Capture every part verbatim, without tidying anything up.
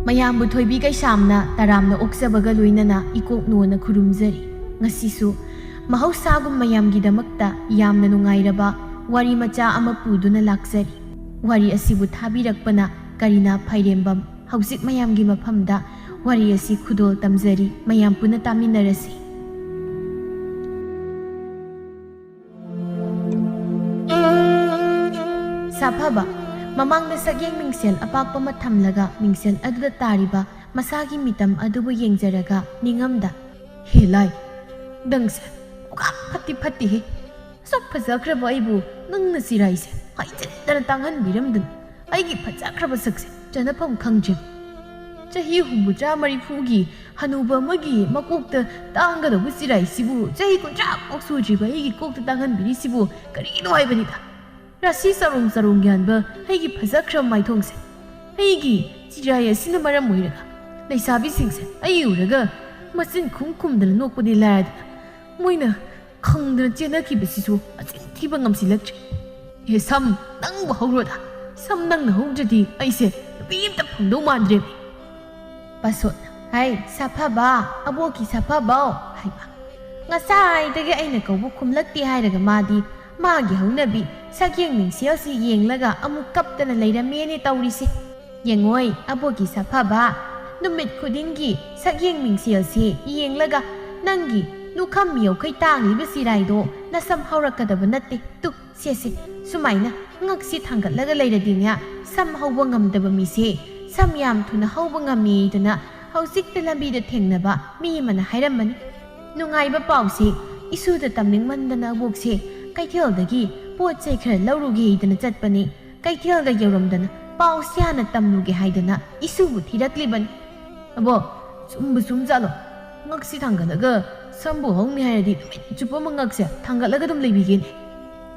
ꯃꯌꯥꯝꯕꯨ ꯊꯣꯏꯕꯤ ꯀꯩꯁꯥꯝꯅ ꯇꯔꯥꯝꯅ ꯑꯣꯛꯆꯕꯒ ꯂꯣꯏꯅꯅ ꯏꯀꯣꯛꯅꯣꯅ ꯈꯨꯔꯨꯝꯖꯔꯤ꯫ ꯉꯁꯤꯁꯨ ꯃꯍꯧꯁꯥꯒꯨꯝ ꯃꯌꯥꯝꯒꯤꯗꯃꯛꯇ ꯌꯥꯝꯅ ꯅꯨꯡꯉꯥꯏꯔꯕ ꯋꯥꯔꯤ ꯃꯆꯥ ꯑꯃ ꯄꯨꯗꯨꯅ ꯂꯥꯛꯆꯔꯤ꯫ ꯋꯥꯔꯤ ꯑꯁꯤꯕꯨ ꯊꯥꯕꯤꯔꯛꯄꯅ ꯀꯔꯤꯅꯥ ꯐꯥꯏꯔꯦꯝꯕꯝ꯫ ꯍꯧꯖꯤꯛ ꯃꯌꯥꯝꯒꯤ ꯃꯐꯝꯗ ꯋꯥꯔꯤ ꯑꯁꯤ ꯈꯨꯗꯣꯜ ꯇꯝꯖꯔꯤ, ꯃꯌꯥꯝ ꯄꯨꯟꯅ ꯇꯥꯃꯤꯟꯅꯔꯁꯤ꯫ ꯁꯥꯐꯕ, ꯃꯃꯥꯡꯗ ꯁꯛꯌꯦꯡ ꯃꯤꯡꯁꯦꯜ ꯑꯄꯥꯛꯄ ꯑꯃ ꯊꯝꯂꯒ ꯃꯤꯡꯁꯦꯜ ꯑꯗꯨꯗ ꯇꯥꯔꯤꯕ ꯃꯁꯥꯒꯤ ꯃꯤꯇꯝ ꯑꯗꯨꯕꯨ ꯌꯦꯡꯖꯔꯒ ꯅꯤꯡꯉꯝꯗ, "ꯍꯦ ꯂꯥꯏ, ꯅꯪꯁꯦ ꯄꯨꯀꯥ ꯐꯠꯇꯤ ꯐꯠꯇꯦꯍꯦ꯫ ꯑꯁꯨꯛ ꯐꯖꯈ꯭ꯔꯕ ꯑꯩꯕꯨ ꯅꯪꯅ ꯆꯤꯔꯥꯏꯁꯦ ꯍꯥꯏꯖꯤꯟꯗꯅ ꯇꯥꯡꯍꯟꯕꯤꯔꯝꯗꯅ ꯑꯩꯒꯤ ꯐꯖꯈ꯭ꯔꯕ ꯁꯛꯁꯦ ꯆꯅꯐꯝ ꯈꯪꯗ꯭ꯔꯦ꯫ ꯆꯍꯤ ꯍꯨꯝꯐꯨꯇꯔꯥ ꯃꯔꯤꯐꯨꯒꯤ ꯍꯅꯨꯕ ꯑꯃꯒꯤ ꯃꯀꯣꯛꯇ ꯇꯥꯡꯒꯗꯧꯕ ꯆꯤꯔꯥꯏꯁꯤꯕꯨ ꯆꯍꯤ ꯀꯨꯟꯊ꯭ꯔꯥ ꯐꯥꯎ ꯁꯨꯗ꯭ꯔꯤꯕ ꯑꯩꯒꯤ ꯀꯣꯛꯇ ꯇꯥꯡꯍꯟꯕꯤꯔꯤꯁꯤꯕꯨ ꯀꯔꯤꯅꯣ ꯍꯥꯏꯕꯅꯤꯗ꯫ ꯔꯥꯁꯤ ꯆꯔꯣꯡ ꯆꯔꯣꯡ ꯌꯥꯟꯕ ꯑꯩꯒꯤ ꯐꯖꯈ꯭ꯔꯕ ꯃꯥꯏꯊꯣꯡꯁꯦ, ꯑꯩꯒꯤ ꯆꯤꯔꯥꯏ ꯑꯁꯤꯅ ꯃꯔꯝ ꯑꯣꯏꯔꯒ ꯂꯩꯁꯥꯕꯤꯁꯤꯡꯁꯦ ꯑꯩ ꯎꯔꯒ ꯃꯆꯤꯟ ꯈꯨꯝ ꯈꯨꯝꯗꯅ ꯅꯣꯛꯄꯗꯤ ꯂꯥꯏꯔꯗꯅ, ꯃꯣꯏꯅ ꯈꯪꯗꯅ ꯆꯦꯟꯅꯈꯤꯕꯁꯤꯁꯨ ꯃꯆꯤꯟ ꯊꯤꯕ ꯉꯝꯁꯤꯜꯂꯛꯇ꯭ꯔꯦ꯫ ꯍꯦ ꯁꯝ, ꯅꯪꯕꯨ ꯍꯧꯔꯣꯗ꯫ ꯁꯝ ꯅꯪꯅ ꯍꯧꯗ꯭ꯔꯗꯤ ꯑꯩꯁꯦ ꯅꯨꯄꯤ ꯑꯝꯇ ꯐꯪꯗꯧ ꯃꯥꯟꯗ꯭ꯔꯦ꯫" ꯄꯥꯁꯣꯠꯅ, "ꯍꯩ, ꯁꯥꯐꯕ, ꯑꯕꯣꯛꯀꯤ ꯁꯥꯐꯕꯧ" ꯍꯥꯏꯕ꯫ ꯉꯁꯥꯏꯗꯒꯤ ꯑꯩꯅ ꯀꯧꯕ ꯈꯨꯝꯂꯛꯇꯦ ꯍꯥꯏꯔꯒ ꯃꯥꯗꯤ ꯃꯥꯒꯤ ꯍꯧꯅꯕꯤ ꯁꯛꯌꯦꯡ ꯃꯤꯡꯁꯦꯜꯁꯤ ꯌꯦꯡꯂꯒ ꯑꯃꯨꯛ ꯀꯞꯇꯅ ꯂꯩꯔꯝꯃꯦꯅꯦ ꯇꯧꯔꯤꯁꯦ꯫ ꯌꯦꯡꯉꯣꯏ, ꯑꯕꯣꯛꯀꯤ ꯁꯥꯐꯕ, ꯅꯨꯃꯤꯠ ꯈꯨꯗꯤꯡꯒꯤ ꯁꯛꯌꯦꯡ ꯃꯤꯡꯁꯦꯜꯁꯤ ꯌꯦꯡꯂꯒ ꯅꯪꯒꯤ ꯂꯨꯈꯝ ꯌꯧꯈꯩ ꯇꯥꯡꯂꯤꯕ ꯆꯤꯔꯥꯏꯗꯣ ꯅꯁꯝ ꯍꯧꯔꯛꯀꯗꯕ ꯅꯠꯇꯦ꯫ ꯇꯨ, ꯁꯦ, ꯁꯦ, ꯁꯨꯃꯥꯏꯅ ꯉꯛꯁꯤ ꯊꯥꯡꯒꯠꯂꯒ ꯂꯩꯔꯗꯤꯅꯦ, ꯁꯝ ꯍꯧꯕ ꯉꯝꯗꯕ ꯃꯤꯁꯦ ꯁꯝ ꯌꯥꯝ ꯊꯨꯅ ꯍꯧꯕ ꯉꯝꯃꯤꯗꯅ ꯍꯧꯖꯤꯛꯇ ꯂꯝꯕꯤꯗ ꯊꯦꯡꯅꯕ ꯃꯤ ꯑꯃꯅ ꯍꯥꯏꯔꯝꯕꯅꯤ꯫ ꯅꯨꯡꯉꯥꯏꯕ ꯄꯥꯎꯁꯦ ꯏꯁꯨꯗ ꯇꯝꯅꯤꯡꯃꯟꯗꯅ ꯑꯕꯣꯛꯁꯦ ꯀꯩꯊꯦꯜꯗꯒꯤ ꯄꯣꯠ ꯆꯩ ꯈꯔ ꯂꯧꯔꯨꯒꯦꯗꯅ ꯆꯠꯄꯅꯤ꯫ ꯀꯩꯊꯦꯜꯗ ꯌꯧꯔꯝꯗꯅ ꯄꯥꯎꯁꯦ ꯍꯥꯟꯅ ꯇꯝꯂꯨꯒꯦ ꯍꯥꯏꯗꯅ ꯏꯁꯨꯕꯨ ꯊꯤꯔꯛꯂꯤꯕꯅꯤ꯫ "ꯑꯕꯣꯛ, ꯆꯨꯝꯕꯨ ꯆꯨꯝꯖꯥꯠꯂꯣ? ꯉꯛꯁꯤ ꯊꯥꯡꯒꯠꯂꯒ ꯁꯝꯕꯨ ꯍꯧꯅꯤ ꯍꯥꯏꯔꯗꯤ ꯅꯨꯃꯤꯠ ꯆꯨꯞꯄ ꯑꯃ ꯉꯛꯁꯦ ꯊꯥꯡꯒꯠꯂꯒ ꯑꯗꯨꯝ ꯂꯩꯕꯤꯒꯦꯅꯦ?"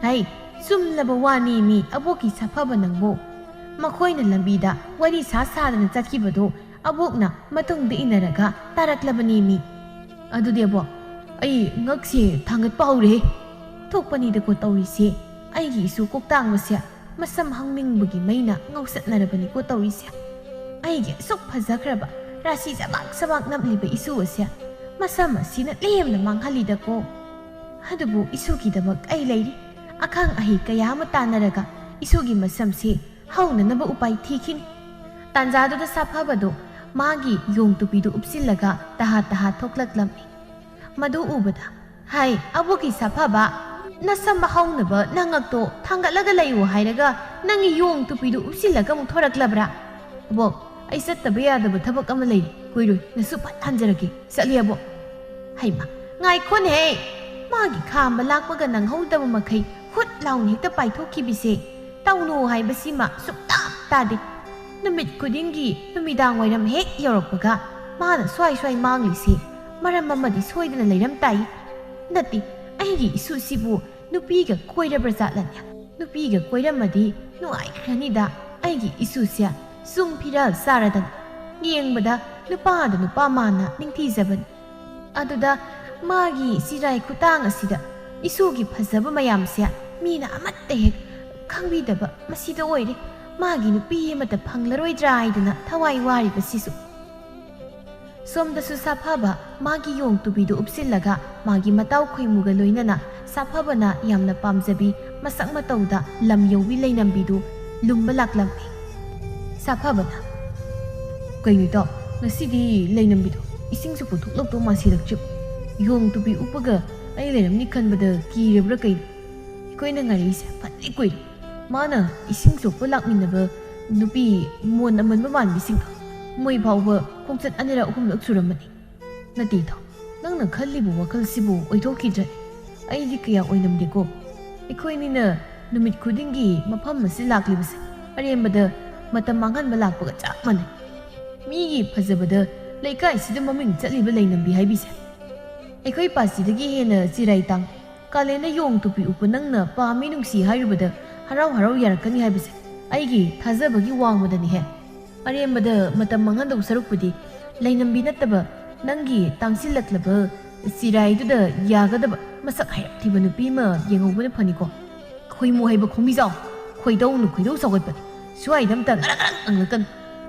ꯍꯩ, ꯆꯨꯝꯂꯕ ꯋꯥꯅꯤ ꯃꯤ ꯑꯕꯣꯛꯀꯤ ꯁꯥꯐꯕ ꯅꯪꯕꯨ꯫ ꯃꯈꯣꯏꯅ ꯂꯝꯕꯤꯗ ꯋꯥꯔꯤ ꯁꯥ ꯁꯥꯗꯅ ꯆꯠꯈꯤꯕꯗꯨ ꯑꯕꯣꯛꯅ ꯃꯇꯨꯡꯗ ꯏꯟꯅꯔꯒ ꯇꯥꯔꯛꯂꯕꯅꯤ ꯃꯤ꯫ "ꯑꯗꯨꯗꯤ ꯑꯕꯣꯛ, ꯑꯩ ꯉꯛꯁꯦ ꯊꯥꯡꯒꯠꯄ ꯍꯧꯔꯦ꯫ ꯊꯣꯛꯄꯅꯤꯗꯀꯣ ꯇꯧꯔꯤꯁꯦ꯫ ꯑꯩꯒꯤ ꯏꯁꯨ ꯀꯣꯛꯇꯥꯡꯕꯁꯦ ꯃꯁꯝ ꯍꯧꯅꯤꯡꯕꯒꯤ ꯃꯩꯅ ꯉꯧꯁꯠꯅꯔꯕꯅꯤꯀꯣ ꯇꯧꯔꯤꯁꯦ꯫ ꯑꯩꯒꯤ ꯑꯁꯨꯛ ꯐꯖꯈ꯭ꯔꯕ, ꯔꯥꯁꯤ ꯆꯕꯥꯛ ꯆꯕꯥꯛ ꯅꯞꯂꯤꯕ ꯏꯁꯨ ꯑꯁꯦ ꯃꯁꯝ ꯑꯁꯤꯅ ꯂꯦꯝꯅ ꯃꯥꯡꯍꯜꯂꯤꯗꯀꯣ꯫ ꯑꯗꯨꯕꯨ ꯏꯁꯨꯒꯤꯗꯃꯛ ꯑꯩ ꯂꯩꯔꯤ꯫ ꯑꯈꯪ ꯑꯍꯩ ꯀꯌꯥ ꯑꯃ ꯇꯥꯟꯅꯔꯒ ꯏꯁꯨꯒꯤ ꯃꯁꯝꯁꯤ ꯍꯧꯅꯅꯕ ꯎꯄꯥꯏ ꯊꯤꯈꯤꯅꯤ꯫ ꯇꯥꯟꯖꯥꯗꯨꯗ ꯁꯥꯐꯕꯗꯨ ꯃꯥꯒꯤ ꯌꯣꯡ ꯇꯨꯄꯤꯗꯨ ꯎꯞꯁꯤꯜꯂꯒ ꯇꯍꯥ ꯇꯍꯥ ꯊꯣꯛꯂꯛꯂꯝꯃꯤ꯫ ꯃꯗꯨ ꯎꯕꯗ, "ꯍꯥꯏ, ꯑꯕꯣꯛꯀꯤ ꯁꯥꯐꯕ, ꯅꯁꯝ ꯍꯧꯅꯕ ꯅꯉꯛꯇꯣ ꯊꯥꯡꯒꯠꯂꯒ ꯂꯩꯌꯨ ꯍꯥꯏꯔꯒ ꯅꯪꯒꯤ ꯌꯣꯡ ꯇꯨꯄꯤꯗꯨ ꯎꯞꯁꯤꯜꯂꯒ ꯑꯃꯨꯛ ꯊꯣꯔꯛꯂꯕ꯭ꯔꯥ?" "ꯑꯕꯣꯛ, ꯑꯩ ꯆꯠꯇꯕ ꯌꯥꯗꯕ ꯊꯕꯛ ꯑꯃ ꯂꯩꯔꯤ, ꯀꯨꯏꯔꯣꯏ, ꯅꯁꯨ ꯐꯠ ꯍꯟꯖꯔꯛꯀꯦ, ꯆꯠꯂꯤ ꯑꯕꯣꯛ꯫" ꯍꯩꯃꯥ, ꯉꯥꯏꯈꯣꯅꯦꯍꯦ! ꯃꯥꯒꯤ ꯈꯥꯝꯕ ꯂꯥꯛꯄꯒ ꯅꯪꯍꯧꯗꯕ ꯃꯈꯩ ꯍꯨꯠ ꯂꯥꯎꯅ ꯍꯦꯛꯇ ꯄꯥꯏꯊꯣꯛꯈꯤꯕꯁꯦ ꯇꯧꯅꯨ ꯍꯥꯏꯕꯁꯤꯃ ꯁꯨꯛꯇꯥ ꯇꯥꯗꯦ꯫ ꯅꯨꯃꯤꯠ ꯈꯨꯗꯤꯡꯒꯤ ꯅꯨꯃꯤꯗꯥꯡ ꯋꯥꯏꯔꯝ ꯍꯦꯛ ꯌꯧꯔꯛꯄꯒ ꯃꯥꯅ ꯁ꯭ꯋꯥꯏ ꯁ꯭ꯋꯥꯏ ꯃꯥꯡꯂꯤꯁꯦ ꯃꯔꯝ ꯑꯃꯗꯤ ꯁꯣꯏꯗꯅ ꯂꯩꯔꯝ ꯇꯥꯏ꯫ ꯅꯠꯇꯦ, ꯑꯩꯒꯤ ꯏꯁꯨꯁꯤꯕꯨ ꯅꯨꯄꯤꯒ ꯀꯣꯏꯔꯕ꯭ꯔꯥ ꯖꯥꯠꯂꯅꯦ? ꯅꯨꯄꯤꯒ ꯀꯣꯏꯔꯝꯃꯗꯤ ꯅꯨꯡꯉꯥꯏꯈ꯭ꯔꯅꯤꯗ, ꯑꯩꯒꯤ ꯏꯁꯨꯁꯦ ꯆꯨꯡ ꯐꯤꯔꯥꯜ ꯆꯥꯔꯗꯅ꯫ ꯌꯦꯡꯕꯗ ꯅꯨꯄꯥꯗ ꯅꯨꯄꯥ ꯃꯥꯟꯅ ꯅꯤꯡꯊꯤꯖꯕꯅꯤ꯫ ꯑꯗꯨꯗ ꯃꯥꯒꯤ ꯆꯤꯔꯥꯏ ꯈꯨꯇꯥꯡ ꯑꯁꯤꯗ ꯏꯁꯨꯒꯤ ꯐꯖꯕ ꯃꯌꯥꯝꯁꯦ ꯃꯤꯅ ꯑꯃꯠꯇ ꯍꯦꯛ ꯈꯪꯕꯤꯗꯕ ꯃꯁꯤꯗ ꯑꯣꯏꯔꯦ꯫ ꯃꯥꯒꯤ ꯅꯨꯄꯤ ꯑꯃꯠꯇ ꯐꯪꯂꯔꯣꯏꯗ꯭ꯔꯥ ꯍꯥꯏꯗꯅ ꯊꯋꯥꯏ ꯋꯥꯔꯤꯕꯁꯤꯁꯨ꯫ ꯁꯣꯝꯗꯁꯨ ꯁꯥꯐꯕ ꯃꯥꯒꯤ ꯌꯣꯡ ꯇꯨꯄꯤꯗꯨ ꯎꯞꯁꯤꯜꯂꯒ ꯃꯥꯒꯤ ꯃꯇꯥꯎ ꯈꯣꯏꯃꯨꯒ ꯂꯣꯏꯅꯅ ꯁꯥꯐꯕꯅ ꯌꯥꯝꯅ ꯄꯥꯝꯖꯕꯤ ꯃꯁꯛ ꯃꯇꯧꯗ ꯂꯝ ꯌꯧꯕꯤ ꯂꯩꯅꯝꯕꯤꯗꯨ ꯂꯨꯝꯕ ꯂꯥꯛꯂꯝꯃꯤ꯫ ꯁꯥꯐꯕꯅ, "ꯀꯩꯅꯣ ꯏꯇꯥꯎ, ꯉꯁꯤꯗꯤ ꯂꯩꯅꯝꯕꯤꯗꯣ ꯏꯁꯤꯡꯁꯨ ꯄꯨꯊꯣꯛꯂꯛꯇꯧ ꯃꯥꯟꯁꯤꯜꯂꯛꯇ꯭ꯔꯤꯕ? ꯌꯣꯡ ꯇꯨꯄꯤ ꯎꯞꯄꯒ ꯑꯩ ꯂꯩꯔꯝꯅꯤ ꯈꯟꯕꯗ ꯀꯤꯔꯕ꯭ꯔꯥ ꯀꯩꯅꯣ? ꯑꯩꯈꯣꯏꯅ ꯉꯥꯏꯔꯛꯏꯁꯦ ꯐꯅ ꯀꯨꯏꯔꯦ꯫ ꯃꯥꯅ ꯏꯁꯤꯡ ꯁꯣꯛꯄ ꯂꯥꯛꯃꯤꯟꯅꯕ ꯅꯨꯄꯤ ꯃꯣꯟ ꯑꯃꯟꯕ ꯃꯥꯟꯕꯤꯁꯤꯡꯗꯣ, ꯃꯣꯏ ꯐꯥꯎꯕ ꯈꯣꯡꯆꯠ ꯑꯅꯤꯔꯛ ꯑꯍꯨꯝꯂꯛ ꯁꯨꯔꯝꯃꯅꯤ꯫ ꯅꯠꯇꯦ ꯏꯇꯥꯎ, ꯅꯪꯅ ꯈꯜꯂꯤꯕ ꯋꯥꯈꯜꯁꯤꯕꯨ ꯑꯣꯏꯊꯣꯛꯈꯤꯗ꯭ꯔꯦ꯫ ꯑꯩꯗꯤ ꯀꯌꯥ ꯑꯣꯏꯅꯝꯗꯦꯀꯣ꯫ ꯑꯩꯈꯣꯏꯅꯤꯅ ꯅꯨꯃꯤꯠ ꯈꯨꯗꯤꯡꯒꯤ ꯃꯐꯝ ꯑꯁꯤ ꯂꯥꯛꯂꯤꯕꯁꯦ ꯑꯔꯦꯝꯕꯗ ꯃꯇꯝ ꯃꯥꯡꯍꯟꯕ ꯂꯥꯛꯄꯒ ꯆꯞ ꯃꯥꯟꯅꯩ꯫ ꯃꯤꯒꯤ ꯐꯖꯕꯗ ꯂꯩꯀꯥꯏꯁꯤꯗ ꯃꯃꯤꯡ ꯆꯠꯂꯤꯕ ꯂꯩꯅꯝꯕꯤ ꯍꯥꯏꯕꯤꯁꯦ ꯑꯩꯈꯣꯏ ꯄꯥꯁꯤꯗꯒꯤ ꯍꯦꯟꯅ ꯆꯤꯔꯥꯏ ꯇꯥꯡ꯫ ꯀꯥꯂꯦꯟꯗ ꯌꯣꯡ ꯇꯨꯄꯤ ꯎꯞꯄ ꯅꯪꯅ ꯄꯥꯝꯃꯤ ꯅꯨꯡꯁꯤ ꯍꯥꯏꯔꯨꯕꯗ ꯍꯔꯥꯎ ꯍꯔꯥꯎ ꯌꯥꯔꯛꯀꯅꯤ ꯍꯥꯏꯕꯁꯦ ꯑꯩꯒꯤ ꯊꯥꯖꯕꯒꯤ ꯋꯥꯡꯃꯗꯅꯤꯍꯦ꯫ ꯑꯔꯦꯝꯕꯗ ꯃꯇꯝ ꯃꯥꯡꯍꯟꯗꯧ ꯁꯔꯨꯛꯄꯨꯗꯤ ꯂꯩꯅꯝꯕꯤ ꯅꯠꯇꯕ ꯅꯪꯒꯤ ꯇꯥꯡꯁꯤꯜꯂꯛꯂꯕ ꯆꯤꯔꯥꯏꯗꯨꯗ ꯌꯥꯒꯗꯕ ꯃꯁꯛ ꯍꯥꯏꯔꯞ ꯊꯤꯕ ꯅꯨꯄꯤ ꯑꯃ ꯌꯦꯡꯍꯧꯕꯅ ꯐꯅꯤꯀꯣ꯫ ꯈꯣꯏꯃꯨ ꯍꯩꯕ ꯈꯣꯡꯕꯤꯖꯥꯎ, ꯈꯣꯏꯗꯧꯅ ꯈꯣꯏꯗꯧ ꯁꯥꯎꯒꯠꯄꯅꯤ꯫ ꯁ꯭ꯋꯥꯏꯗ ꯑꯝꯇ ꯉꯔꯪ ꯉꯔꯪ ꯉꯪꯂꯛꯀꯅꯨ꯫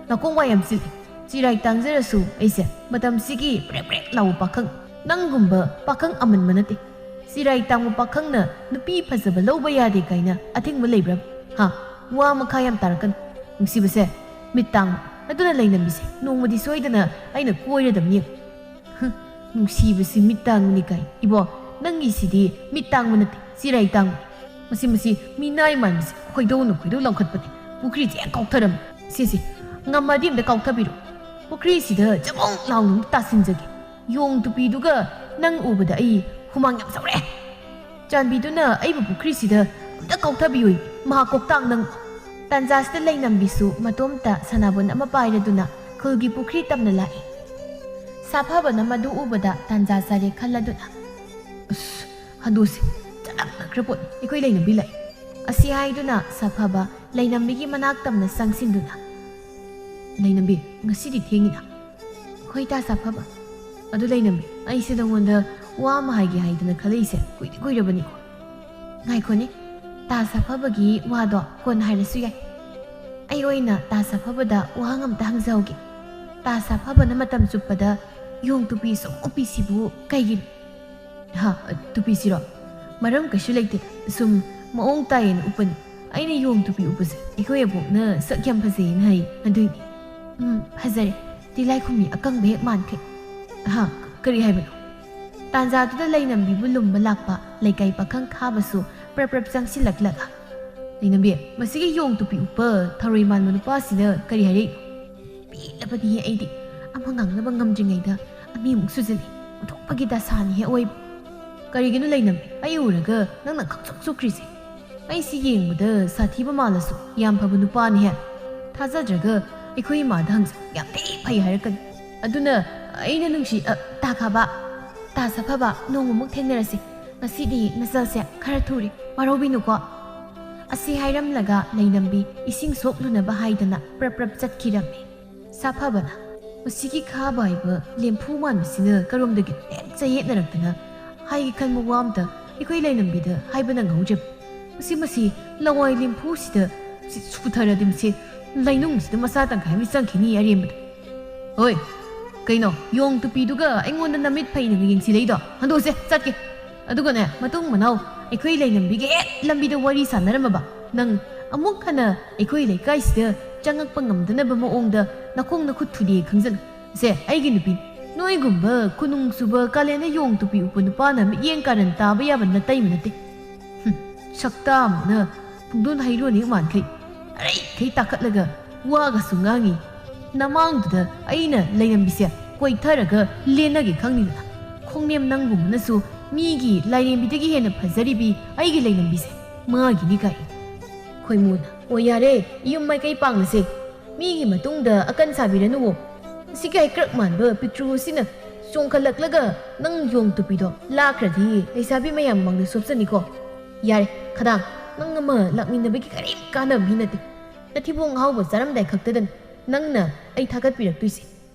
ꯅꯥꯀꯣꯡ ꯋꯥ ꯌꯥꯝ ꯆꯤꯜꯂꯤ꯫ ꯆꯤꯔꯥꯏ ꯇꯥꯡꯖꯔꯁꯨ ꯑꯩꯁꯦ ꯃꯇꯝꯁꯤꯒꯤ ꯄ꯭ꯔꯦꯛ ꯄ꯭ꯔꯦꯛ ꯂꯥꯎꯕ ꯄꯥꯈꯪ, ꯅꯪꯒꯨꯝꯕ ꯄꯥꯈꯪ ꯑꯃꯟꯕ ꯅꯠꯇꯦ꯫ ꯆꯤꯔꯥꯏ ꯇꯥꯡꯕ ꯄꯥꯈꯪꯅ ꯅꯨꯄꯤ ꯐꯖꯕ ꯂꯧꯕ ꯌꯥꯗꯦ ꯀꯥꯏꯅ ꯑꯊꯤꯡꯕ ꯂꯩꯕ꯭ꯔꯥ? ꯍꯥ? ꯋꯥ ꯃꯈꯥ ꯌꯥꯝ ꯇꯥꯔꯛꯀꯅꯨ꯫ ꯅꯨꯡꯁꯤꯕꯁꯦ, ꯃꯤꯠ ꯇꯥꯡꯕ꯫ ꯑꯗꯨꯅ ꯂꯩꯅꯝꯕꯤꯁꯦ ꯅꯣꯡꯃꯗꯤ ꯁꯣꯏꯗꯅ ꯑꯩꯅ ꯀꯣꯏꯔꯗꯕꯅꯤ꯫ ꯍꯨꯝ, ꯅꯨꯡꯁꯤꯕꯁꯤ ꯃꯤꯠ ꯇꯥꯡꯕꯅꯤ ꯀꯥꯏ꯫ ꯏꯕꯣ, ꯅꯪꯒꯤꯁꯤꯗꯤ ꯃꯤꯠ ꯇꯥꯡꯕ ꯅꯠꯇꯦ, ꯆꯤꯔꯥꯏ ꯇꯥꯡꯕ꯫ ꯃꯁꯤ, ꯃꯁꯤ ꯃꯤꯅꯥꯏ ꯃꯥꯟꯕꯁꯦ ꯈꯣꯏꯗꯧꯅ ꯈꯣꯏꯗꯧ ꯂꯪꯈꯠꯄꯅꯦ꯫ ꯄꯨꯈ꯭ꯔꯤꯁꯦ ꯍꯦꯛ ꯀꯥꯎꯊꯔꯝꯃꯤ꯫ ꯁꯤꯁꯦ, ꯉꯝꯃꯗꯤ ꯑꯝꯇ ꯀꯥꯎꯊꯕꯤꯔꯣ꯫ ꯄꯨꯈ꯭ꯔꯤꯁꯤꯗ ꯆꯕꯣꯡ ꯂꯥꯎꯅ ꯑꯃꯨꯛ ꯇꯥꯁꯤꯟꯖꯒꯦ꯫ ꯌꯣꯡ ꯇꯨꯄꯤꯗꯨꯒ ꯅꯪ ꯎꯕꯗ ꯑꯩ ꯍꯨꯃꯥꯡ ꯌꯥꯝ ꯁꯧꯔꯦ꯫ ꯆꯥꯟꯕꯤꯗꯨꯅ ꯑꯩꯕꯨ ꯄꯨꯈ꯭ꯔꯤꯁꯤꯗ ꯑꯝꯇ ꯀꯥꯎꯊꯕꯤꯌꯨ, ꯃꯍꯥꯛ ꯀꯣꯛꯇꯥꯡ ꯅꯪ꯫ ꯇꯥꯟꯖꯥꯁꯤꯗ ꯂꯩꯅꯝꯕꯤꯁꯨ ꯃꯇꯣꯝꯇ ꯁꯅꯥꯕꯨꯟ ꯑꯃ ꯄꯥꯏꯔꯗꯨꯅ ꯈꯨꯜꯒꯤ ꯄꯨꯈ꯭ꯔꯤ ꯇꯝꯅ ꯂꯥꯛꯏ꯫ ꯁꯥꯐꯕꯅ ꯃꯗꯨ ꯎꯕꯗ ꯇꯥꯟꯖꯥ ꯆꯥꯔꯦ ꯈꯜꯂꯗꯨꯅ, "ꯑꯁ, ꯍꯟꯗꯨꯁꯦ ꯆꯅꯞꯅꯈ꯭ꯔ ꯄꯣꯠꯅꯤ, ꯑꯩꯈꯣꯏ ꯂꯩꯅꯝꯕꯤ ꯂꯥꯛꯏ," ꯑꯁꯤ ꯍꯥꯏꯗꯨꯅ ꯁꯥꯐꯕ ꯂꯩꯅꯝꯕꯤꯒꯤ ꯃꯅꯥꯛ ꯇꯝꯅ ꯆꯪꯁꯤꯟꯗꯨꯅ, "ꯂꯩꯅꯝꯕꯤ, ꯉꯁꯤꯗꯤ ꯊꯦꯡꯉꯤꯅ?" "ꯍꯣꯏ, ꯇꯥ ꯁꯥꯐꯕ꯫ ꯑꯗꯨ ꯂꯩꯅꯝꯕꯤ, ꯑꯩꯁꯦ ꯅꯉꯣꯟꯗ ꯋꯥ ꯑꯃ ꯍꯥꯏꯒꯦ ꯍꯥꯏꯗꯅ ꯈꯜꯂꯛꯏꯁꯦ ꯀꯨꯏꯗꯤ ꯀꯨꯏꯔꯕꯅꯤꯀꯣ꯫ ꯉꯥꯏꯈꯣꯅꯦ, ꯇꯥ ꯁꯥꯐꯕꯒꯤ ꯋꯥꯗꯣ ꯀꯣꯟꯅ ꯍꯥꯏꯔꯁꯨ ꯌꯥꯏ꯫ ꯑꯩ ꯑꯣꯏꯅ ꯇꯥ ꯁꯥꯐꯕꯗ ꯋꯥꯍꯪ ꯑꯝꯇ ꯍꯪꯖꯍꯧꯒꯦ꯫ ꯇꯥ ꯁꯥꯐꯕꯅ ꯃꯇꯝ ꯆꯨꯞꯄꯗ ꯌꯣꯡ ꯇꯨꯄꯤ ꯁꯨꯝ ꯎꯞꯄꯤꯁꯤꯕꯨ ꯀꯩꯒꯤꯅꯣ?" "ꯍꯥ, ꯇꯨꯄꯤꯁꯤꯔꯣ? ꯃꯔꯝ ꯀꯩꯁꯨ ꯂꯩꯇꯦ, ꯁꯨꯝ ꯃꯑꯣꯡ ꯇꯥꯏꯌꯦꯅ ꯎꯞꯄꯅꯤ꯫ ꯑꯩꯅ ꯌꯣꯡ ꯇꯨꯄꯤ ꯎꯞꯄꯁꯦ ꯑꯩꯈꯣꯏ ꯑꯕꯣꯛꯅ ꯁꯛ ꯌꯥꯝ ꯐꯖꯩꯌꯦꯅ ꯍꯥꯏ, ꯑꯗꯨꯏꯅꯤ꯫" "ꯎꯝ, ꯐꯖꯔꯦ꯫ ꯇꯤꯂꯥꯏꯈꯨꯝꯕꯤ ꯑꯀꯪꯕ ꯍꯦꯛ ꯃꯥꯟꯈꯩ꯫" "ꯍꯥ, ꯀꯔꯤ ꯍꯥꯏꯕꯅꯣ?" ꯇꯥꯟꯖꯥꯗꯨꯗ ꯂꯩꯅꯝꯕꯤꯕꯨ ꯂꯨꯝꯕ ꯂꯥꯛꯄ ꯂꯩꯀꯥꯏ ꯄꯥꯈꯪ ꯈꯥꯕꯁꯨ ꯄ꯭ꯔꯞ ꯄ꯭ꯔꯞ ꯆꯪꯁꯤꯜꯂꯛꯂꯒ, "ꯂꯩꯅꯝꯕꯤ, ꯃꯁꯤꯒꯤ ꯌꯣꯡ ꯇꯨꯄꯤ ꯎꯞꯄ ꯊꯔꯣꯏ ꯃꯥꯟꯕ ꯅꯨꯄꯥꯁꯤꯅ ꯀꯔꯤ ꯍꯥꯏꯔꯛꯏꯅꯣ?" ꯄꯦꯜꯂꯕꯅꯤꯍꯦ ꯑꯩꯗꯤ꯫ ꯑꯃ ꯉꯥꯡꯅꯕ ꯉꯝꯗ꯭ꯔꯤꯉꯩꯗ ꯑꯅꯤꯃꯨꯛ ꯁꯨꯖꯜꯂꯤ꯫ ꯑꯣꯟꯊꯣꯛꯄꯒꯤ ꯗꯁꯥꯅꯤꯍꯦ ꯑꯑꯣꯏꯕ꯫ "ꯀꯔꯤꯒꯤꯅꯣ ꯂꯩꯅꯝꯕꯤ, ꯑꯩ ꯎꯔꯒ ꯅꯪꯅ ꯈꯪꯁꯨꯛ ꯁꯨꯛꯈ꯭ꯔꯤꯁꯦ? ꯑꯩꯁꯤ ꯌꯦꯡꯕꯗ ꯁꯥꯊꯤꯕ ꯃꯥꯜꯂꯁꯨ ꯌꯥꯝ ꯐꯕ ꯅꯨꯄꯥꯅꯤꯍꯦ꯫ ꯊꯥꯖꯗ꯭ꯔꯒ ꯑꯩꯈꯣꯏ ꯏꯃꯥꯗ ꯍꯪꯁꯤ, ꯌꯥꯝ ꯊꯤ ꯐꯩ ꯍꯥꯏꯔꯛꯀꯅꯤ꯫ ꯑꯗꯨꯅ ꯑꯩꯅ ꯅꯨꯡꯁꯤ, ꯑ, ꯇꯥ ꯈꯥꯕ, ꯇꯥ ꯁꯥꯐꯕ, ꯅꯣꯡꯃꯃꯨꯛ ꯊꯦꯡꯅꯔꯁꯤ꯫ ꯉꯁꯤꯗꯤ ꯃꯆꯜꯁꯦ ꯈꯔ ꯊꯨꯔꯦ, ꯋꯥꯔꯧꯕꯤꯅꯨꯀꯣ꯫" ꯑꯁꯤ ꯍꯥꯏꯔꯝꯂꯒ ꯂꯩꯅꯝꯕꯤ ꯏꯁꯤꯡ ꯁꯣꯛꯂꯨꯅꯕ ꯍꯥꯏꯗꯅ ꯄ꯭ꯔꯞ ꯄ꯭ꯔꯞ ꯆꯠꯈꯤꯔꯝꯃꯤ꯫ ꯁꯥꯐꯕꯅ, ꯃꯁꯤꯒꯤ ꯈꯥꯕ ꯍꯥꯏꯕ ꯂꯦꯝꯐꯨ ꯃꯥꯟꯕꯁꯤꯅ ꯀꯔꯣꯝꯗꯒꯤ ꯍꯦꯛ ꯆꯌꯦꯠꯅꯔꯛꯇꯅ ꯍꯥꯏꯒꯦ ꯈꯟꯕ ꯋꯥ ꯑꯝꯇ ꯑꯩꯈꯣꯏ ꯂꯩꯅꯝꯕꯤꯗ ꯍꯥꯏꯕ ꯅꯪꯍꯧꯗ꯭ꯔꯦ꯫ ꯃꯁꯤ, ꯃꯁꯤ ꯂꯋꯥꯏ ꯂꯦꯝꯐꯨꯁꯤꯗ ꯁꯤ ꯁꯨꯊꯔꯗꯤ ꯃꯁꯤ ꯂꯩꯅꯨꯡꯁꯤꯗ ꯃꯁꯥ ꯇꯪꯈꯥꯏ ꯑꯃ ꯆꯪꯈꯤꯅꯤ ꯑꯔꯦꯝꯕꯗ꯫ ꯍꯣꯏ, ꯀꯩꯅꯣ ꯌꯣꯡ ꯇꯨꯄꯤꯗꯨꯒ ꯑꯩꯉꯣꯟꯗ ꯅꯃꯤꯠ ꯐꯩꯅꯒ ꯌꯦꯡꯁꯤꯜꯂꯛꯏꯗꯣ? ꯍꯟꯗꯣꯛꯁꯦ, ꯆꯠꯀꯦ꯫ ꯑꯗꯨꯒꯅꯦ, ꯃꯇꯨꯡ ꯃꯅꯥꯎ ꯑꯩꯈꯣꯏ ꯂꯩꯅꯝꯕꯤꯒ ꯍꯦꯛ ꯂꯝꯕꯤꯗ ꯋꯥꯔꯤ ꯁꯥꯟꯅꯔꯝꯃꯕ ꯅꯪ ꯑꯃꯨꯛ ꯍꯟꯅ ꯑꯩꯈꯣꯏ ꯂꯩꯀꯥꯏꯁꯤꯗ ꯆꯪꯉꯛꯄ ꯉꯝꯗꯅꯕ ꯃꯑꯣꯡꯗ ꯅꯈꯣꯡ ꯅꯈꯨꯠ ꯊꯨꯗꯦꯛ ꯈꯪꯖꯜꯂꯨ꯫ ꯁꯦ, ꯑꯩꯒꯤ ꯅꯨꯄꯤ, ꯅꯣꯏꯒꯨꯝꯕ ꯈꯨꯅꯨꯡ ꯆꯨꯕ ꯀꯥꯂꯦꯟꯗ ꯌꯣꯡ ꯇꯨꯄꯤ ꯎꯞꯄ ꯅꯨꯄꯥꯅ ꯃꯤꯠꯌꯦꯡ ꯀꯥꯔꯟ ꯇꯥꯕ ꯌꯥꯕ ꯅꯇꯩꯃ ꯅꯠꯇꯦ꯫ ꯍꯨꯝ, ꯁꯛꯇꯥ ꯑꯃꯅ ꯄꯨꯡꯗꯣꯟ ꯍꯩꯔꯣꯟ ꯍꯦꯛ ꯃꯥꯟꯈꯩ ꯑꯔꯩꯈꯩ ꯇꯥꯈꯠꯂꯒ ꯋꯥꯒꯁꯨ ꯉꯥꯡꯉꯤ꯫ ꯅꯃꯥꯡꯗꯨꯗ ꯑꯩꯅ ꯂꯩꯔꯝꯃꯤꯁꯦ ꯀꯣꯏꯊꯔꯒ ꯂꯦꯟꯅꯒꯦ ꯈꯪꯅꯤꯗꯅ꯫ ꯈꯣꯡꯅꯦꯝ ꯅꯪꯒꯨꯝꯕꯅꯁꯨ ꯃꯤꯒꯤ ꯂꯥꯏꯔꯦꯝꯕꯤꯗꯒꯤ ꯍꯦꯟꯅ ꯐꯖꯔꯤꯕꯤ ꯑꯩꯒꯤ ꯂꯩꯔꯝꯕꯤꯁꯦ ꯃꯥꯒꯤꯅꯤ ꯀꯥꯏ꯫ ꯈꯣꯏꯃꯨꯅ, "ꯑꯣ ꯌꯥꯔꯦ, ꯌꯨꯝ ꯃꯥꯏꯀꯩ ꯄꯥꯡꯂꯁꯦ꯫ ꯃꯤꯒꯤ ꯃꯇꯨꯡꯗ ꯑꯀꯟ ꯁꯥꯕꯤꯔꯅꯨꯋꯣ꯫ ꯁꯤꯒꯤ ꯍꯩꯀ꯭ꯔꯛ ꯃꯥꯟꯕ ꯄꯤꯛꯇ꯭ꯔꯨ ꯑꯁꯤꯅ ꯆꯣꯡꯈꯠꯂꯛꯂꯒ ꯅꯪ ꯌꯣꯡ ꯇꯨꯄꯤꯗꯣ ꯂꯥꯛꯈ꯭ꯔꯗꯤ ꯂꯩꯁꯥꯕꯤ ꯃꯌꯥꯝ ꯃꯃꯥꯡꯗ ꯁꯣꯞꯆꯅꯤꯀꯣ꯫ ꯌꯥꯔꯦ, ꯈꯗꯥꯡ, ꯅꯪ ꯑꯃ ꯂꯥꯛꯃꯤꯟꯅꯕꯒꯤ ꯀꯔꯤꯝ ꯀꯥꯟꯅꯕ ꯃꯤ ꯅꯠꯇꯦ꯫ ꯅꯊꯤꯕꯣꯡ ꯑꯍꯥꯎꯕ ꯆꯥꯔꯝꯗꯥꯏ ꯈꯛꯇꯗꯅꯤ ꯅꯪꯅ ꯑꯩ ꯊꯥꯒꯠꯄꯤꯔꯛꯇꯣꯏꯁꯦ꯫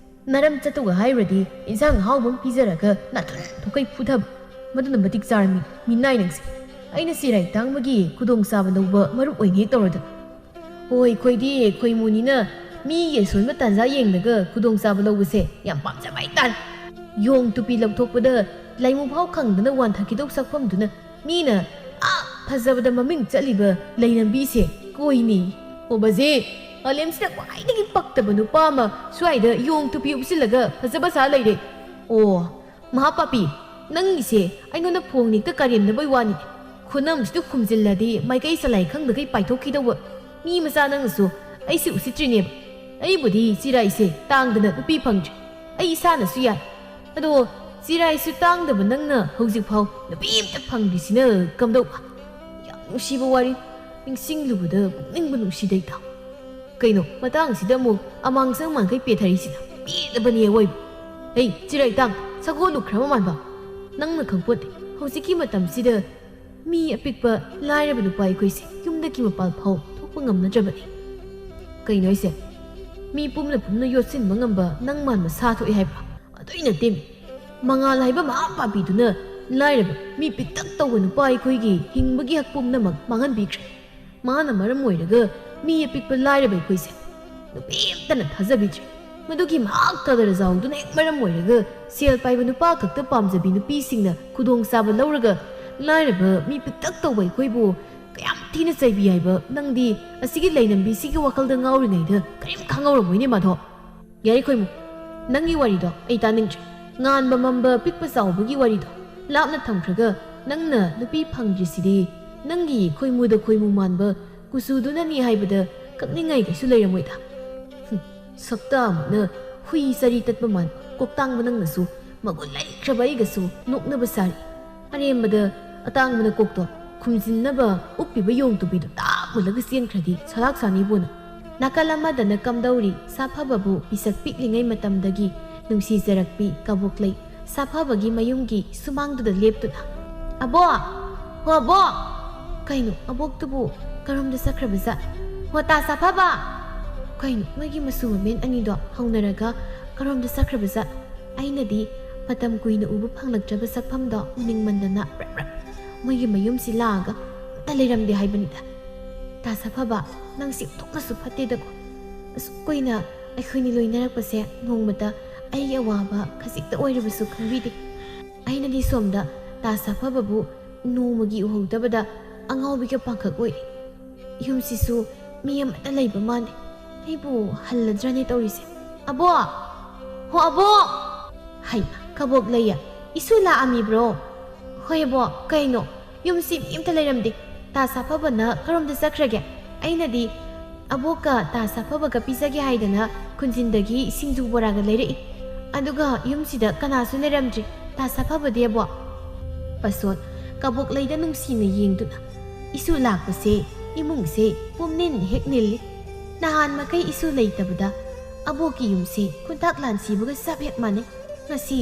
ꯅꯔꯝ ꯆꯠꯇꯨꯒ ꯍꯥꯏꯔꯨꯔꯗꯤ ꯏꯟꯁꯥꯡ ꯑꯍꯥꯎꯕ ꯑꯃ ꯄꯤꯖꯔꯒ ꯅꯥꯊꯨꯟ ꯊꯣꯛꯀꯩ ꯐꯨꯊꯕ, ꯃꯗꯨꯅ ꯃꯇꯤꯛ ꯆꯥꯔꯝꯃꯤ ꯃꯤꯅꯥꯏ ꯅꯪꯁꯦ꯫ ꯑꯩꯅ ꯆꯤꯔꯥꯏ ꯇꯥꯡꯕꯒꯤ ꯈꯨꯗꯣꯡꯆꯥꯕ ꯂꯧꯕ ꯃꯔꯨꯞ ꯑꯣꯏꯅ ꯍꯦꯛ ꯇꯧꯔꯗꯅ꯫ ꯍꯣꯏ, ꯑꯩꯈꯣꯏꯗꯤ ꯑꯩꯈꯣꯏ ꯃꯨꯅꯤꯅ ꯃꯤꯒꯤ ꯑꯁꯣꯟꯕ ꯇꯥꯟꯖꯥ ꯌꯦꯡꯂꯒ ꯈꯨꯗꯣꯡꯆꯥꯕ ꯂꯧꯕꯁꯦ ꯌꯥꯝ ꯄꯥꯝꯖꯕ ꯍꯥꯏꯇꯥꯔꯦ꯫ ꯌꯣꯡ ꯇꯨꯄꯤ ꯂꯧꯊꯣꯛꯄꯗ ꯂꯩꯃꯨ ꯐꯥꯎ ꯈꯪꯗꯅ ꯋꯥꯟꯊꯈꯤꯗꯧ ꯁꯛꯐꯝꯗꯨꯅ ꯃꯤꯅ ꯑꯥ ꯐꯖꯕꯗ ꯃꯃꯤꯡ ꯆꯠꯂꯤꯕ ꯂꯩꯔꯝꯕꯤꯁꯦ ꯀꯣꯏꯅꯤ꯫ ꯑꯣ ꯕꯖꯦ, ꯃꯥꯂꯦꯝꯁꯤꯗ ꯈ꯭ꯋꯥꯏꯗꯒꯤ ꯄꯛꯇꯕ ꯅꯨꯄꯥ ꯑꯃ ꯁ꯭ꯋꯥꯏꯗ ꯌꯣꯡ ꯇꯨꯄꯤ ꯎꯞꯁꯤꯜꯂꯒ ꯐꯖꯕ ꯁꯥ ꯂꯩꯔꯦ꯫ ꯑꯣ, ꯃꯍꯥꯄꯥꯄꯤ, ꯅꯪꯒꯤꯁꯦ ꯑꯩꯉꯣꯟꯗ ꯐꯣꯡ ꯅꯦꯛꯇ ꯀꯔꯦꯝꯅꯕꯩ ꯋꯥꯅꯤ꯫ ꯈꯨꯅꯝꯁꯤꯗ ꯈꯨꯝꯖꯤꯜꯂꯗꯤ ꯃꯥꯏꯀꯩ ꯆꯂꯥꯏ ꯈꯪꯗꯈꯩ ꯄꯥꯏꯊꯣꯛꯈꯤꯗꯧꯕ꯫ ꯃꯤ ꯃꯆꯥ ꯅꯪꯅꯁꯨ ꯑꯩꯁꯦ ꯎꯁꯤꯠꯇ꯭ꯔꯤꯅꯦꯕ꯫ ꯑꯩꯕꯨꯗꯤ ꯆꯤꯔꯥꯏꯁꯦ ꯇꯥꯡꯗꯅ ꯅꯨꯄꯤ ꯐꯪꯗ꯭ꯔꯤ꯫ ꯑꯩ ꯏꯁꯥꯅꯁꯨ ꯌꯥꯏ꯫ ꯑꯗꯣ ꯆꯤꯔꯥꯏꯁꯨ ꯇꯥꯡꯗꯕ ꯅꯪꯅ ꯍꯧꯖꯤꯛꯐꯥꯎ ꯅꯨꯄꯤ ꯑꯝꯇ ꯐꯪꯗ꯭ꯔꯤꯁꯤꯅ ꯀꯝꯗꯧꯕ? ꯌꯥꯝ ꯅꯨꯡꯁꯤꯕ ꯋꯥꯔꯤ꯫ ꯅꯤꯡꯁꯤꯡꯂꯨꯕꯗ ꯄꯨꯛꯅꯤꯡꯕꯨ ꯅꯨꯡꯁꯤꯗꯩꯗ꯫ ꯀꯩꯅꯣ, ꯃꯇꯥꯡꯁꯤꯗ ꯑꯃꯨꯛ ꯑꯃꯥꯡꯁꯪ ꯃꯥꯡꯈꯩ ꯄꯦꯊꯔꯤꯁꯤꯅ? ꯄꯦꯜꯂꯕꯅꯦ ꯑꯣꯏꯕ꯫ ꯍꯩ, ꯆꯤꯔꯥꯏꯇꯥꯡ, ꯁꯒꯣꯜ ꯂꯨꯈ꯭ꯔꯕ ꯃꯥꯟꯕ꯫ ꯅꯪꯅ ꯈꯪꯄꯣꯠꯇꯦ, ꯍꯧꯖꯤꯛꯀꯤ ꯃꯇꯝꯁꯤꯗ ꯃꯤ ꯑꯄꯤꯛꯄ ꯂꯥꯏꯔꯕ ꯅꯨꯄꯥ ꯑꯩꯈꯣꯏꯁꯦ ꯌꯨꯝꯗꯒꯤ ꯃꯄꯥꯜ ꯐꯥꯎ ꯊꯣꯛꯄ ꯉꯝꯅꯗ꯭ꯔꯕꯅꯤ꯫ ꯀꯩꯅꯣ ꯍꯥꯏꯁꯦ? ꯃꯤ ꯄꯨꯝꯅ ꯄꯨꯝꯅ ꯌꯣꯠꯁꯤꯟꯕ ꯉꯝꯕ ꯅꯪ ꯃꯥꯟꯕ ꯁꯥ ꯊꯣꯛꯑꯦ ꯍꯥꯏꯕ? ꯑꯗꯨꯏ ꯅꯠꯇꯦꯃꯤ꯫ ꯃꯉꯥꯜ ꯍꯥꯏꯕ ꯃꯍꯥ ꯄꯥꯄꯤꯗꯨꯅ ꯂꯥꯏꯔꯕ ꯃꯤ ꯄꯤꯛꯇꯛ ꯇꯧꯕ ꯅꯨꯄꯥ ꯑꯩꯈꯣꯏꯒꯤ ꯍꯤꯡꯕꯒꯤ ꯍꯛ ꯄꯨꯝꯅꯃꯛ ꯃꯥꯡꯍꯟꯕꯤꯈ꯭ꯔꯦ꯫ ꯃꯥꯅ ꯃꯔꯝ ꯑꯣꯏꯔꯒ ꯃꯤ ꯑꯄꯤꯛꯄ ꯂꯥꯏꯔꯕ ꯑꯩꯈꯣꯏꯁꯦ ꯅꯨꯄꯤ ꯑꯃꯇꯅ ꯊꯥꯖꯕꯤꯗ꯭ꯔꯦ꯫ ꯃꯗꯨꯒꯤ ꯃꯍꯥꯛ ꯀꯗꯔ ꯖꯥꯎꯗꯨꯅ ꯍꯦꯛ ꯃꯔꯝ ꯑꯣꯏꯔꯒ ꯁꯦꯜ ꯄꯥꯏꯕ ꯅꯨꯄꯥ ꯈꯛꯇ ꯄꯥꯝꯖꯕꯤ ꯅꯨꯄꯤꯁꯤꯡꯅ ꯈꯨꯗꯣꯡꯆꯥꯕ ꯂꯧꯔꯒ ꯂꯥꯏꯔꯕ ꯃꯤ ꯄꯤꯛꯇꯛ ꯇꯧꯕ ꯑꯩꯈꯣꯏꯕꯨ ꯀꯌꯥꯝ ꯊꯤꯅ ꯆꯩꯕꯤ ꯍꯥꯏꯕ ꯅꯪꯗꯤ ꯑꯁꯤꯒꯤ ꯂꯩꯅꯝꯕꯤꯁꯤꯒꯤ ꯋꯥꯈꯜꯗ ꯉꯥꯎꯔꯤꯉꯩꯗ ꯀꯔꯤꯝ ꯈꯪꯍꯧꯔꯝꯃꯣꯏꯅꯦ ꯃꯥꯙꯣ꯫ ꯌꯥꯔꯦ ꯈꯣꯏꯃꯨ, ꯅꯪꯒꯤ ꯋꯥꯔꯤꯗꯣ ꯑꯩ ꯇꯥꯅꯤꯡꯗ꯭ꯔꯦ꯫ ꯉꯥꯟꯕ ꯃꯝꯕ ꯄꯤꯛꯄ ꯆꯥꯎꯕꯒꯤ ꯋꯥꯔꯤꯗꯣ ꯂꯥꯞꯅ ꯊꯝꯈ꯭ꯔꯒ ꯅꯪꯅ ꯅꯨꯄꯤ ꯐꯪꯗ꯭ꯔꯤꯁꯤꯗꯤ ꯅꯪꯒꯤ ꯈꯣꯏꯃꯨꯗ ꯈꯣꯏꯃꯨ ꯃꯥꯟꯕ ꯀꯨꯆꯨꯗꯨꯅꯅꯤ ꯍꯥꯏꯕꯗ ꯀꯛꯅꯤꯡꯉꯥꯏ ꯀꯩꯁꯨ ꯂꯩꯔꯝꯃꯣꯏꯗ꯫ ꯍꯨꯝ, ꯁꯛꯇꯥ ꯑꯃꯅ ꯍꯨꯏ ꯆꯔꯤ ꯇꯠꯄ ꯃꯥꯟꯕ ꯀꯣꯛꯇꯥꯡꯕ ꯅꯪꯅꯁꯨ ꯃꯒꯨꯟ ꯂꯩꯈ꯭ꯔꯕ ꯑꯩꯒꯁꯨ ꯅꯣꯛꯅꯕ ꯁꯥꯔꯤ꯫ ꯑꯔꯦꯝꯕꯗ ꯑꯇꯥꯡꯕꯅ ꯀꯣꯛꯇꯣ ꯈꯨꯝꯖꯤꯟꯅꯕ ꯎꯞꯄꯤꯕ ꯌꯣꯡ ꯇꯨꯄꯤꯗꯣ ꯇꯥꯛ ꯃꯨꯜꯂꯒ ꯆꯦꯟꯈ꯭ꯔꯗꯤ ꯁꯂꯥꯛ ꯁꯥꯅꯤꯕꯨꯅ꯫ ꯅꯥꯀꯜ ꯑꯃꯗꯅ ꯀꯝꯗꯧꯔꯤ ꯁꯥꯐꯕꯕꯨ ꯄꯤꯁꯛ ꯄꯤꯛꯂꯤꯉꯩ ꯃꯇꯝꯗꯒꯤ ꯅꯨꯡꯁꯤꯖꯔꯛꯄꯤ ꯀꯕꯣꯛꯂꯩ ꯁꯥꯐꯕꯒꯤ ꯃꯌꯨꯝꯒꯤ ꯁꯨꯃꯥꯡꯗꯨꯗ ꯂꯦꯞꯇꯨꯅ, "ꯑꯕꯣꯛ! ꯍꯣ ꯑꯕꯣꯛ!" "ꯀꯩꯅꯣ, ꯑꯕꯣꯛꯇꯨꯕꯨ ꯀꯔꯣꯝꯗ ꯆꯠꯈ꯭ꯔꯕꯖꯥꯠ? ꯍꯣ ꯇꯥ ꯁꯥꯐꯕ!" ꯀꯩꯅꯣ, ꯃꯣꯏꯒꯤ ꯃꯆꯨ ꯃꯃꯦꯟ ꯑꯅꯤꯗꯣ ꯍꯧꯅꯔꯒ ꯀꯔꯣꯝꯗ ꯆꯠꯈ꯭ꯔꯕꯖꯥꯠ? ꯑꯩꯅꯗꯤ ꯃꯇꯝ ꯀꯨꯏꯅ ꯎꯕ ꯐꯪꯂꯛꯇ꯭ꯔꯕ ꯁꯛꯐꯝꯗꯣ ꯎꯅꯤꯡꯃꯟꯗꯅ ꯕ꯭ꯔꯛ ꯕ꯭ꯔꯛ ꯃꯣꯏꯒꯤ ꯃꯌꯨꯝꯁꯤ ꯂꯥꯛꯑꯒ ꯑꯝꯇ ꯂꯩꯔꯝꯗꯦ ꯍꯥꯏꯕꯅꯤꯗ꯫ ꯇꯥ ꯁꯥꯐꯕ, ꯅꯪꯁꯤ ꯑꯣꯟꯊꯣꯛꯅꯁꯨ ꯐꯠꯇꯦꯗꯀꯣ꯫ ꯑꯁꯨꯛ ꯀꯨꯏꯅ ꯑꯩꯈꯣꯏꯅꯤ ꯂꯣꯏꯅꯔꯛꯄꯁꯦ ꯅꯣꯡꯃꯇ ꯑꯩꯒꯤ ꯑꯋꯥꯕ ꯈꯖꯤꯛꯇ ꯑꯣꯏꯔꯕꯁꯨ ꯈꯪꯕꯤꯗꯦ꯫ ꯑꯩꯅꯗꯤ ꯁꯣꯝꯗ ꯇꯥ ꯁꯥꯐꯕꯕꯨ ꯅꯣꯡꯃꯒꯤ ꯎꯍꯧꯗꯕꯗ ꯑꯉꯥꯎꯕꯤꯒ ꯄꯥꯡꯈꯛ ꯑꯣꯏꯔꯦ꯫ ꯌꯨꯝꯁꯤꯁꯨ ꯃꯤ ꯑꯃꯠꯇ ꯂꯩꯕ ꯃꯥꯟꯗꯦ꯫ ꯑꯩꯕꯨ ꯍꯜꯂꯗ꯭ꯔꯅꯦ ꯇꯧꯔꯤꯁꯦ꯫ "ꯑꯕꯣꯛ! ꯍꯣ ꯑꯕꯣꯛ!" ꯍꯩꯃꯥ, ꯀꯕꯣꯛ ꯂꯩꯌꯦ, ꯏꯁꯨ ꯂꯥꯛꯑꯝꯃꯤꯕ꯭ꯔꯣ? "ꯍꯣꯏ ꯑꯕꯣꯛ, ꯀꯩꯅꯣ? ꯌꯨꯝꯁꯤ ꯃꯤ ꯑꯃꯠꯇ ꯂꯩꯔꯝꯗꯦ꯫ ꯇꯥ ꯁꯥꯐꯕꯅ ꯀꯔꯣꯝꯗ ꯆꯠꯈ꯭ꯔꯒꯦ? ꯑꯩꯅꯗꯤ ꯑꯕꯣꯛꯀ ꯇꯥ ꯁꯥꯐꯕꯒ ꯄꯤꯖꯒꯦ ꯍꯥꯏꯗꯅ ꯈꯨꯟꯖꯤꯟꯗꯒꯤ ꯁꯤꯡꯖꯨ ꯕꯣꯔꯥꯒ ꯂꯩꯔꯛꯏ꯫ ꯑꯗꯨꯒ ꯌꯨꯝꯁꯤꯗ ꯀꯅꯥꯁꯨ ꯂꯩꯔꯝꯗ꯭ꯔꯤ꯫ ꯇꯥ ꯁꯥꯐꯕꯗꯤ ꯑꯕꯣꯛ?" ꯄꯥꯁꯣꯟ ꯀꯕꯣꯛꯂꯩꯗ ꯅꯨꯡꯁꯤꯅ ꯌꯦꯡꯗꯨꯅ, "ꯏꯁꯨ ꯂꯥꯛꯄꯁꯦ ꯏꯃꯨꯡꯁꯦ ꯄꯨꯝꯅꯤꯟ ꯍꯦꯛ ꯅꯤꯜꯂꯤ꯫ ꯅꯍꯥꯟ ꯃꯈꯩ ꯏꯁꯨ ꯂꯩꯇꯕꯗ ꯑꯕꯣꯛꯀꯤ ꯌꯨꯝꯁꯦ ꯈꯨꯟꯇꯥꯛ ꯂꯥꯟꯁꯤꯕꯒ ꯆꯞ ꯍꯦꯛ ꯃꯥꯟꯅꯩ꯫ ꯉꯁꯤ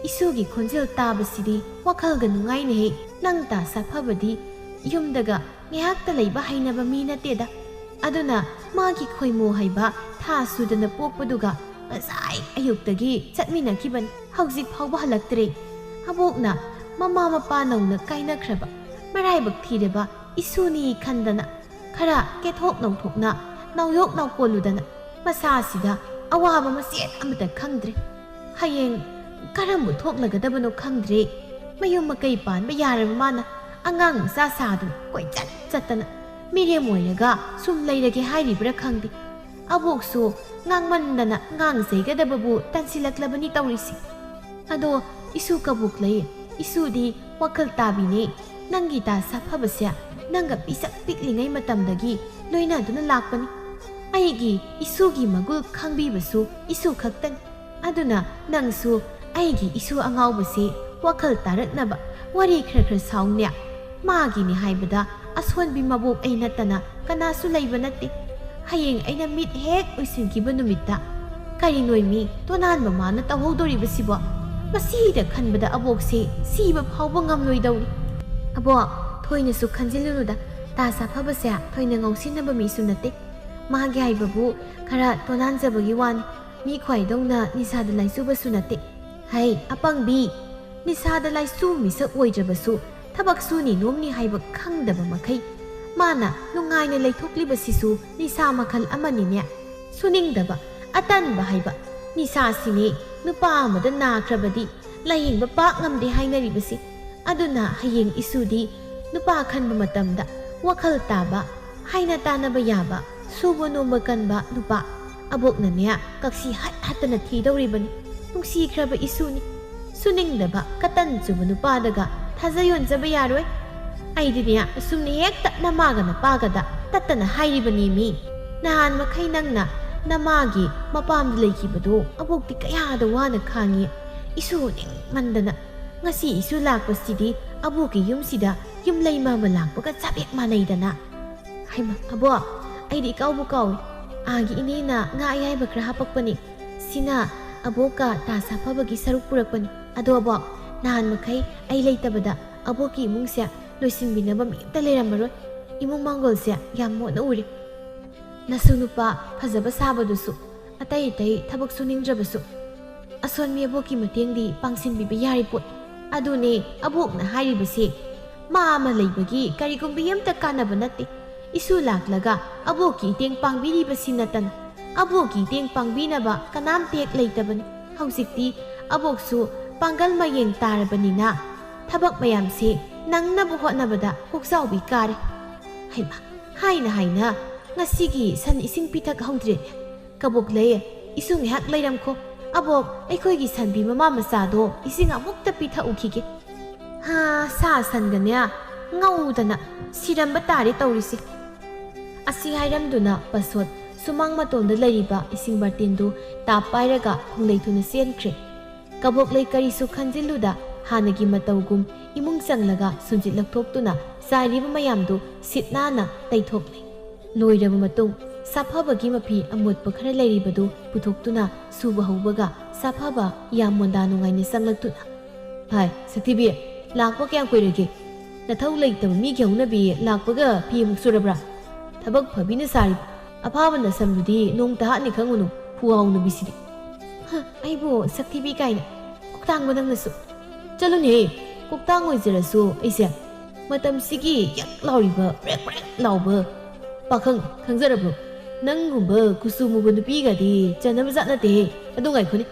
ꯏꯁꯨꯒꯤ ꯈꯣꯟꯖꯦꯜ ꯇꯥꯕꯁꯤꯗꯤ ꯋꯥꯈꯜꯒ ꯅꯨꯡꯉꯥꯏꯅ ꯍꯦꯛ꯫ ꯅꯪ ꯇꯥ ꯁꯥꯐꯕꯗꯤ ꯌꯨꯝꯗꯒ ꯉꯥꯏꯍꯥꯛꯇ ꯂꯩꯕ ꯍꯩꯅꯕ ꯃꯤ ꯅꯠꯇꯦꯗ꯫ ꯑꯗꯨꯅ ꯃꯥꯒꯤ ꯈꯣꯏꯃꯨ ꯍꯩꯕ ꯊꯥ ꯁꯨꯗꯅ ꯄꯣꯛꯄꯗꯨꯒ ꯉꯁꯥꯏ ꯑꯌꯨꯛꯇꯒꯤ ꯆꯠꯃꯤꯟꯅꯈꯤꯕꯅꯤ꯫ ꯍꯧꯖꯤꯛ ꯐꯥꯎꯕ ꯍꯜꯂꯛꯇ꯭ꯔꯦ꯫ ꯑꯕꯣꯛꯅ ꯃꯃꯥ ꯃꯄꯥ ꯅꯧꯅ ꯀꯥꯏꯅꯈ꯭ꯔꯕ, ꯃꯔꯥꯏꯕꯛ ꯊꯤꯔꯕ ꯏꯁꯨꯅꯤ ꯈꯟꯗꯅ, ꯈꯔ ꯀꯦꯊꯣꯛ ꯅꯧꯊꯣꯛꯅ ꯅꯥꯎꯌꯣꯛ ꯅꯥꯎꯀꯣꯜꯂꯨꯗꯅ, ꯃꯁꯥꯁꯤꯗ ꯑꯋꯥꯕ ꯃꯆꯦꯠ ꯑꯃꯠꯇ ꯈꯪꯗ꯭ꯔꯦ꯫ ꯍꯌꯦꯡ ꯀꯔꯝꯕ ꯊꯣꯛꯂꯒꯗꯕꯅꯣ ꯈꯪꯗ꯭ꯔꯦ꯫ ꯃꯌꯨꯝ ꯃꯀꯩ ꯄꯥꯟꯕ ꯌꯥꯔꯕ ꯃꯥꯅ ꯑꯉꯥꯡ ꯃꯆꯥ ꯁꯥꯗꯨꯅ ꯀꯣꯏꯆꯠ ꯆꯠꯇꯅ ꯃꯤꯔꯦꯝ ꯑꯣꯏꯔꯒ ꯁꯨꯝ ꯂꯩꯔꯒꯦ ꯍꯥꯏꯔꯤꯕ꯭ꯔꯥ ꯈꯪꯗꯦ꯫ ꯑꯕꯣꯛꯁꯨ ꯉꯥꯡꯃꯟꯗꯅ ꯉꯥꯡꯖꯩꯒꯗꯕꯕꯨ ꯇꯟꯁꯤꯜꯂꯛꯂꯕꯅꯤ ꯇꯧꯔꯤꯁꯤ꯫ ꯑꯗꯣ ꯏꯁꯨ ꯀꯕꯣꯛꯂꯩ, ꯏꯁꯨꯗꯤ ꯋꯥꯈꯜ ꯇꯥꯕꯤꯅꯦ꯫ ꯅꯪꯒꯤ ꯗꯥ ꯁꯥꯐꯕꯁꯦ ꯅꯪꯒ ꯄꯤꯁꯛ ꯄꯤꯛꯂꯤꯉꯩ ꯃꯇꯝꯗꯒꯤ ꯂꯣꯏꯅꯗꯨꯅ ꯂꯥꯛꯄꯅꯤ꯫ ꯑꯩꯒꯤ ꯏꯁꯨꯒꯤ ꯃꯒꯨꯜ ꯈꯪꯕꯤꯕꯁꯨ ꯏꯁꯨ ꯈꯛꯇꯅꯤ꯫ ꯑꯗꯨꯅ ꯅꯪꯁꯨ ꯑꯩꯒꯤ ꯏꯁꯨ ꯑꯉꯥꯎꯕꯁꯦ ꯋꯥꯈꯜ ꯇꯥꯔꯛꯅꯕ ꯋꯥꯔꯤ ꯈꯔ ꯈꯔ ꯁꯥꯎꯅꯦ꯫ ꯃꯥꯒꯤꯅꯤ ꯍꯥꯏꯕꯗ ꯑꯁꯣꯟꯕꯤ ꯃꯕꯣꯛ ꯑꯩ ꯅꯠꯇꯅ ꯀꯅꯥꯁꯨ ꯂꯩꯕ ꯅꯠꯇꯦ꯫ ꯍꯌꯦꯡ ꯑꯩꯅ ꯃꯤꯠ ꯍꯦꯛ ꯎꯏꯁꯤꯟꯈꯤꯕ ꯅꯨꯃꯤꯠꯇ ꯀꯔꯤꯅꯣꯏ ꯃꯤ ꯇꯣꯅꯥꯟ ꯃꯃꯥꯅ ꯇꯧꯍꯧꯗꯣꯔꯤꯕꯁꯤꯕꯣ? ꯃꯁꯤꯗ ꯈꯟꯕꯗ ꯑꯕꯣꯛꯁꯦ ꯁꯤꯕ ꯐꯥꯎꯕ ꯉꯝꯂꯣꯏꯗꯧꯔꯤ꯫ ꯑꯕꯣꯛ, ꯊꯣꯏꯅꯁꯨ ꯈꯟꯖꯤꯜꯂꯨꯅꯨꯗ꯫ ꯗꯥ ꯁꯥꯐꯕꯁꯦ ꯊꯣꯏꯅ ꯉꯥꯎꯁꯤꯟꯅꯕ ꯃꯤꯁꯨ ꯅꯠꯇꯦ꯫ ꯃꯥꯒꯤ ꯍꯥꯏꯕꯕꯨ ꯈꯔ ꯇꯣꯅꯥꯟꯖꯕꯒꯤ ꯋꯥꯅꯤ꯫ ꯃꯤ ꯈ꯭ꯋꯥꯏꯗꯧꯅ ꯅꯤꯁꯥꯗ ꯂꯥꯏꯆꯨꯕꯁꯨ ꯅꯠꯇꯦ꯫ ꯍꯩ, ꯑꯄꯪꯕꯤ! ꯅꯤꯁꯥꯗ ꯂꯥꯏꯆꯨ ꯃꯤꯁꯛ ꯑꯣꯏꯗ꯭ꯔꯕꯁꯨ ꯊꯕꯛ ꯁꯨꯅꯤ ꯅꯣꯝꯅꯤ ꯍꯥꯏꯕ ꯈꯪꯗꯕ ꯃꯈꯩ ꯃꯥꯅ ꯅꯨꯡꯉꯥꯏꯅ ꯂꯩꯊꯣꯛꯂꯤꯕꯁꯤꯁꯨ ꯅꯤꯁꯥ ꯃꯈꯜ ꯑꯃꯅꯤꯅꯦ꯫ ꯁꯨꯅꯤꯡꯗꯕ, ꯑꯇꯟꯕ ꯍꯥꯏꯕ ꯅꯤꯁꯥꯁꯤꯅꯤ ꯅꯨꯄꯥ ꯑꯃꯗ ꯅꯥꯈ꯭ꯔꯕꯗꯤ ꯂꯥꯌꯦꯡꯕ ꯄꯥꯛ ꯉꯝꯗꯦ ꯍꯥꯏꯅꯔꯤꯕꯁꯤ꯫ ꯑꯗꯨꯅ ꯍꯌꯦꯡ ꯏꯁꯨꯗꯤ ꯅꯨꯄꯥ ꯈꯟꯕ ꯃꯇꯝꯗ ꯋꯥꯈꯜ ꯇꯥꯕ, ꯍꯥꯏꯅ ꯇꯥꯅꯕ ꯌꯥꯕ, ꯁꯨꯕ ꯅꯣꯝꯕ ꯀꯟꯕ ꯅꯨꯄꯥ꯫ ꯑꯕꯣꯛꯅꯅꯦ ꯀꯛꯁꯤ ꯍꯠ ꯍꯠꯇꯅ ꯊꯤꯗꯧꯔꯤꯕꯅꯤ꯫ ꯅꯨꯡꯁꯤꯈ꯭ꯔꯕ ꯏꯁꯨꯅꯤ꯫ ꯁꯨꯅꯤꯡꯗꯕ ꯀꯇꯟ ꯆꯨꯕ ꯅꯨꯄꯥꯗꯒ ꯊꯥꯖ ꯌꯣꯟꯖꯕ ꯌꯥꯔꯣꯏ꯫ ꯑꯩꯗꯤꯅꯦ ꯑꯁꯨꯝꯅ ꯍꯦꯛꯇ ꯅꯃꯥꯒ ꯅꯄꯥꯒꯗ ꯇꯠꯇꯅ ꯍꯥꯏꯔꯤꯕꯅꯤ ꯃꯤ꯫ ꯅꯍꯥꯟ ꯃꯈꯩ ꯅꯪꯅ ꯅꯃꯥꯒꯤ ꯃꯄꯥꯝꯗ ꯂꯩꯈꯤꯕꯗꯣ ꯑꯕꯣꯛꯇꯤ ꯀꯌꯥꯗ ꯋꯥꯅ ꯈꯥꯡꯉꯤ꯫ ꯏꯁꯨ ꯅꯤꯡꯃꯟꯗꯅ ꯉꯁꯤ ꯏꯁꯨ ꯂꯥꯛꯄꯁꯤꯗꯤ ꯑꯕꯣꯛꯀꯤ ꯌꯨꯝꯁꯤꯗ ꯌꯨꯝꯂꯩ ꯃꯥꯝꯃ ꯂꯥꯛꯄꯒ ꯆꯞ ꯍꯦꯛ ꯃꯥꯟꯅꯩꯗꯅ꯫ ꯍꯩꯃ, ꯑꯕꯣꯛ, ꯑꯩꯗꯤ ꯏꯀꯥꯎꯕꯨ ꯀꯥꯎꯏ꯫ ꯑꯥꯒꯤ ꯏꯅꯦꯅ ꯉꯥ ꯑꯌꯥꯏꯕ ꯈꯔ ꯍꯥꯄꯛꯄꯅꯤ꯫ ꯁꯤꯅ ꯑꯕꯣꯛꯀ ꯗꯥ ꯁꯥꯐꯕꯒꯤ ꯁꯔꯨꯛ ꯄꯨꯔꯛꯄꯅꯤ꯫ ꯑꯗꯣ ꯑꯕꯣꯛ, ꯅꯍꯥꯟ ꯃꯈꯩ ꯑꯩ ꯂꯩꯇꯕꯗ ꯑꯕꯣꯛꯀꯤ ꯏꯃꯨꯡꯁꯦ ꯂꯣꯏꯁꯤꯟꯕꯤꯅꯕ ꯃꯤ ꯑꯝꯇ ꯂꯩꯔꯝꯃꯔꯣꯏ꯫ ꯏꯃꯨꯡ ꯃꯥꯡꯒꯣꯜꯁꯦ ꯌꯥꯝ ꯃꯣꯠꯅ ꯎꯔꯦ꯫ ꯅꯁꯨ ꯅꯨꯄꯥ ꯐꯖꯕ ꯁꯥꯕꯗꯨꯁꯨ, ꯑꯇꯩ ꯑꯇꯩ ꯊꯕꯛ ꯁꯨꯅꯤꯡꯗ꯭ꯔꯕꯁꯨ, ꯑꯁꯣꯟꯕꯤ ꯑꯕꯣꯛꯀꯤ ꯃꯇꯦꯡꯗꯤ ꯄꯥꯡꯁꯤꯟꯕꯤꯕ ꯌꯥꯔꯤ ꯄꯣꯠ꯫ ꯑꯗꯨꯅꯦ ꯑꯕꯣꯛꯅ ꯍꯥꯏꯔꯤꯕꯁꯦ꯫ ꯃꯥ ꯑꯃ ꯂꯩꯕꯒꯤ ꯀꯔꯤꯒꯨꯝꯕꯤ ꯑꯝꯇ ꯀꯥꯟꯅꯕ ꯅꯠꯇꯦ꯫ ꯏꯁꯨ ꯂꯥꯛꯂꯒ ꯑꯕꯣꯛꯀꯤ ꯏꯇꯦꯡ ꯄꯥꯡꯕꯤꯔꯤꯕꯁꯤ ꯅꯠꯇꯅ ꯑꯕꯣꯛꯀꯤ ꯏꯇꯦꯡ ꯄꯥꯡꯕꯤꯅꯕ ꯀꯅꯥꯝꯇ ꯍꯦꯛ ꯂꯩꯇꯕꯅꯤ꯫ ꯍꯧꯖꯤꯛꯇꯤ ꯑꯕꯣꯛꯁꯨ ꯄꯥꯡꯒꯜ ꯃꯌꯦꯡ ꯇꯥꯔꯕꯅꯤꯅ ꯊꯕꯛ ꯃꯌꯥꯝꯁꯦ ꯅꯪꯅꯕ ꯍꯣꯠꯅꯕꯗ ꯀꯣꯛꯆꯥꯎꯕꯤ ꯀꯥꯔꯦ꯫ ꯍꯩꯃꯥ, ꯍꯥꯏꯅ ꯍꯥꯏꯅ ꯉꯁꯤꯒꯤ ꯁꯟ ꯏꯁꯤꯡ ꯄꯤꯊꯛꯍꯧꯗ꯭ꯔꯦꯅꯦ꯫ ꯀꯕꯣꯛꯂꯩ, ꯏꯁꯨ ꯉꯥꯏꯍꯥꯛ ꯂꯩꯔꯝꯈꯣ꯫ ꯑꯕꯣꯛ, ꯑꯩꯈꯣꯏꯒꯤ ꯁꯟꯕꯤ ꯃꯃꯥ ꯃꯆꯥꯗꯣ ꯏꯁꯤꯡ ꯑꯃꯨꯛꯇ ꯄꯤꯊꯛꯎꯈꯤꯒꯦ꯫ ꯍꯥ, ꯁꯥ ꯁꯟꯒꯅꯦ ꯉꯧꯗꯅ ꯁꯤꯔꯝꯕ ꯇꯥꯔꯦ ꯇꯧꯔꯤꯁꯦ꯫ ꯑꯁꯤ ꯍꯥꯏꯔꯝꯗꯨꯅ ꯄꯁꯣꯠ ꯁꯨꯃꯥꯡ ꯃꯇꯣꯟꯗ ꯂꯩꯔꯤꯕ ꯏꯁꯤꯡ ꯕꯥꯔꯇꯤꯟꯗꯨ ꯇꯥꯞ ꯄꯥꯏꯔꯒ ꯈꯣꯡꯂꯩ ꯊꯨꯅ ꯆꯦꯟꯈ꯭ꯔꯦ꯫ ꯀꯕꯣꯛꯂꯩ ꯀꯔꯤꯁꯨ ꯈꯟꯖꯤꯜꯂꯨꯗ ꯍꯥꯟꯅꯒꯤ ꯃꯇꯧꯒꯨꯝ ꯏꯃꯨꯡ ꯆꯪꯂꯒ ꯁꯨꯝꯖꯤꯠ ꯂꯧꯊꯣꯛꯇꯨꯅ ꯆꯥꯏꯔꯤꯕ ꯃꯌꯥꯝꯗꯨ ꯁꯤꯠ ꯅꯥꯟꯅ ꯇꯩꯊꯣꯛꯂꯦ꯫ ꯂꯣꯏꯔꯕ ꯃꯇꯨꯡ ꯁꯥꯐꯕꯒꯤ ꯃꯐꯤ ꯑꯃꯣꯠꯄ ꯈꯔ ꯂꯩꯔꯤꯕꯗꯨ ꯄꯨꯊꯣꯛꯇꯨꯅ ꯁꯨꯕ ꯍꯧꯕꯒ ꯁꯥꯐꯕ ꯌꯥꯝ ꯃꯣꯟꯗꯥ ꯅꯨꯡꯉꯥꯏꯅ ꯆꯪꯂꯛꯇꯨꯅ, "ꯍꯥꯏ, ꯁꯛꯊꯤꯕꯤ, ꯂꯥꯛꯄ ꯀꯌꯥꯝ ꯀꯨꯏꯔꯒꯦ? ꯅꯊꯧ ꯂꯩꯇꯕ ꯃꯤꯒꯤ ꯍꯧꯅꯕꯤ ꯂꯥꯛꯄꯒ ꯐꯤ ꯑꯃꯨꯛ ꯁꯨꯔꯕ꯭ꯔꯥ? ꯊꯕꯛ ꯐꯕꯤꯅ ꯁꯥꯔꯤꯕ ꯑꯐꯥꯕ ꯅꯁꯝꯗꯨꯗꯤ ꯅꯣꯡꯇ ꯍꯥꯠꯅꯤ ꯈꯪꯉꯨꯅꯨ, ꯈꯨꯍꯥꯎꯅꯕꯤꯁꯤꯗꯤ꯫" "ꯍ, ꯑꯩꯕꯨ ꯁꯛꯊꯤꯕꯤ ꯀꯥꯏꯅ ꯀꯣꯛꯇꯥꯡꯕ ꯅꯪꯅꯁꯨ꯫" "ꯆꯠꯂꯨꯅꯦꯍꯦ, ꯀꯣꯛꯇꯥꯡ ꯑꯣꯏꯖꯔꯁꯨ ꯑꯩꯁꯦ ꯃꯇꯝꯁꯤꯒꯤ ꯌꯛ ꯂꯥꯎꯔꯤꯕ, ꯕ꯭ꯔꯦꯛ ꯕ꯭ꯔꯦꯛ ꯂꯥꯎꯕ ꯄꯥꯈꯪ ꯈꯪꯖꯔꯕ꯭ꯔꯣ? ꯅꯪꯒꯨꯝꯕ ꯀꯨꯆꯨ ꯃꯨꯕ ꯅꯨꯄꯤꯒꯗꯤ ꯆꯟꯅꯕ ꯖꯥꯠ ꯅꯠꯇꯦꯍꯦ꯫" "ꯑꯗꯨ ꯉꯥꯏꯈꯣꯅꯦ,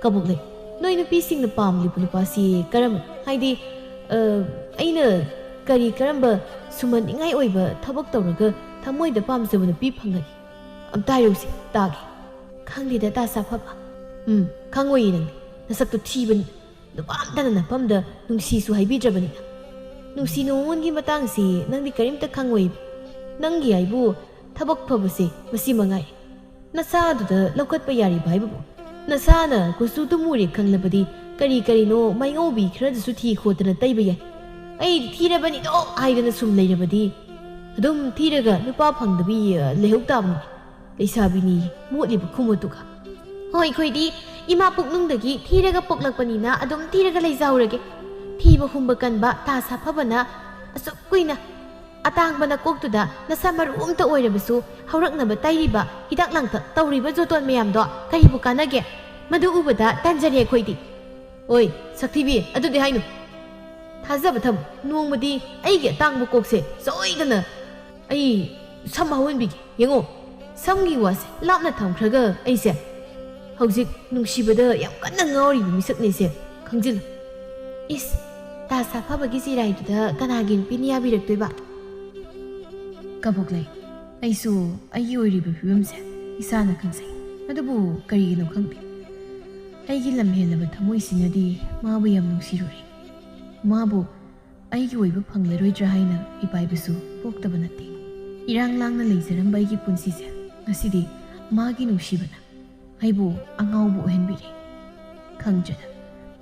ꯀꯕꯣꯛꯂꯩ, ꯅꯣꯏ ꯅꯨꯄꯤꯁꯤꯡꯅ ꯄꯥꯝꯂꯤꯕ ꯅꯨꯄꯥꯁꯤ ꯀꯔꯝꯕ? ꯍꯥꯏꯗꯤ, ꯑ, ꯑꯩꯅ ꯀꯔꯤ ꯀꯔꯝꯕ ꯁꯨꯝꯍꯠꯅꯤꯡꯉꯥꯏ ꯑꯣꯏꯕ ꯊꯕꯛ ꯇꯧꯔꯒ ꯊꯃꯣꯏꯗ ꯄꯥꯝꯖꯕ ꯅꯨꯄꯤ ꯐꯪꯒꯅꯤ? ꯑꯝꯇ ꯍꯥꯏꯔꯧꯁꯦ, ꯇꯥꯒꯦ꯫" "ꯈꯪꯗꯦꯗ, ꯇꯥ ꯁꯥꯐꯕ꯫" "ꯎꯝ, ꯈꯪꯉꯣꯏꯌꯦ ꯅꯪꯗꯤ꯫ ꯅꯁꯛꯇꯣ ꯊꯤꯕꯅꯤ꯫ ꯅꯨꯄꯥ ꯑꯝꯇꯅ ꯅꯐꯝꯗ ꯅꯨꯡꯁꯤꯁꯨ ꯍꯥꯏꯕꯤꯗ꯭ꯔꯕꯅꯤꯅ꯫ ꯅꯨꯡꯁꯤ ꯅꯨꯡꯉꯣꯟꯒꯤ ꯃꯇꯥꯡꯁꯤ ꯅꯪꯗꯤ ꯀꯔꯤꯝꯇ ꯈꯪꯉꯣꯏ꯫ ꯅꯪꯒꯤ ꯍꯥꯏꯕꯨ ꯊꯕꯛ ꯐꯕꯁꯦ ꯃꯁꯤ ꯃꯉꯥꯏ꯫ ꯅꯁꯥꯗꯨꯗ ꯂꯧꯈꯠꯄ ꯌꯥꯔꯤꯕ ꯍꯥꯏꯕꯕꯨ ꯅꯁꯥꯅ ꯀꯨꯆꯨꯗꯨ ꯃꯨꯔꯦ ꯈꯪꯂꯕꯗꯤ ꯀꯔꯤ ꯀꯔꯤꯅꯣ ꯃꯥꯏꯉꯧꯕꯤ ꯈꯔꯗꯨꯁꯨ ꯊꯤ ꯈꯣꯠꯇꯅ ꯇꯩꯕ ꯌꯥꯏ꯫ ꯑꯩꯗꯤ ꯊꯤꯔꯕꯅꯤꯗꯣ ꯍꯥꯏꯗꯅ ꯁꯨꯝ ꯂꯩꯔꯕꯗꯤ ꯑꯗꯨꯝ ꯊꯤꯔꯒ ꯅꯨꯄꯥ ꯐꯪꯗꯕꯤ, ꯑ, ꯂꯩꯍꯧ ꯇꯥꯕꯅꯤ꯫ ꯂꯩꯁꯥꯕꯤꯅꯤ, ꯃꯣꯠꯂꯤꯕ ꯈꯨꯃꯣꯠꯇꯨꯒ꯫ ꯍꯣꯏ, ꯑꯩꯈꯣꯏꯗꯤ ꯏꯃꯥ ꯄꯨꯛꯅꯨꯡꯗꯒꯤ ꯊꯤꯔꯒ ꯄꯣꯛꯂꯛꯄꯅꯤꯅ ꯑꯗꯨꯝ ꯊꯤꯔꯒ ꯂꯩꯖꯍꯧꯔꯒꯦ꯫" ꯊꯤꯕ ꯍꯨꯝꯕ ꯀꯟꯕ ꯇꯥ ꯁꯥꯐꯕꯅ ꯑꯁꯨꯛ ꯀꯨꯏꯅ ꯑꯇꯥꯡꯕ ꯅꯀꯣꯛꯇꯨꯗ ꯅꯁꯝ ꯃꯔꯨ ꯑꯝꯇ ꯑꯣꯏꯔꯕꯁꯨ ꯍꯧꯔꯛꯅꯕ ꯇꯩꯔꯤꯕ ꯍꯤꯗꯥꯛ ꯂꯥꯡꯊꯛ ꯇꯧꯔꯤꯕ ꯖꯣꯇꯣꯟ ꯃꯌꯥꯝꯗꯣ ꯀꯔꯤꯕꯨ ꯀꯥꯟꯅꯒꯦ? ꯃꯗꯨ ꯎꯕꯗ ꯇꯟꯖꯔꯦ ꯑꯩꯈꯣꯏꯗꯤ꯫ ꯑꯣꯏ, ꯁꯛꯊꯤꯕꯤ, ꯑꯗꯨꯗꯤ ꯍꯥꯏꯅꯨ꯫ ꯊꯥꯖꯕ ꯊꯝꯃꯨ, ꯅꯣꯡꯃꯗꯤ ꯑꯩꯒꯤ ꯑꯇꯥꯡꯕ ꯀꯣꯛꯁꯦ ꯁꯣꯏꯗꯅ ꯑꯩ ꯁꯝ ꯍꯧꯍꯟꯕꯤꯒꯦ꯫ ꯌꯦꯡꯉꯣ, ꯁꯝꯒꯤ ꯋꯥꯁꯦ ꯂꯥꯞꯅ ꯊꯝꯈ꯭ꯔꯒ ꯑꯩꯁꯦ ꯍꯧꯖꯤꯛ ꯅꯨꯡꯁꯤꯕꯗ ꯌꯥꯝ ꯀꯟꯅ ꯉꯥꯎꯔꯤꯕ ꯃꯤꯁꯛꯅꯤꯁꯦ, ꯈꯪꯖꯤꯜꯂꯨ꯫ ꯏꯁ, ꯇꯥ ꯁꯥꯐꯕꯒꯤ ꯆꯤꯔꯥꯏꯗꯨꯗ ꯀꯅꯥꯒꯤ ꯅꯨꯄꯤꯅ ꯌꯥꯕꯤꯔꯛꯇꯣꯏꯕ? ꯀꯕꯣꯛꯂꯩ, ꯑꯩꯁꯨ ꯑꯩꯒꯤ ꯑꯣꯏꯔꯤꯕ ꯐꯤꯕꯝꯁꯦ ꯏꯁꯥꯅ ꯈꯪꯖꯩ꯫ ꯑꯗꯨꯕꯨ ꯀꯔꯤꯒꯤꯅꯣ ꯈꯪꯗꯦ, ꯑꯩꯒꯤ ꯂꯝꯍꯦꯜꯂꯕ ꯊꯃꯣꯏꯁꯤꯅꯗꯤ ꯃꯥꯕꯨ ꯌꯥꯝ ꯅꯨꯡꯁꯤꯔꯨꯔꯦ꯫ ꯃꯥꯕꯨ ꯑꯩꯒꯤ ꯑꯣꯏꯕ ꯐꯪꯂꯔꯣꯏꯗ꯭ꯔꯥ ꯍꯥꯏꯅ ꯏꯄꯥꯏꯕꯁꯨ ꯄꯣꯛꯇꯕ ꯅꯠꯇꯦ꯫ ꯏꯔꯥꯡ ꯂꯥꯡꯅ ꯂꯩꯖꯔꯝꯕ ꯑꯩꯒꯤ ꯄꯨꯟꯁꯤꯁꯦ ꯉꯁꯤꯗꯤ ꯃꯥꯒꯤ ꯅꯨꯡꯁꯤꯕꯅ ꯑꯩꯕꯨ ꯑꯉꯥꯎꯕ ꯑꯣꯏꯍꯟꯕꯤꯔꯦ꯫ ꯈꯪꯖꯗ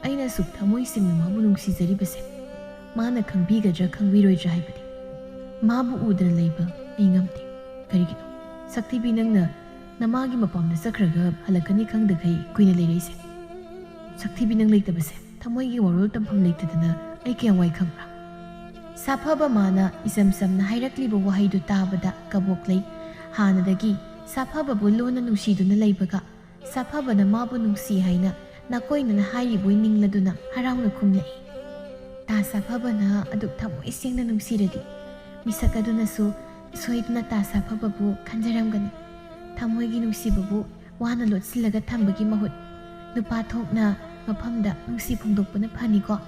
ꯑꯩꯅ ꯑꯁꯨꯛ ꯊꯃꯣꯏ ꯁꯦꯡꯅ ꯃꯥꯕꯨ ꯅꯨꯡꯁꯤꯖꯔꯤꯕꯁꯦ ꯃꯥꯅ ꯈꯪꯕꯤꯒꯗ꯭ꯔꯥ ꯈꯪꯕꯤꯔꯣꯏꯗ꯭ꯔꯥ ꯍꯥꯏꯕꯗꯤ꯫ ꯃꯥꯕꯨ ꯎꯗꯅ ꯂꯩꯕ ꯑꯩ ꯉꯝꯗꯦ꯫ ꯀꯔꯤꯒꯤꯅꯣ? ꯁꯛꯊꯤꯕꯤ, ꯅꯪꯅ ꯅꯃꯥꯒꯤ ꯃꯄꯥꯝꯗ ꯆꯠꯈ꯭ꯔꯒ ꯍꯜꯂꯛꯀꯅꯤ ꯈꯪꯗꯈꯩ ꯀꯨꯏꯅ ꯂꯩꯔꯛꯏꯁꯦ? ꯁꯛꯊꯤꯕꯤ, ꯅꯪ ꯂꯩꯇꯕꯁꯦ ꯊꯃꯣꯏꯒꯤ ꯋꯥꯔꯣꯜ ꯇꯝꯐꯝ ꯂꯩꯇꯗꯅ ꯑꯩ ꯀꯌꯥꯝ ꯋꯥꯏ ꯈꯪꯕ꯭ꯔꯥ? ꯁꯥꯐꯕ ꯃꯥꯅ ꯏꯆꯝ ꯆꯝꯅ ꯍꯥꯏꯔꯛꯂꯤꯕ ꯋꯥꯍꯩꯗꯨ ꯇꯥꯕꯗ ꯀꯕꯣꯛꯂꯩ ꯍꯥꯟꯅꯗꯒꯤ ꯁꯥꯐꯕꯕꯨ ꯂꯨꯅ ꯅꯨꯡꯁꯤꯗꯨꯅ ꯂꯩꯕꯒ ꯁꯥꯐꯕꯅ ꯃꯥꯕꯨ ꯅꯨꯡꯁꯤ ꯍꯥꯏꯅ ꯅꯥꯀꯣꯏꯅꯅ ꯍꯥꯏꯔꯤꯕꯣꯏ ꯅꯤꯡꯂꯗꯨꯅ ꯍꯔꯥꯎꯅ ꯈꯨꯝꯂꯛꯏ꯫ ꯇꯥ ꯁꯥꯐꯕꯅ ꯑꯗꯨꯛ ꯊꯃꯣꯏ ꯁꯦꯡꯅ ꯅꯨꯡꯁꯤꯔꯗꯤ ꯃꯤꯁꯛ ꯑꯗꯨꯅꯁꯨ ꯁꯣꯏꯗꯅ ꯇꯥ ꯁꯥꯐꯕꯕꯨ ꯈꯟꯖꯔꯝꯒꯅꯤ꯫ ꯊꯃꯣꯏꯒꯤ ꯅꯨꯡꯁꯤꯕꯕꯨ ꯋꯥꯅ ꯂꯣꯠꯁꯤꯜꯂꯒ ꯊꯝꯕꯒꯤ ꯃꯍꯨꯠ ꯅꯨꯄꯥ ꯊꯣꯛꯅ ꯃꯐꯝꯗ ꯅꯨꯡꯁꯤ ꯐꯣꯡꯗꯣꯛꯄꯅ ꯐꯅꯤꯀꯣ꯫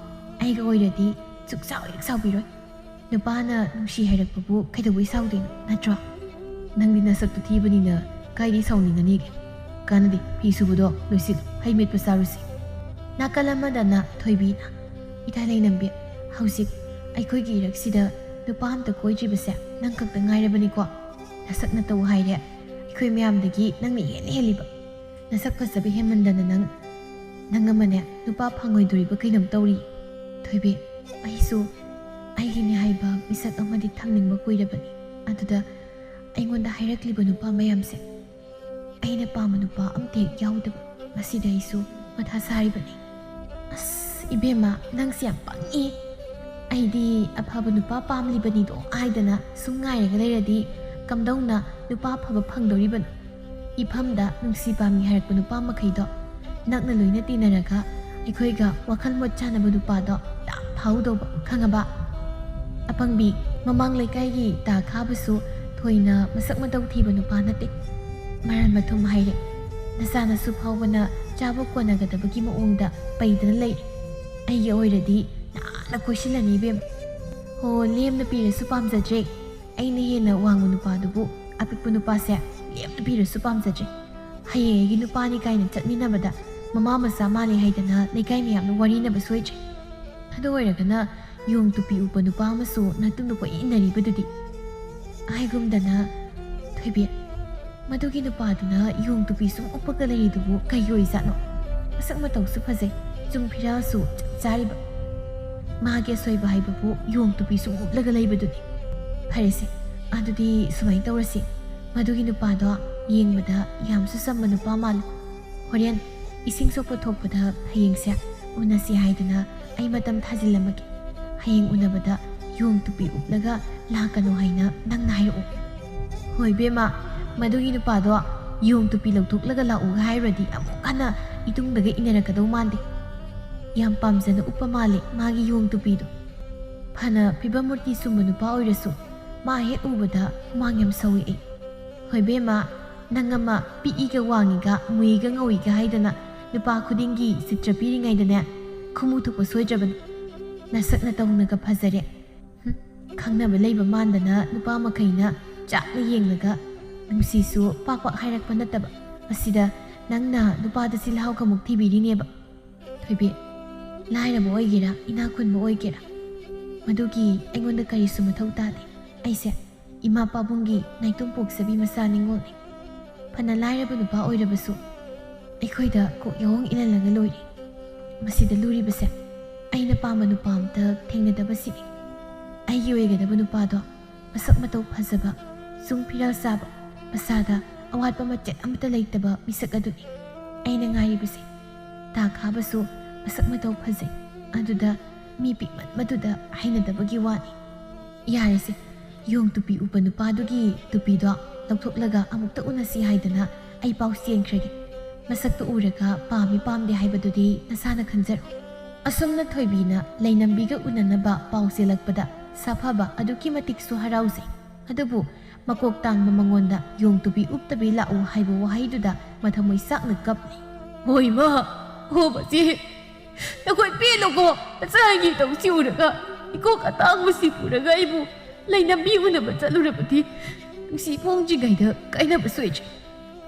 ꯑꯩꯒ ꯑꯣꯏꯔꯗꯤ ꯁꯨꯛꯁꯥꯎ ꯍꯦꯛ ꯁꯥꯎꯕꯤꯔꯣꯏ꯫ ꯅꯨꯄꯥꯅ ꯅꯨꯡꯁꯤ ꯍꯥꯏꯔꯛꯄꯕꯨ ꯀꯩꯗꯧꯕꯩ ꯁꯥꯎꯗꯣꯏꯅꯣ, ꯅꯠꯇ꯭ꯔꯣ? ꯅꯪꯗꯤ ꯅꯁꯛꯇꯨ ꯊꯤꯕꯅꯤꯅ ꯀꯥꯏꯗꯩ ꯁꯥꯎꯅꯤꯡꯒꯅꯤꯒꯦ? ꯀꯥꯟꯅꯗꯦ, ꯐꯤ ꯁꯨꯕꯗꯣ ꯂꯣꯏꯁꯤꯜꯂꯨ, ꯍꯩ ꯃꯦꯠꯄ ꯆꯥꯔꯨꯁꯤ꯫ ꯅꯥꯀꯜ ꯑꯃꯗꯅ ꯊꯣꯏꯕꯤꯅ, "ꯏꯇꯥ ꯂꯩꯅꯝꯕꯤ, ꯍꯧꯖꯤꯛ ꯑꯩꯈꯣꯏꯒꯤ ꯏꯔꯛꯁꯤꯗ ꯅꯨꯄꯥ ꯑꯝꯇ ꯀꯣꯏꯗ꯭ꯔꯤꯕꯁꯦ ꯅꯪ ꯈꯛꯇ ꯉꯥꯏꯔꯕꯅꯤꯀꯣ꯫ ꯅꯁꯛ ꯅꯇꯧ ꯍꯥꯏꯔꯦ, ꯑꯩꯈꯣꯏ ꯃꯌꯥꯝꯗꯒꯤ ꯅꯪꯅ ꯏꯍꯦꯟ ꯍꯦꯜꯂꯤꯕ꯫ ꯅꯁꯛ ꯐꯖꯕ ꯍꯦꯟꯃꯟꯗꯅ ꯅꯪ, ꯅꯪ ꯑꯃꯅꯦ ꯅꯨꯄꯥ ꯐꯪꯉꯣꯏꯗꯣꯔꯤꯕ ꯀꯩꯅꯣꯝ ꯇꯧꯔꯤ꯫ ꯊꯣꯏꯕꯤ, ꯑꯩꯁꯨ ꯑꯩꯒꯤꯅꯤ ꯍꯥꯏꯕ ꯃꯤꯁꯛ ꯑꯃꯗꯤ ꯊꯝꯅꯤꯡꯕ ꯀꯨꯏꯔꯕꯅꯤ꯫ ꯑꯗꯨꯗ ꯑꯩꯉꯣꯟꯗ ꯍꯥꯏꯔꯛꯂꯤꯕ ꯅꯨꯄꯥ ꯃꯌꯥꯝꯁꯦ ꯑꯩꯅ ꯄꯥꯝꯕ ꯅꯨꯄꯥ ꯑꯝꯇ ꯍꯦꯛ ꯌꯥꯎꯗꯕ꯫ ꯃꯁꯤꯗ ꯑꯩꯁꯨ ꯃꯊꯥ ꯁꯥꯔꯤꯕꯅꯤ꯫" "ꯑꯁ, ꯏꯕꯦꯝꯃ, ꯅꯪꯁꯦ ꯌꯥꯝ ꯄꯪꯉꯤ꯫ ꯑꯩꯗꯤ ꯑꯐꯕ ꯅꯨꯄꯥ ꯄꯥꯝꯂꯤꯕꯅꯤꯗꯣ ꯍꯥꯏꯗꯅ ꯁꯨꯝ ꯉꯥꯏꯔꯒ ꯂꯩꯔꯗꯤ ꯀꯝꯗꯧꯅ ꯅꯨꯄꯥ ꯑꯐꯕ ꯐꯪꯗꯧꯔꯤꯕꯅꯣ? ꯏꯐꯝꯗ ꯅꯨꯡꯁꯤ ꯄꯥꯝꯃꯤ ꯍꯥꯏꯔꯛꯄ ꯅꯨꯄꯥ ꯃꯈꯩꯗꯣ ꯅꯛꯅ ꯂꯣꯏꯅ ꯇꯤꯟꯅꯔꯒ ꯑꯩꯈꯣꯏꯒ ꯋꯥꯈꯜ ꯃꯣꯠ ꯆꯥꯅꯕ ꯅꯨꯄꯥꯗꯣ ꯇꯥ ꯐꯥꯎꯗꯧꯕ, ꯈꯪꯉꯕ? ꯑꯄꯪꯕꯤ, ꯃꯃꯥꯡ ꯂꯩꯀꯥꯏꯒꯤ ꯇꯥ ꯈꯥꯕꯁꯨ ꯊꯣꯏꯅ ꯃꯁꯛ ꯃꯇꯧ ꯊꯤꯕ ꯅꯨꯄꯥ ꯅꯠꯇꯦ꯫ ꯃꯔꯟ ꯃꯊꯨꯝ ꯍꯥꯏꯔꯦ, ꯅꯆꯥꯅꯁꯨ ꯐꯥꯎꯕꯅ ꯆꯥꯕ ꯀꯣꯟꯅꯒꯗꯕꯒꯤ ꯃꯑꯣꯡꯗ ꯄꯩꯗꯅ ꯂꯩꯔꯦ꯫ ꯑꯩꯒꯤ ꯑꯣꯏꯔꯗꯤ ꯅꯍꯥꯟꯅ ꯀꯣꯏꯁꯤꯜꯂꯅꯤ ꯏꯕꯦꯝ꯫ ꯍꯣ, ꯂꯦꯝꯅ ꯄꯤꯔꯁꯨ ꯄꯥꯝꯖꯗ꯭ꯔꯦ꯫ ꯑꯩꯅ ꯍꯦꯟꯅ ꯋꯥꯡꯕ ꯅꯨꯄꯥꯗꯨꯕꯨ ꯑꯄꯤꯛꯄ ꯅꯨꯄꯥꯁꯦ ꯂꯦꯝꯅ ꯄꯤꯔꯁꯨ ꯄꯥꯝꯖꯗ꯭ꯔꯦ꯫ ꯍꯌꯦꯡ ꯑꯩꯒꯤ ꯅꯨꯄꯥꯅꯤ ꯀꯥꯏꯅ ꯆꯠꯃꯤꯟꯅꯕꯗ ꯃꯃꯥ ꯃꯆꯥ ꯃꯥꯜꯂꯦ ꯍꯥꯏꯗꯅ ꯂꯩꯀꯥꯏ ꯃꯌꯥꯝꯅ ꯋꯥꯔꯤꯅꯕ ꯁꯣꯏꯗ꯭ꯔꯦ꯫ ꯑꯗꯨ ꯑꯣꯏꯔꯒꯅ ꯌꯣꯡ ꯇꯨꯄꯤ ꯎꯞꯄ ꯅꯨꯄꯥ ꯑꯃꯁꯨ ꯅꯇꯨꯝꯗ ꯀꯣꯏ ꯏꯟꯅꯔꯤꯕꯗꯨꯗꯤ꯫ ꯍꯥꯏꯒꯨꯝꯗꯅ, ꯊꯣꯏꯕꯤ, ꯃꯗꯨꯒꯤ ꯅꯨꯄꯥꯗꯨꯅ ꯌꯣꯡ ꯇꯨꯄꯤ ꯁꯨꯝ ꯎꯞꯄꯒ ꯂꯩꯔꯤꯗꯨꯕꯨ ꯀꯩꯒꯤ ꯑꯣꯏꯖꯥꯠꯅꯣ? ꯃꯁꯛ ꯃꯇꯧꯁꯨ ꯐꯖꯩ, ꯆꯨꯡ ꯐꯤꯔꯥꯜꯁꯨ ꯆꯞ ꯆꯥꯔꯤꯕ꯫ ꯃꯥꯒꯤ ꯑꯁꯣꯏꯕ ꯍꯥꯏꯕꯕꯨ ꯌꯣꯡ ꯇꯨꯄꯤ ꯁꯨꯝ ꯎꯞꯂꯒ ꯂꯩꯕꯗꯨꯅꯤ꯫ ꯐꯔꯦꯁꯦ, ꯑꯗꯨꯗꯤ ꯁꯨꯃꯥꯏꯅ ꯇꯧꯔꯁꯤ, ꯃꯗꯨꯒꯤ ꯅꯨꯄꯥꯗꯣ ꯌꯦꯡꯕꯗ ꯌꯥꯝꯁꯨ ꯆꯝꯕ ꯅꯨꯄꯥ ꯃꯥꯜꯂꯤ꯫ ꯍꯣꯔꯦꯟ ꯏꯁꯤꯡ ꯁꯣꯛꯄ ꯊꯣꯛꯄꯗ ꯍꯌꯦꯡꯁꯦ ꯎꯅꯁꯤ ꯍꯥꯏꯗꯅ ꯑꯩ ꯃꯇꯝ ꯊꯥꯖꯤꯜꯂꯝꯃꯒꯦ꯫ ꯍꯌꯦꯡ ꯎꯅꯕꯗ ꯌꯣꯡ ꯇꯨꯄꯤ ꯎꯞꯂꯒ ꯂꯥꯛꯀꯅꯨ ꯍꯥꯏꯅ ꯅꯪꯅ ꯍꯥꯏꯔꯛꯑꯣ꯫ ꯍꯣꯏ ꯏꯕꯦꯝꯃ, ꯃꯗꯨꯒꯤ ꯅꯨꯄꯥꯗꯣ ꯌꯣꯡ ꯇꯨꯄꯤ ꯂꯧꯊꯣꯛꯂꯒ ꯂꯥꯛꯎꯒ ꯍꯥꯏꯔꯨꯔꯗꯤ ꯑꯃꯨꯛ ꯍꯟꯅ ꯏꯇꯨꯡꯗꯒ ꯏꯟꯅꯔꯛꯀꯗꯧ ꯃꯥꯟꯗꯦ꯫ ꯌꯥꯝ ꯄꯥꯝꯖꯅ ꯎꯞꯄ ꯃꯥꯜꯂꯦ ꯃꯥꯒꯤ ꯌꯣꯡ ꯇꯨꯄꯤꯗꯣ꯫ ꯐꯅ ꯐꯤꯕꯝ ꯃꯨꯔꯇꯤ ꯆꯨꯝꯕ ꯅꯨꯄꯥ ꯑꯣꯏꯔꯁꯨ ꯃꯥ ꯍꯦꯛ ꯎꯕꯗ ꯍꯨꯃꯥꯡ ꯌꯥꯝ ꯁꯧꯏ ꯑꯩ꯫ ꯍꯣꯏ ꯏꯕꯦꯝꯃ, ꯅꯪ ꯑꯃ ꯄꯤꯛꯏꯒ ꯋꯥꯡꯉꯤꯒ ꯃꯨꯏꯒ ꯉꯧꯏꯒ ꯍꯥꯏꯗꯅ ꯅꯨꯄꯥ ꯈꯨꯗꯤꯡꯒꯤ ꯆꯤꯇ꯭ꯔ ꯄꯤꯔꯤꯉꯩꯗꯅꯦ ꯈꯨꯃꯨ ꯊꯣꯛꯄ ꯁꯣꯏꯗ꯭ꯔꯕꯅꯤ꯫ ꯅꯁꯛ ꯅꯇꯧꯅꯒ ꯐꯖꯔꯦ꯫ ꯍꯨꯝ, ꯈꯪꯅꯕ ꯂꯩꯕ ꯃꯥꯟꯗꯅ ꯅꯨꯄꯥ ꯃꯈꯩꯅ ꯆꯥꯛꯅ ꯌꯦꯡꯂꯒ ꯅꯨꯡꯁꯤꯁꯨ ꯄꯥꯛ ꯄꯥꯛ ꯍꯥꯏꯔꯛꯄ ꯅꯠꯇꯕ, ꯑꯁꯤꯗ ꯅꯪꯅ ꯅꯨꯄꯥꯗ ꯆꯤꯜꯍꯥꯎ ꯀꯃꯨꯛ ꯊꯤꯕꯤꯔꯤꯅꯦꯕ꯫ ꯊꯣꯏꯕꯤ, ꯂꯥꯏꯔꯕ ꯑꯣꯏꯒꯦꯔꯥ ꯏꯅꯥꯛ ꯈꯨꯟꯕ ꯑꯣꯏꯒꯦꯔꯥ, ꯃꯗꯨꯒꯤ ꯑꯩꯉꯣꯟꯗ ꯀꯔꯤꯁꯨ ꯃꯊꯧ ꯇꯥꯗꯦ꯫ ꯑꯩꯁꯦ ꯏꯃꯥ ꯄꯥꯕꯨꯡꯒꯤ ꯅꯥꯏꯇꯣꯝ ꯄꯣꯛꯆꯕꯤ ꯃꯆꯥ ꯅꯤꯉꯣꯜꯅꯤ꯫ ꯐꯅ ꯂꯥꯏꯔꯕ ꯅꯨꯄꯥ ꯑꯣꯏꯔꯕꯁꯨ ꯑꯩꯈꯣꯏꯗ ꯀꯣꯛ ꯌꯥꯍꯣꯡ ꯏꯜꯍꯜꯂꯒ ꯂꯣꯏꯔꯦ꯫ ꯃꯁꯤꯗ ꯂꯨꯔꯤꯕꯁꯦ ꯑꯩꯅ ꯄꯥꯝꯕ ꯅꯨꯄꯥ ꯑꯝꯇ ꯊꯦꯡꯅꯗꯕꯁꯤꯅꯤ꯫ ꯑꯩꯒꯤ ꯑꯣꯏꯒꯗꯕ ꯅꯨꯄꯥꯗꯣ ꯃꯁꯛ ꯃꯇꯧ ꯐꯖꯕ, ꯆꯨꯡ ꯐꯤꯔꯥꯜ ꯆꯥꯕ, ꯃꯁꯥꯗ ꯑꯋꯥꯠꯄ ꯃꯆꯦꯠ ꯑꯃꯠꯇ ꯂꯩꯇꯕ ꯃꯤꯁꯛ ꯑꯗꯨꯅꯤ ꯑꯩꯅ ꯉꯥꯏꯔꯤꯕꯁꯦ꯫ ꯇꯥ ꯈꯥꯕꯁꯨ ꯃꯁꯛ ꯃꯇꯧ ꯐꯖꯩ꯫ ꯑꯗꯨꯗ ꯃꯤ ꯄꯤꯛꯃꯟꯕꯗꯨꯗ ꯍꯩꯅꯗꯕꯒꯤ ꯋꯥꯅꯤ꯫ ꯌꯥꯔꯦꯁꯦ, ꯌꯣꯡ ꯇꯨꯄꯤ ꯎꯞꯄ ꯅꯨꯄꯥꯗꯨꯒꯤ ꯇꯨꯄꯤꯗꯣ ꯂꯧꯊꯣꯛꯂꯒ ꯑꯃꯨꯛꯇ ꯎꯅꯁꯤ ꯍꯥꯏꯗꯅ ꯑꯩ ꯄꯥꯎ ꯆꯦꯟꯈ꯭ꯔꯒꯦ꯫ ꯃꯁꯛꯇꯨ ꯎꯔꯒ ꯄꯥꯝꯃꯤ ꯄꯥꯝꯗꯦ ꯍꯥꯏꯕꯗꯨꯗꯤ ꯅꯁꯥꯅ ꯈꯟꯖꯔꯣ꯫ ꯑꯁꯨꯝꯅ ꯊꯣꯏꯕꯤꯅ ꯂꯩꯅꯝꯕꯤꯒ ꯎꯅꯅꯕ ꯄꯥꯎ ꯆꯦꯜꯂꯛꯄꯗ ꯁꯥꯐꯕ ꯑꯗꯨꯛꯀꯤ ꯃꯇꯤꯛꯁꯨ ꯍꯔꯥꯎꯖꯩ꯫ ꯑꯗꯨꯕꯨ ꯃꯀꯣꯛ ꯇꯥꯡꯕ ꯃꯉꯣꯟꯗ ꯌꯣꯡ ꯇꯨꯄꯤ ꯎꯞꯇꯕꯤ ꯂꯥꯛꯎ ꯍꯥꯏꯕ ꯋꯥꯍꯩꯗꯨꯗ ꯃꯊꯃꯣꯏ ꯆꯥꯛꯅ ꯀꯞꯂꯤ꯫ ꯍꯣꯏ ꯃꯥ, ꯍꯣ ꯃꯆꯦ, ꯅꯈꯣꯏ ꯄꯦꯜꯂꯣꯀꯣ, ꯅꯆꯥꯒꯤ ꯇꯧꯁꯤ ꯎꯔꯒ, ꯏꯀꯣꯛ ꯑꯇꯥꯡꯕꯁꯤ ꯄꯨꯔꯒ ꯑꯩꯕꯨ ꯂꯩꯅꯝꯕꯤ ꯎꯅꯕ ꯆꯠꯂꯨꯔꯕꯗꯤ ꯅꯨꯡꯁꯤ ꯐꯣꯡꯗ꯭ꯔꯤꯉꯩꯗ ꯀꯥꯏꯅꯕ ꯁꯣꯏꯗ꯭ꯔꯦ꯫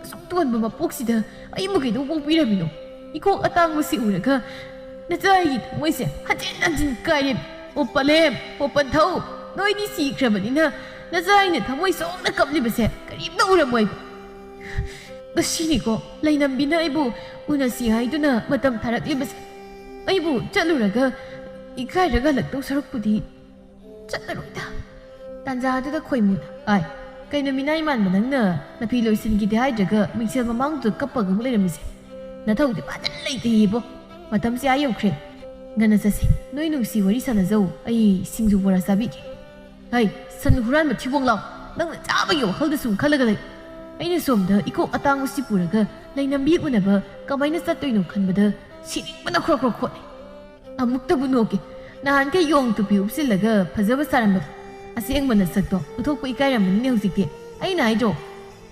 ꯑꯁꯨꯛ ꯇꯣꯟꯕ ꯃꯄꯣꯛꯁꯤꯗ ꯑꯩꯕꯨ ꯀꯩꯗꯧ ꯄꯣꯛꯄꯤꯔꯝꯃꯤꯅꯣ? ꯏꯀꯣꯛ ꯑꯇꯥꯡꯕꯁꯤ ꯎꯔꯒ ꯅꯆꯥ ꯑꯩꯒꯤ ꯊꯃꯣꯏꯁꯦ ꯍꯟꯖꯤꯟ ꯍꯟꯖꯤꯟ ꯀꯥꯏꯔꯦ꯫ ꯑꯣ ꯄꯂꯦꯝ, ꯑꯣ ꯄꯟꯊꯧ, ꯅꯣꯏꯗꯤ ꯁꯤꯈ꯭ꯔꯕꯅꯤꯅ ꯅꯆꯥ ꯑꯩꯅ ꯊꯃꯣꯏ ꯁꯣꯛꯅ ꯀꯞꯂꯤꯕꯁꯦ ꯀꯔꯤꯝꯇ ꯎꯔꯝꯃꯣꯏꯕ꯫ ꯉꯁꯤꯅꯤꯀꯣ ꯂꯩꯅꯝꯕꯤꯅ ꯑꯩꯕꯨ ꯎꯅꯁꯤ ꯍꯥꯏꯗꯨꯅ ꯃꯇꯝ ꯊꯥꯔꯛꯂꯤꯕꯁꯦ꯫ ꯑꯩꯕꯨ ꯆꯠꯂꯨꯔꯒ ꯏꯀꯥꯏꯔꯒ ꯍꯜꯂꯛꯇꯧ ꯁꯔꯨꯛꯄꯨꯗꯤ ꯆꯠꯂꯔꯣꯏꯗ꯫ ꯇꯥꯟꯖꯥꯗꯨꯗ ꯈꯣꯏꯃꯨꯅ, "ꯑꯥꯏ, ꯀꯩꯅꯣ ꯃꯤꯅꯥꯏ ꯃꯥꯟꯕ ꯅꯪꯅ ꯅꯐꯤ ꯂꯣꯏꯁꯤꯟꯈꯤꯗꯦ ꯍꯥꯏꯗ꯭ꯔꯒ ꯃꯤꯡꯁꯦꯜ ꯃꯃꯥꯡꯗꯨꯗ ꯀꯞꯄꯒ ꯑꯃꯨꯛ ꯂꯩꯔꯝꯃꯤꯁꯦ? ꯅꯊꯧꯗꯤ ꯐꯖꯅ ꯂꯩꯇꯦꯌꯦꯕꯣ꯫ ꯃꯇꯝꯁꯦ ꯑꯥ ꯌꯧꯈ꯭ꯔꯦ꯫ ꯉꯟꯅ ꯆꯠꯁꯤ꯫ ꯅꯣꯏ ꯅꯨꯡꯁꯤ ꯋꯥꯔꯤ ꯁꯥꯟꯅꯖꯧ꯫ ꯑꯩ ꯁꯤꯡꯖꯨ ꯕꯣꯔꯥ ꯆꯥꯕꯤꯒꯦ꯫ ꯍꯩ, ꯁꯟ ꯍꯨꯔꯥꯟꯕ ꯊꯤꯕꯣꯡ ꯂꯥꯎ꯫ ꯅꯪꯅ ꯆꯥꯕꯒꯤ ꯋꯥꯈꯜꯗ ꯁꯨꯝ ꯈꯜꯂꯒ ꯂꯩ꯫ ꯑꯩꯅ ꯁꯣꯝꯗ ꯏꯀꯣꯛ ꯑꯇꯥꯡꯕꯁꯤ ꯄꯨꯔꯒ ꯂꯩꯅꯝꯕꯤ ꯎꯅꯕ ꯀꯃꯥꯏꯅ ꯆꯠꯇꯣꯏꯅꯣ ꯈꯟꯕꯗ ꯁꯤꯅꯤꯡꯕꯅ ꯈ꯭ꯔꯣꯛ ꯈ꯭ꯔꯣꯛ ꯈꯣꯠꯂꯤ꯫ ꯑꯃꯨꯛꯇꯕꯨ ꯅꯣꯛꯀꯦ꯫ ꯅꯍꯥꯟꯈꯩ ꯌꯣꯡ ꯇꯨꯄꯤ ꯎꯞꯁꯤꯜꯂꯒ ꯐꯖꯕ ꯁꯥꯔꯝꯕꯗꯣ꯫ ꯑꯁꯦꯡꯕ ꯅꯁꯛꯇꯣ ꯎꯊꯣꯛꯄ ꯏꯀꯥꯏꯔꯝꯃꯅꯤꯅꯦ ꯍꯧꯖꯤꯛꯇꯤ꯫ ꯑꯩꯅ ꯍꯥꯏꯗ꯭ꯔꯣ?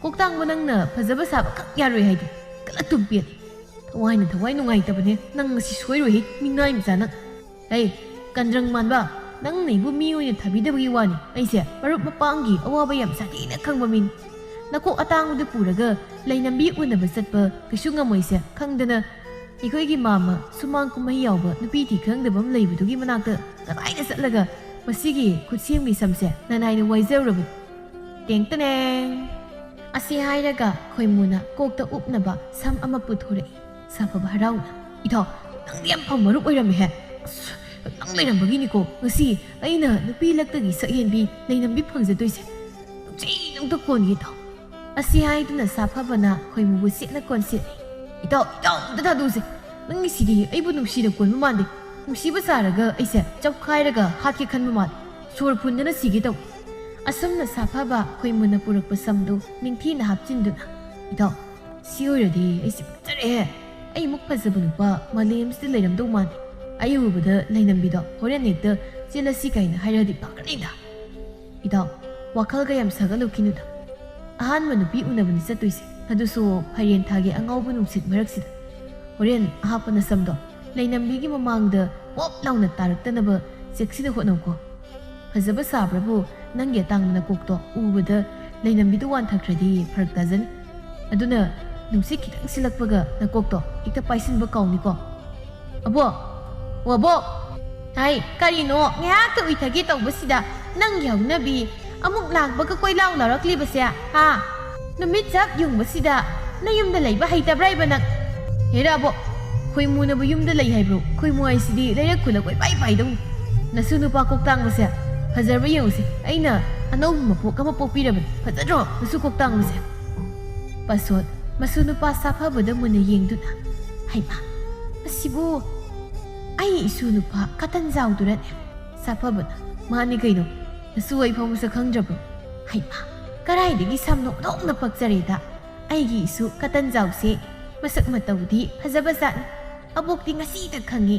ꯀꯣꯛꯇꯥꯡꯕ ꯅꯪꯅ ꯐꯖꯕ ꯁꯥꯕ ꯈꯛ ꯌꯥꯔꯣꯏ ꯍꯥꯏꯗꯣ꯫ ꯀꯂꯛꯇꯨꯝ ꯄꯦꯜꯂꯤ꯫ ꯊꯋꯥꯏꯅ ꯊꯋꯥꯏ ꯅꯨꯡꯉꯥꯏꯇꯕꯅꯦ꯫ ꯅꯪ ꯉꯁꯤ ꯁꯣꯏꯔꯣꯏꯍꯦ, ꯃꯤꯅꯥꯏ ꯃꯆꯥ ꯅꯪ꯫ ꯍꯩ, ꯀꯟꯗ꯭ꯔꯪ ꯃꯥꯟꯕ, ꯅꯪꯅ ꯑꯩꯕꯨ ꯃꯤ ꯑꯣꯏꯅ ꯊꯥꯕꯤꯗꯕꯒꯤ ꯋꯥꯅꯤ꯫ ꯑꯩꯁꯦ ꯃꯔꯨꯞ ꯃꯄꯥꯡꯒꯤ ꯑꯋꯥꯕ ꯌꯥꯝ ꯁꯥꯊꯤꯅ ꯈꯪꯕ ꯃꯤꯅꯤ꯫ ꯅꯀꯣꯛ ꯑꯇꯥꯡꯕꯗꯨ ꯄꯨꯔꯒ ꯂꯩꯅꯝꯕꯤ ꯎꯅꯕ ꯆꯠꯄ ꯀꯩꯁꯨ ꯉꯝꯃꯣꯏꯁꯦ ꯈꯪꯗꯅ, ꯑꯩꯈꯣꯏꯒꯤ ꯃꯥꯝꯃ ꯁꯨꯃꯥꯡ ꯀꯨꯝꯍꯩ ꯌꯥꯎꯕ ꯅꯨꯄꯤ ꯊꯤ ꯈꯪꯗꯕ ꯑꯃ ꯂꯩꯕꯗꯨꯒꯤ ꯃꯅꯥꯛꯇ ꯀꯗꯥꯏꯗ ꯆꯠꯂꯒ ꯃꯁꯤꯒꯤ ꯈꯨꯠꯁꯦꯝꯒꯤ ꯁꯝꯁꯦ ꯅꯅꯥꯏꯅ ꯋꯥꯏꯖꯔꯨꯔꯕꯅꯤ꯫ ꯇꯦꯡ ꯇꯅꯦꯡ! ꯑꯁꯤ ꯍꯥꯏꯔꯒ ꯈꯣꯏꯃꯨꯅ ꯀꯣꯛꯇ ꯎꯞꯅꯕ ꯁꯝ ꯑꯃ ꯄꯨꯊꯣꯔꯛꯏ꯫ ꯁꯥꯐꯕ ꯍꯔꯥꯎꯅ, "ꯏꯊꯣ, ꯅꯪꯗꯤ ꯌꯥꯝ ꯐꯕ ꯃꯔꯨꯞ ꯑꯣꯏꯔꯝꯃꯦꯍꯦ꯫ ꯑꯁ, ꯅꯪ ꯂꯩꯔꯝꯕꯒꯤꯅꯤꯀꯣ ꯉꯁꯤ ꯑꯩꯅ ꯅꯨꯄꯤ ꯂꯛꯇꯒꯤ ꯁꯛꯍꯦꯟꯕꯤ ꯂꯩꯅꯝꯕꯤ ꯐꯪꯖꯗꯣꯏꯁꯦ꯫ ꯅꯨꯡꯁꯤ ꯅꯪꯇ ꯀꯣꯟꯒꯦ ꯏꯊꯣ꯫" ꯑꯁꯤ ꯍꯥꯏꯗꯨꯅ ꯁꯥꯐꯕꯅ ꯈꯣꯏꯃꯨꯕꯨ ꯁꯦꯠꯅ ꯀꯣꯟꯁꯤꯜꯂꯤ꯫ "ꯏꯊꯣ, ꯏꯊꯣ, ꯑꯝꯇ ꯊꯥꯗꯣꯛꯎꯁꯦ꯫ ꯅꯪꯒꯤꯁꯤꯗꯤ ꯑꯩꯕꯨ ꯅꯨꯡꯁꯤꯅ ꯀꯣꯟꯕ ꯃꯥꯟꯗꯦ꯫ ꯅꯨꯡꯁꯤꯕ ꯁꯥꯔꯒ ꯑꯩꯁꯦ ꯆꯞꯈꯥꯏꯔꯒ ꯍꯥꯠꯀꯦ ꯈꯟꯕ ꯃꯥꯜꯂꯦ꯫ ꯁꯣꯔ ꯐꯨꯟꯗꯅ ꯁꯤꯒꯦ ꯇꯧ꯫ ꯑꯁꯨꯝꯅ ꯁꯥꯐꯕ ꯈꯣꯏꯃꯨꯅ ꯄꯨꯔꯛꯄ ꯁꯝꯗꯨ ꯅꯤꯡꯊꯤꯅ ꯍꯥꯞꯆꯤꯟꯗꯨꯅ, "ꯏꯇꯥꯎ, ꯁꯤ ꯑꯣꯏꯔꯗꯤ ꯑꯩꯁꯦ ꯐꯖꯔꯦꯍꯦ꯫ ꯑꯩꯃꯨꯛ ꯐꯖꯕ ꯅꯨꯄꯥ ꯃꯥꯂꯦꯝꯁꯤꯗ ꯂꯩꯔꯝꯗꯧ ꯃꯥꯟꯗꯦ꯫ ꯑꯩ ꯎꯕꯗ ꯂꯩꯅꯝꯕꯤꯗꯣ ꯍꯣꯔꯦꯟ ꯍꯦꯛꯇ ꯆꯦꯜꯂꯁꯤ ꯀꯥꯏꯅ ꯍꯥꯏꯔꯛꯑꯗꯤ ꯐꯒꯅꯤꯗ꯫" "ꯏꯇꯥꯎ, ꯋꯥꯈꯜꯒ ꯌꯥꯝ ꯁꯥꯒꯠꯂꯨꯈꯤꯅꯨꯗ꯫ ꯑꯍꯥꯟꯕ ꯅꯨꯄꯤ ꯎꯅꯕꯅꯤ ꯆꯠꯇꯣꯏꯁꯦ, ꯑꯗꯨꯁꯨ ꯐꯥꯏꯔꯦꯟ ꯊꯥꯒꯤ ꯑꯉꯥꯎꯕ ꯅꯨꯡꯁꯤꯠ ꯃꯔꯛꯁꯤꯗ꯫ ꯍꯣꯔꯦꯟ ꯑꯍꯥꯞꯄ ꯅꯁꯝꯗꯣ ꯂꯩꯅꯝꯕꯤꯒꯤ ꯃꯃꯥꯡꯗ ꯄꯣꯞ ꯂꯥꯎꯅ ꯇꯥꯔꯛꯇꯅꯕ ꯆꯦꯛꯁꯤꯟꯅ ꯍꯣꯠꯅꯧꯀꯣ꯫ ꯐꯖꯕ ꯁꯥꯕ꯭ꯔꯕꯨ ꯅꯪꯒꯤ ꯑꯇꯥꯡꯕ ꯅꯀꯣꯛꯇꯣ ꯎꯕꯗ ꯂꯩꯅꯝꯕꯤꯗ ꯋꯥꯟꯊꯈ꯭ꯔꯗꯤ ꯐꯔꯛ ꯇꯥꯖꯅꯤ꯫ ꯑꯗꯨꯅ ꯅꯨꯡꯁꯤꯠ ꯈꯤꯇꯪ ꯁꯤꯜꯂꯛꯄꯒ ꯅꯀꯣꯛꯇꯣ ꯍꯦꯛꯇ ꯄꯥꯏꯁꯤꯟꯕ ꯀꯥꯎꯅꯤꯀꯣ꯫" "ꯑꯕꯣꯛ, ꯑꯣ ꯑꯕꯣꯛ!" "ꯍꯥꯏ, ꯀꯔꯤꯅꯣ ꯉꯥꯏꯍꯥꯛꯇ ꯎꯏꯊꯒꯦ ꯇꯧꯕꯁꯤꯗ ꯅꯪꯒꯤ ꯍꯧꯅꯕꯤ ꯑꯃꯨꯛ ꯂꯥꯛꯄꯒ ꯀꯣꯏꯂꯥꯎ ꯂꯥꯎꯔꯛꯂꯤꯕꯁꯦ, ꯍꯥ? ꯅꯨꯃꯤꯠ ꯆꯞ ꯌꯨꯡꯕꯁꯤꯗ ꯅꯌꯨꯝꯗ ꯂꯩꯕ ꯍꯩꯇꯕ꯭ꯔꯥ ꯍꯥꯏꯕ ꯅꯪ?" "ꯍꯦꯔꯥ ꯑꯕꯣꯛ, ꯈꯣꯏꯃꯨꯅꯕꯨ ꯌꯨꯝꯗ ꯂꯩ ꯍꯥꯏꯕ꯭ꯔꯣ? ꯈꯣꯏꯃꯨ ꯍꯥꯏꯁꯤꯗꯤ ꯂꯩꯔꯛ ꯈꯨꯜꯂꯛ ꯀꯣꯏꯄꯥꯏ ꯄꯥꯏꯗꯧꯅꯤ꯫ ꯅꯁꯨ ꯅꯨꯄꯥ ꯀꯣꯛꯇꯥꯡꯕꯁꯦ ꯐꯖꯔꯕ ꯌꯦꯡꯉꯨꯁꯦ꯫ ꯑꯩꯅ ꯑꯅꯧꯕ ꯃꯄꯣꯛ ꯑꯃ ꯄꯣꯛꯄꯤꯔꯕꯅꯤ꯫ ꯐꯖꯗ꯭ꯔꯣ ꯅꯁꯨ ꯀꯣꯛꯇꯥꯡꯕꯁꯦ?" ꯄꯥꯁꯣꯠ, ꯃꯁꯨ ꯅꯨꯄꯥ ꯁꯥꯐꯕꯗ ꯃꯨꯟꯅ ꯌꯦꯡꯗꯨꯅ, "ꯍꯩꯃꯥ, ꯃꯁꯤꯕꯨ ꯑꯩ ꯏꯁꯨ ꯅꯨꯄꯥ ꯀꯇꯟ ꯖꯥꯎꯗꯨꯔꯅꯦ?" ꯁꯥꯐꯕꯅ, "ꯃꯥꯅꯤ ꯀꯩꯅꯣ, ꯅꯁꯨ ꯑꯩ ꯐꯥꯎ ꯃꯁꯛ ꯈꯪꯗ꯭ꯔꯕ꯭ꯔꯣ? ꯍꯩꯃꯥ, ꯀꯔꯥꯏꯗꯒꯤ ꯁꯝꯅꯣ ꯑꯣꯟꯊꯣꯛꯅ ꯄꯛꯆꯔꯦꯗ꯫ ꯑꯩꯒꯤ ꯏꯁꯨ ꯀꯇꯟ ꯖꯥꯎꯁꯦ ꯃꯁꯛ ꯃꯇꯧꯗꯤ ꯐꯖꯕ ꯖꯥꯠꯅꯤ꯫ ꯑꯕꯣꯛꯇꯤ ꯉꯁꯤꯗ ꯈꯪꯉꯤ꯫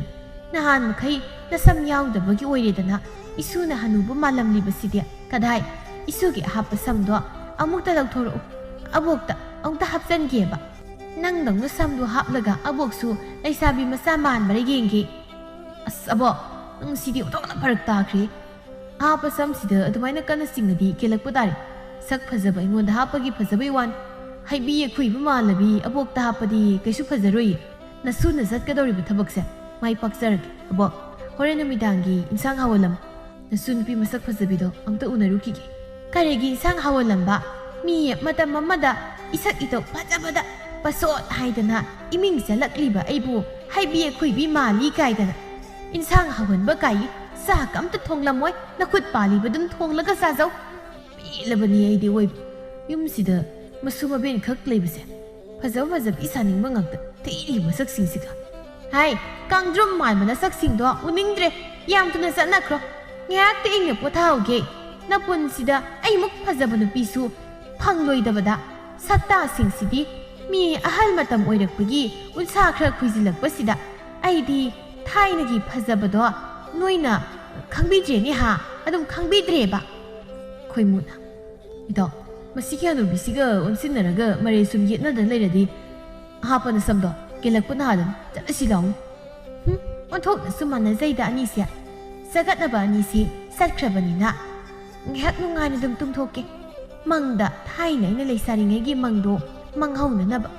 ꯅꯍꯥꯟ ꯃꯈꯩ ꯅꯁꯝ ꯌꯥꯎꯗꯕꯒꯤ ꯑꯣꯏꯔꯦꯗꯅ ꯏꯁꯨꯅ ꯍꯅꯨꯕ ꯃꯥꯜꯂꯝꯂꯤꯕꯁꯤꯗꯤ꯫ ꯀꯗꯥꯏ? ꯏꯁꯨꯒꯤ ꯑꯍꯥꯞꯄ ꯁꯝꯗꯣ ꯑꯃꯨꯛꯇ ꯂꯧꯊꯣꯔꯛꯎ꯫ ꯑꯕꯣꯛꯇ ꯑꯃꯨꯛꯇ ꯍꯥꯞꯆꯟꯒꯦꯕ꯫ ꯅꯪꯗꯧꯅ ꯁꯝꯗꯣ ꯍꯥꯞꯂꯒ ꯑꯕꯣꯛꯁꯨ ꯂꯩꯁꯥꯕꯤ ꯃꯆꯥ ꯃꯥꯟꯕꯔ ꯌꯦꯡꯒꯦ꯫" "ꯑꯁ ꯑꯕꯣꯛ, ꯅꯪ ꯁꯤꯗꯤ ꯑꯣꯟꯊꯣꯛꯅ ꯐꯔꯛ ꯇꯥꯈ꯭ꯔꯦ꯫ ꯑꯍꯥꯞꯄ ꯁꯝꯁꯤꯗ ꯑꯗꯨꯃꯥꯏꯅ ꯀꯟꯅ ꯆꯤꯡꯉꯗꯤ ꯀꯦꯜꯂꯛꯄ ꯇꯥꯔꯦ꯫ ꯁꯛ ꯐꯖꯕ ꯑꯩꯉꯣꯟꯗ ꯍꯥꯞꯄꯒꯤ ꯐꯖꯕꯩ ꯋꯥꯅꯤ꯫ ꯍꯩꯕꯤ ꯑꯈꯨꯏꯕ ꯃꯥꯜꯂꯕꯤ ꯑꯕꯣꯛꯇ ꯍꯥꯞꯄꯗꯤ ꯀꯩꯁꯨ ꯐꯖꯔꯣꯏꯌꯦ꯫ ꯅꯁꯨꯅ ꯆꯠꯀꯗꯧꯔꯤꯕ ꯊꯕꯛꯁꯦ ꯃꯥꯏ ꯄꯥꯛꯆꯔꯒꯦ꯫ ꯑꯕꯣꯛ, ꯍꯣꯔꯦꯟ ꯅꯨꯃꯤꯗꯥꯡꯒꯤ ꯏꯟꯁꯥꯡ ꯍꯥꯎꯍꯜꯂꯝꯃꯨ꯫ ꯅꯁꯨ ꯅꯨꯄꯤ ꯃꯁꯛ ꯐꯖꯕꯤꯗꯣ ꯑꯝꯇ ꯎꯅꯔꯨꯈꯤꯒꯦ꯫" "ꯀꯔꯤꯒꯤ ꯏꯟꯁꯥꯡ ꯍꯥꯎꯍꯜꯂꯝꯕ? ꯃꯤ ꯃꯇꯝ ꯑꯃꯗ ꯏꯁꯛ ꯏꯇꯧ ꯐꯖꯕꯗ ꯄꯁꯣꯠ ꯍꯥꯏꯗꯅ ꯏꯃꯤꯡ ꯆꯠꯂꯛꯂꯤꯕ ꯑꯩꯕꯨ ꯍꯩꯕꯤ ꯑꯈꯨꯏꯕꯤ ꯃꯥꯜꯂꯤ ꯀꯥꯏꯗꯅ꯫ ꯏꯟꯁꯥꯡ ꯍꯥꯎꯍꯟꯕ ꯀꯥꯏ, ꯆꯥꯛ ꯑꯝꯇ ꯊꯣꯡꯂꯝꯃꯣꯏ, ꯅꯈꯨꯠ ꯄꯥꯜꯂꯤꯕꯗꯨꯝ ꯊꯣꯡꯂꯒ ꯆꯥꯖꯧ꯫ ꯄꯦꯜꯂꯕꯅꯤ ꯑꯩꯗꯤ ꯑꯣꯏꯕ꯫ ꯌꯨꯝꯁꯤꯗ ꯃꯁꯨ ꯃꯕꯦꯟ ꯈꯛ ꯂꯩꯕꯁꯦ꯫ ꯐꯖꯕ ꯐꯖꯕꯤ ꯁꯥꯅꯤꯡꯕ ꯉꯥꯛꯇ, ꯊꯤꯔꯤꯕ ꯃꯁꯛꯁꯤꯡꯁꯤꯒ꯫ ꯍꯥꯏ, ꯀꯥꯡꯗ꯭ꯔꯨꯝ ꯃꯥꯟꯕ ꯅꯁꯛꯁꯤꯡꯗꯣ ꯎꯅꯤꯡꯗ꯭ꯔꯦ꯫ ꯌꯥꯝ ꯊꯨꯅ ꯆꯠꯅꯈ꯭ꯔꯣ꯫ ꯉꯥꯏꯍꯥꯛꯇ ꯏꯪꯅ ꯄꯣꯊꯥꯍꯧꯒꯦ꯫ ꯅꯄꯨꯟꯁꯤꯗ ꯑꯩꯃꯨꯛ ꯐꯖꯕ ꯅꯨꯄꯤꯁꯨ ꯐꯪꯂꯣꯏꯗꯕꯗ, ꯁꯛꯇꯥꯁꯤꯡꯁꯤꯗꯤ ꯃꯤ ꯑꯍꯜ ꯃꯇꯝ ꯑꯣꯏꯔꯛꯄꯒꯤ ꯎꯟꯁꯥ ꯈꯔ ꯈꯨꯏꯖꯤꯜꯂꯛꯄꯁꯤꯗ ꯑꯩꯗꯤ ꯊꯥꯏꯅꯒꯤ ꯐꯖꯕꯗꯣ ꯅꯣꯏꯅ ꯈꯪꯕꯤꯗ꯭ꯔꯦꯅꯦ ꯍꯥ? ꯑꯗꯨꯝ ꯈꯪꯕꯤꯗ꯭ꯔꯦꯕ꯫ ꯈꯣꯏꯃꯨꯅ, "ꯏꯇꯥꯎ, ꯃꯁꯤꯒꯤ ꯍꯅꯨꯕꯤꯁꯤꯒ ꯑꯣꯟꯁꯤꯟꯅꯔꯒ ꯃꯔꯩ ꯁꯨꯝ ꯌꯦꯠꯅꯗꯅ ꯂꯩꯔꯗꯤ ꯑꯍꯥꯞꯄ ꯅꯁꯝꯗꯣ ꯀꯦꯜꯂꯛꯄ ꯅꯍꯥꯗꯅꯤ꯫ ꯆꯠꯂꯁꯤ ꯂꯥꯎꯅꯦ꯫" ꯍꯨꯝ, ꯑꯣꯟꯊꯣꯛꯅꯁꯨ ꯃꯥꯟꯅꯖꯩꯗ ꯑꯅꯤꯁꯦ꯫ ꯆꯒꯠꯅꯕ ꯑꯅꯤꯁꯤ ꯆꯠꯈ꯭ꯔꯕꯅꯤꯅ ꯉꯥꯏꯍꯥꯛ ꯅꯨꯡꯉꯥꯏꯅ ꯑꯗꯨꯝ ꯇꯨꯝꯊꯣꯛꯀꯦ꯫ ꯃꯪꯗ ꯊꯥꯏꯅ ꯑꯩꯅ ꯂꯩꯁꯥꯔꯤꯉꯩꯒꯤ ꯃꯪꯗꯣ ꯃꯪꯍꯧꯅꯅꯕ꯫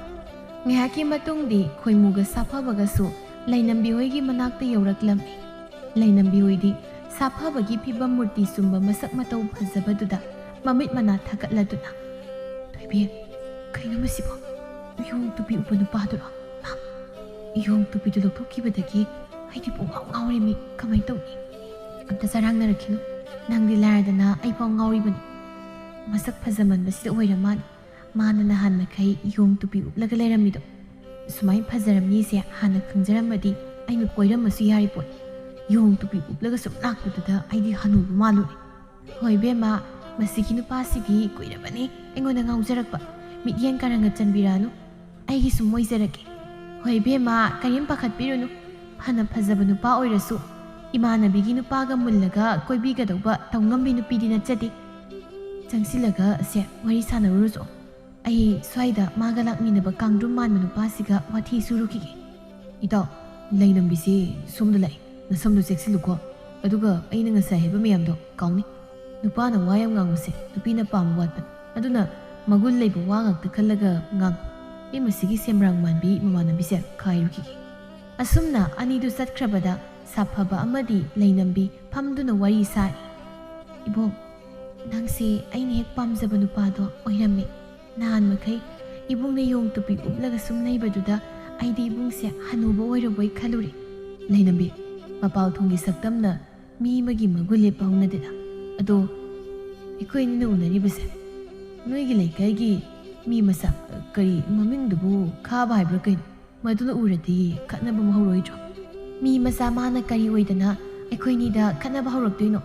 ꯉꯥꯏꯍꯥꯛꯀꯤ ꯃꯇꯨꯡꯗꯤ ꯈꯣꯏꯃꯨꯒ ꯁꯥꯐꯕꯒꯁꯨ ꯂꯩꯅꯝꯕꯤ ꯍꯣꯏꯒꯤ ꯃꯅꯥꯛꯇ ꯌꯧꯔꯛꯂꯝꯃꯤ꯫ ꯂꯩꯅꯝꯕꯤ ꯍꯣꯏꯗꯤ ꯁꯥꯐꯕꯒꯤ ꯐꯤꯕꯝ ꯃꯨꯔꯇꯤ ꯆꯨꯝꯕ ꯃꯁꯛ ꯃꯇꯧ ꯐꯖꯕꯗꯨꯗ ꯃꯃꯤꯠ ꯃꯅꯥ ꯊꯥꯒꯠꯂꯗꯨꯅ, "ꯊꯣꯏꯕꯤ, ꯀꯩꯅꯣ ꯃꯁꯤꯕꯣ? ꯌꯣꯡ ꯇꯨꯄꯤ ꯎꯞꯄ ꯅꯨꯄꯥꯗꯨꯔꯣ? ꯃꯥ, ꯌꯣꯡ ꯇꯨꯄꯤꯗꯨ ꯂꯧꯊꯣꯛꯈꯤꯕꯗꯒꯤ ꯑꯩꯗꯤ ꯄꯨꯡꯉꯥꯎ ꯉꯥꯎꯔꯦꯃꯤ꯫ ꯀꯃꯥꯏꯅ ꯇꯧꯅꯤ?" "ꯑꯝꯇ ꯆꯔꯥꯡꯅꯔꯛꯈꯤꯅꯨ꯫ ꯅꯪꯗꯤ ꯂꯥꯏꯔꯗꯅ ꯑꯩꯐꯥꯎ ꯉꯥꯎꯔꯤꯕꯅꯤ꯫ ꯃꯁꯛ ꯐꯖꯃꯟꯕꯁꯤꯗ ꯑꯣꯏꯔ ꯃꯥꯜꯂꯦ꯫ ꯃꯥꯅ ꯅꯍꯥꯟ ꯃꯈꯩ ꯌꯣꯡ ꯇꯨꯄꯤ ꯎꯞꯂꯒ ꯂꯩꯔꯝꯃꯤꯗꯣ꯫ ꯁꯨꯃꯥꯏꯅ ꯐꯖꯔꯝꯅꯤꯁꯦ ꯍꯥꯟꯅ ꯈꯪꯖꯔꯝꯃꯗꯤ ꯑꯩꯅ ꯀꯣꯏꯔꯝꯃꯁꯨ ꯌꯥꯔꯤ ꯄꯣꯠ꯫ ꯌꯣꯡ ꯇꯨꯄꯤ ꯎꯞꯂꯒ ꯁꯨꯝ ꯂꯥꯛꯄꯗꯨꯗ ꯑꯩꯗꯤ ꯍꯅꯨꯕ ꯃꯥꯜꯂꯨꯔꯦ꯫ ꯍꯣꯏ ꯏꯕꯦꯝꯃ, ꯃꯁꯤꯒꯤ ꯅꯨꯄꯥꯁꯤꯗꯤ ꯀꯨꯏꯔꯕꯅꯤ ꯑꯩꯉꯣꯟꯗ ꯉꯥꯎꯖꯔꯛꯄ꯫ ꯃꯤꯠꯌꯦꯡ ꯀꯥꯔꯪꯒ ꯆꯟꯕꯤꯔꯛꯑꯅꯨ꯫ ꯑꯩꯒꯤ ꯁꯨꯝ ꯑꯣꯏꯖꯔꯒꯦ꯫ ꯍꯣꯏ ꯏꯕꯦꯝꯃ, ꯀꯔꯤꯝ ꯄꯥꯈꯠꯄꯤꯔꯨꯅꯨ꯫ ꯐꯅ ꯐꯖꯕ ꯅꯨꯄꯥ ꯑꯣꯏꯔꯁꯨ ꯏꯃꯥꯟꯅꯕꯤꯒꯤ ꯅꯨꯄꯥꯒ ꯃꯨꯜꯂꯒ ꯀꯣꯏꯕꯤꯒꯗꯧꯕ ꯇꯧꯉꯝꯕꯤ ꯅꯨꯄꯤꯗꯤ ꯅꯠꯆꯗꯦ꯫ ꯆꯪꯁꯤꯜꯂꯒ ꯁꯦ, ꯋꯥꯔꯤ ꯁꯥꯟꯅꯔꯨꯔꯁꯨ꯫ ꯑꯩ ꯁ꯭ꯋꯥꯏꯗ ꯃꯥꯒ ꯂꯥꯛꯃꯤꯟꯅꯕ ꯀꯥꯡꯗ꯭ꯔꯨꯝ ꯃꯥꯟꯕ ꯅꯨꯄꯥꯁꯤꯒ ꯋꯥꯊꯤ ꯁꯨꯔꯨꯈꯤꯒꯦ꯫ ꯏꯇꯥꯎ, ꯂꯩꯅꯝꯕꯤꯁꯤ ꯁꯣꯝꯗ ꯂꯥꯛꯏ꯫ ꯅꯁꯝꯗꯣ ꯆꯦꯛꯁꯤꯜꯂꯨꯀꯣ꯫ ꯑꯗꯨꯒ ꯑꯩꯅ ꯉꯁꯥꯏ ꯍꯥꯏꯕ ꯃꯌꯥꯝꯗꯣ ꯀꯥꯎꯅꯤ꯫ ꯅꯨꯄꯥꯅ ꯋꯥ ꯌꯥꯝ ꯉꯥꯡꯕꯁꯦ ꯅꯨꯄꯤꯅ ꯄꯥꯝꯕ ꯋꯥꯠꯄꯅꯤ꯫ ꯑꯗꯨꯅ ꯃꯒꯨꯟ ꯂꯩꯕ ꯋꯥ ꯉꯥꯛꯇ ꯈꯜꯂꯒ ꯉꯥꯡ꯫ ꯑꯩ ꯃꯁꯤꯒꯤ ꯁꯦꯝꯕ꯭ꯔꯥꯡ ꯃꯥꯟꯕꯤ ꯃꯃꯥꯟꯅꯕꯤꯁꯦ ꯈꯥꯏꯔꯨꯈꯤꯒꯦ꯫ ꯑꯁꯨꯝꯅ ꯑꯅꯤꯗꯨ ꯆꯠꯈ꯭ꯔꯕꯗ ꯁꯥꯐꯕ ꯑꯃꯗꯤ ꯂꯩꯅꯝꯕꯤ ꯐꯝꯗꯨꯅ ꯋꯥꯔꯤ ꯁꯥꯔꯤ꯫ "ꯏꯕꯣꯛ, ꯅꯪꯁꯦ ꯑꯩꯅ ꯍꯦꯛ ꯄꯥꯝꯖꯕ ꯅꯨꯄꯥꯗꯣ ꯑꯣꯏꯔꯝꯃꯦ꯫ ꯅꯍꯥꯟ ꯃꯈꯩ ꯏꯕꯨꯡꯅ ꯌꯣꯡ ꯇꯨꯄꯤ ꯎꯞꯂꯒ ꯁꯨꯝ ꯂꯩꯕꯗꯨꯗ ꯑꯩꯗꯤ ꯏꯕꯨꯡꯁꯦ ꯍꯅꯨꯕ ꯑꯣꯏꯔꯕꯣꯏ ꯈꯜꯂꯨꯔꯦ꯫" ꯂꯩꯅꯝꯕꯤ, ꯃꯄꯥꯜ ꯊꯣꯡꯒꯤ ꯁꯛꯇꯝꯅ ꯃꯤ ꯑꯃꯒꯤ ꯃꯒꯨꯟ ꯂꯦꯞꯄ ꯍꯧꯅꯗꯦꯗ꯫ "ꯑꯗꯣ ꯑꯩꯈꯣꯏ ꯑꯅꯤꯅ ꯎꯅꯔꯤꯕꯁꯦ ꯅꯣꯏꯒꯤ ꯂꯩꯀꯥꯏꯒꯤ ꯃꯤ ꯃꯆꯥ, ꯀꯔꯤ ꯃꯃꯤꯡꯗꯨꯕꯨ, ꯈꯥꯕ ꯍꯥꯏꯕ꯭ꯔꯥ ꯀꯩꯅꯣ? ꯃꯗꯨꯅ ꯎꯔꯗꯤ ꯈꯠꯅꯕ ꯑꯃ ꯍꯧꯔꯣꯏꯗ꯭ꯔꯣ? ꯃꯤ ꯃꯆꯥ ꯃꯥꯅ ꯀꯔꯤ ꯑꯣꯏꯗꯅ ꯑꯩꯈꯣꯏꯅꯤꯗ ꯈꯠꯅꯕ ꯍꯧꯔꯛꯇꯣꯏꯅꯣ?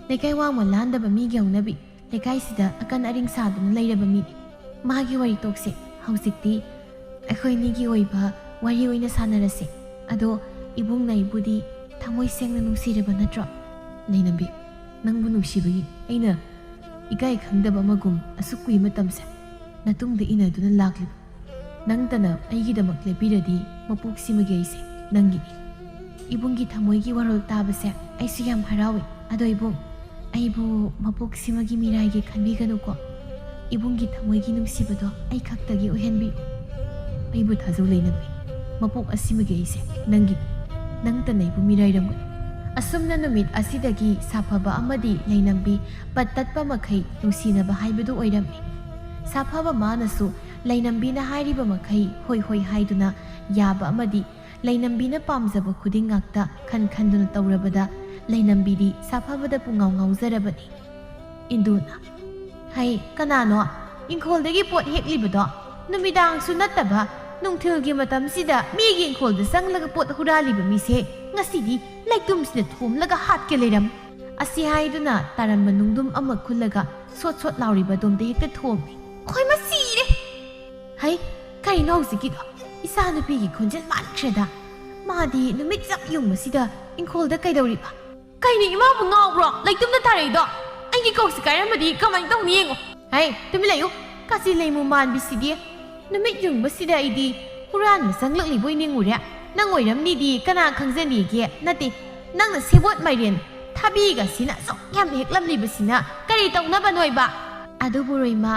ꯂꯩꯀꯥꯏ ꯋꯥꯡꯃ ꯂꯥꯟꯗꯕ ꯃꯤꯒꯤ ꯍꯧꯅꯕꯤ, ꯂꯩꯀꯥꯏꯁꯤꯗ ꯑꯀꯟ ꯑꯔꯤꯡ ꯁꯥꯗꯨꯅ ꯂꯩꯔꯕ ꯃꯤꯅꯤ꯫ ꯃꯥꯒꯤ ꯋꯥꯔꯤ ꯇꯣꯛꯁꯦ꯫ ꯍꯧꯖꯤꯛꯇꯤ ꯑꯩꯈꯣꯏꯅꯤꯒꯤ ꯑꯣꯏꯕ ꯋꯥꯔꯤ ꯑꯣꯏꯅ ꯁꯥꯟꯅꯔꯁꯦ꯫ ꯑꯗꯣ ꯏꯕꯨꯡꯅ ꯑꯩꯕꯨꯗꯤ ꯊꯃꯣꯏ ꯁꯦꯡꯅ ꯅꯨꯡꯁꯤꯔꯕ ꯅꯠꯇ꯭ꯔꯣ? ꯂꯩꯅꯝꯕꯤ, ꯅꯪꯕꯨ ꯅꯨꯡꯁꯤꯕꯒꯤ ꯑꯩꯅ ꯏꯀꯥꯏ ꯈꯪꯗꯕ ꯑꯃꯒꯨꯝ ꯑꯁꯨꯛ ꯀꯨꯏ ꯃꯇꯝꯁꯦ ꯅꯇꯨꯡꯗ ꯏꯟꯅꯗꯨꯅ ꯂꯥꯛꯂꯤꯕ꯫ ꯅꯪꯇꯅ ꯑꯩꯒꯤꯗꯃꯛ ꯂꯦꯞꯄꯤꯔꯗꯤ ꯃꯄꯣꯛꯁꯤꯃꯒꯤ ꯑꯩꯁꯦ ꯅꯪꯒꯤꯅꯤ꯫ ꯏꯕꯨꯡꯒꯤ ꯊꯃꯣꯏꯒꯤ ꯋꯥꯔꯣꯜ ꯇꯥꯕꯁꯦ ꯑꯩꯁꯨ ꯌꯥꯝ ꯍꯔꯥꯎꯏ꯫ ꯑꯗꯣ ꯏꯕꯨꯡ, ꯑꯩꯕꯨ ꯃꯄꯣꯛꯁꯤꯃꯒꯤ ꯃꯤꯔꯥꯏꯒꯤ ꯈꯟꯕꯤꯒꯅꯨꯀꯣ꯫ ꯏꯕꯨꯡꯒꯤ ꯊꯃꯣꯏꯒꯤ ꯅꯨꯡꯁꯤꯕꯗꯣ ꯑꯩ ꯈꯛꯇꯒꯤ ꯑꯣꯏꯍꯟꯕꯤꯌꯨ꯫ ꯑꯩꯕꯨ ꯊꯥꯖꯧ ꯂꯩꯅꯝꯕꯤ, ꯃꯄꯣꯛ ꯑꯁꯤꯃꯒꯤ ꯑꯩꯁꯦ ꯅꯪꯒꯤꯅꯤ꯫ ꯅꯪꯇꯅ ꯑꯩꯕꯨ ꯃꯤꯔꯥꯏꯔꯝꯒꯅꯨ꯫ ꯑꯁꯨꯝꯅ ꯅꯨꯃꯤꯠ ꯑꯁꯤꯗꯒꯤ ꯁꯥꯐꯕ ꯑꯃꯗꯤ ꯂꯩꯅꯝꯕꯤ ꯄꯠ ꯇꯠꯄ ꯃꯈꯩ ꯅꯨꯡꯁꯤꯅꯕ ꯍꯥꯏꯕꯗꯨ ꯑꯣꯏꯔꯝꯃꯤ꯫ ꯁꯥꯐꯕ ꯃꯥꯅꯁꯨ ꯂꯩꯅꯝꯕꯤꯅ ꯍꯥꯏꯔꯤꯕ ꯃꯈꯩ ꯍꯣꯏ ꯍꯣꯏ ꯍꯥꯏꯗꯨꯅ ꯌꯥꯕ ꯑꯃꯗꯤ ꯂꯩꯅꯝꯕꯤꯅ ꯄꯥꯝꯖꯕ ꯈꯨꯗꯤꯡ ꯉꯥꯛꯇ ꯈꯟ ꯈꯟꯗꯨꯅ ꯇꯧꯔꯕꯗ ꯂꯩꯅꯝꯕꯤꯗꯤ ꯁꯥꯐꯕꯗ ꯄꯨꯡꯉꯥꯎ ꯉꯥꯎꯖꯔꯕꯅꯤ꯫ ꯏꯟꯗꯨꯅ, "ꯍꯩ, ꯀꯅꯥꯅꯣ ꯏꯪꯈꯣꯜꯗꯒꯤ ꯄꯣꯠ ꯍꯦꯛꯂꯤꯕꯗꯣ? ꯅꯨꯃꯤꯗꯥꯡꯁꯨ ꯅꯠꯇꯕ ꯅꯨꯡꯊꯤꯜꯒꯤ ꯃꯇꯝꯁꯤꯗ ꯃꯤꯒꯤ ꯏꯪꯈꯣꯜꯗ ꯆꯪꯂꯒ ꯄꯣꯠ ꯍꯨꯔꯥꯜꯂꯤꯕ ꯃꯤꯁꯦ ꯉꯁꯤꯗꯤ ꯂꯩꯇꯨꯝꯁꯤꯅ ꯊꯣꯝꯂꯒ ꯍꯥꯠꯀꯦ ꯂꯩꯔꯝ!" ꯑꯁꯤ ꯍꯥꯏꯗꯨꯅ ꯇꯥꯔꯝꯕ ꯅꯨꯡꯗꯨꯝ ꯑꯃ ꯈꯨꯜꯂꯒ ꯁꯣꯠ ꯁꯣꯠ ꯂꯥꯎꯔꯤꯕ ꯑꯗꯣꯝꯗ ꯍꯦꯛꯇ ꯊꯣꯝꯃꯤ꯫ "ꯈꯣꯏ ꯃꯁꯤꯔꯦ! ꯍꯩ, ꯀꯔꯤꯅꯣ ꯍꯧꯖꯤꯛꯀꯤꯗꯣ? ꯏꯆꯥ ꯅꯨꯄꯤꯒꯤ ꯈꯣꯟꯖꯦꯜ ꯃꯥꯟꯈ꯭ꯔꯦꯗ꯫ ꯃꯥꯗꯤ ꯅꯨꯃꯤꯠ ꯆꯞ ꯌꯨꯡꯕꯁꯤꯗ ꯏꯪꯈꯣꯜꯗ ꯀꯩꯗꯧꯔꯤꯕ?" "ꯀꯩꯅꯣ ꯏꯃꯥꯕꯨ ꯉꯥꯎꯕ꯭ꯔꯣ? ꯂꯩꯇꯨꯝꯗ ꯊꯥꯔꯛꯏꯗꯣ? ꯑꯩꯒꯤ ꯀꯣꯛꯁꯤ ꯀꯥꯏꯔꯝꯃꯗꯤ ꯀꯃꯥꯏꯅ ꯇꯧꯅꯤ ꯌꯦꯡꯉꯣ!" "ꯍꯩ, ꯇꯨꯃꯤꯟ ꯂꯩꯌꯨ! ꯀꯥꯆꯤ ꯂꯩꯃꯨ ꯃꯥꯟꯕꯤꯁꯤꯗꯤ! ꯅꯨꯃꯤꯠ ꯌꯨꯡꯕꯁꯤꯗ ꯑꯩꯗꯤ ꯍꯨꯔꯥꯟꯕ ꯆꯪꯂꯛꯂꯤꯕꯣꯏ ꯅꯤꯡꯉꯨꯔꯦ꯫ ꯅꯪ ꯑꯣꯏꯔꯝꯅꯤꯗꯤ ꯀꯅꯥ ꯈꯪꯖꯅꯤꯒꯦ? ꯅꯠꯇꯦ, ꯅꯪꯅ ꯁꯦꯕꯣꯠ, ꯃꯥꯏꯔꯦꯟ, ꯊꯕꯤꯒꯁꯤꯅ ꯑꯁꯨꯛ ꯌꯥꯝ ꯍꯦꯛꯂꯝꯂꯤꯕꯁꯤꯅ ꯀꯔꯤ ꯇꯧꯅꯕꯅꯣꯏꯕ?" "ꯑꯗꯨꯕꯨ ꯔꯣꯏꯃꯥ,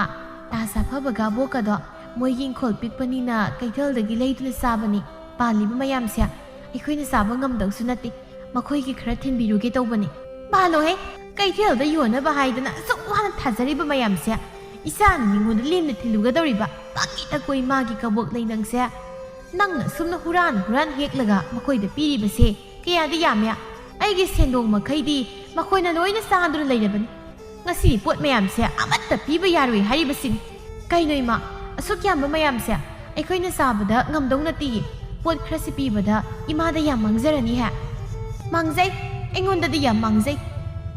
ꯇꯥ ꯁꯥꯐꯕꯒ ꯑꯕꯣꯛꯀꯗꯣ ꯃꯣꯏꯒꯤ ꯏꯪꯈꯣꯜ ꯄꯤꯛꯄꯅꯤꯅ ꯀꯩꯊꯦꯜꯗꯒꯤ ꯂꯩꯗꯨꯅ ꯆꯥꯕꯅꯤ꯫ ꯄꯥꯜꯂꯤꯕ ꯃꯌꯥꯝꯁꯦ ꯑꯩꯈꯣꯏꯅ ꯆꯥꯕ ꯉꯝꯗꯧꯁꯨ ꯅꯠꯇꯦ꯫ ꯃꯈꯣꯏꯒꯤ ꯈꯔ ꯊꯤꯟꯕꯤꯔꯨꯒꯦ ꯇꯧꯕꯅꯤ꯫" "ꯄꯥꯜꯂꯣꯍꯦ! ꯀꯩꯊꯦꯜꯗ ꯌꯣꯟꯅꯕ ꯍꯥꯏꯗꯅ ꯑꯁꯨꯛ ꯋꯥꯅ ꯊꯥꯖꯔꯤꯕ ꯃꯌꯥꯝꯁꯦ ꯏꯆꯥꯅ ꯃꯤꯉꯣꯟꯗ ꯂꯦꯝꯅ ꯊꯤꯜꯂꯨꯒꯗꯧꯔꯤꯕ? ꯄꯪꯉꯤꯗꯀꯣ ꯏꯃꯥꯒꯤ ꯀꯕꯣꯛ ꯂꯩ ꯅꯪꯁꯦ꯫ ꯅꯪꯅ ꯑꯁꯨꯝꯅ ꯍꯨꯔꯥꯟ ꯍꯨꯔꯥꯟ ꯍꯦꯛꯂꯒ ꯃꯈꯣꯏꯗ ꯄꯤꯔꯤꯕꯁꯦ ꯀꯌꯥꯗꯤ ꯌꯥꯝꯃꯦ꯫ ꯑꯩꯒꯤ ꯁꯦꯟꯗꯣꯡ ꯃꯈꯩꯗꯤ ꯃꯈꯣꯏꯅ ꯂꯣꯏꯅ ꯆꯥꯗꯨꯅ ꯂꯩꯔꯕꯅꯤ꯫ ꯉꯁꯤꯗꯤ ꯄꯣꯠ ꯃꯌꯥꯝꯁꯦ ꯑꯃꯠꯇ ꯄꯤꯕ ꯌꯥꯔꯣꯏ ꯍꯥꯏꯔꯤꯕꯁꯤꯅꯤ꯫ ꯀꯩꯅꯣ ꯏꯃꯥ, ꯑꯁꯨꯛ ꯌꯥꯝꯕ ꯃꯌꯥꯝꯁꯦ ꯑꯩꯈꯣꯏꯅ ꯆꯥꯕꯗ ꯉꯝꯗꯧ ꯅꯠꯇꯤꯌꯦ꯫ ꯄꯣꯠ ꯈꯔꯁꯤ ꯄꯤꯕꯗ ꯏꯃꯥꯗ ꯌꯥꯝ ꯃꯥꯡꯖꯔꯅꯤ ꯍꯦ꯫ ꯃꯥꯡꯖꯩ꯫ ꯑꯩꯉꯣꯟꯗꯗꯤ ꯌꯥꯝ ꯃꯥꯡꯖꯩ꯫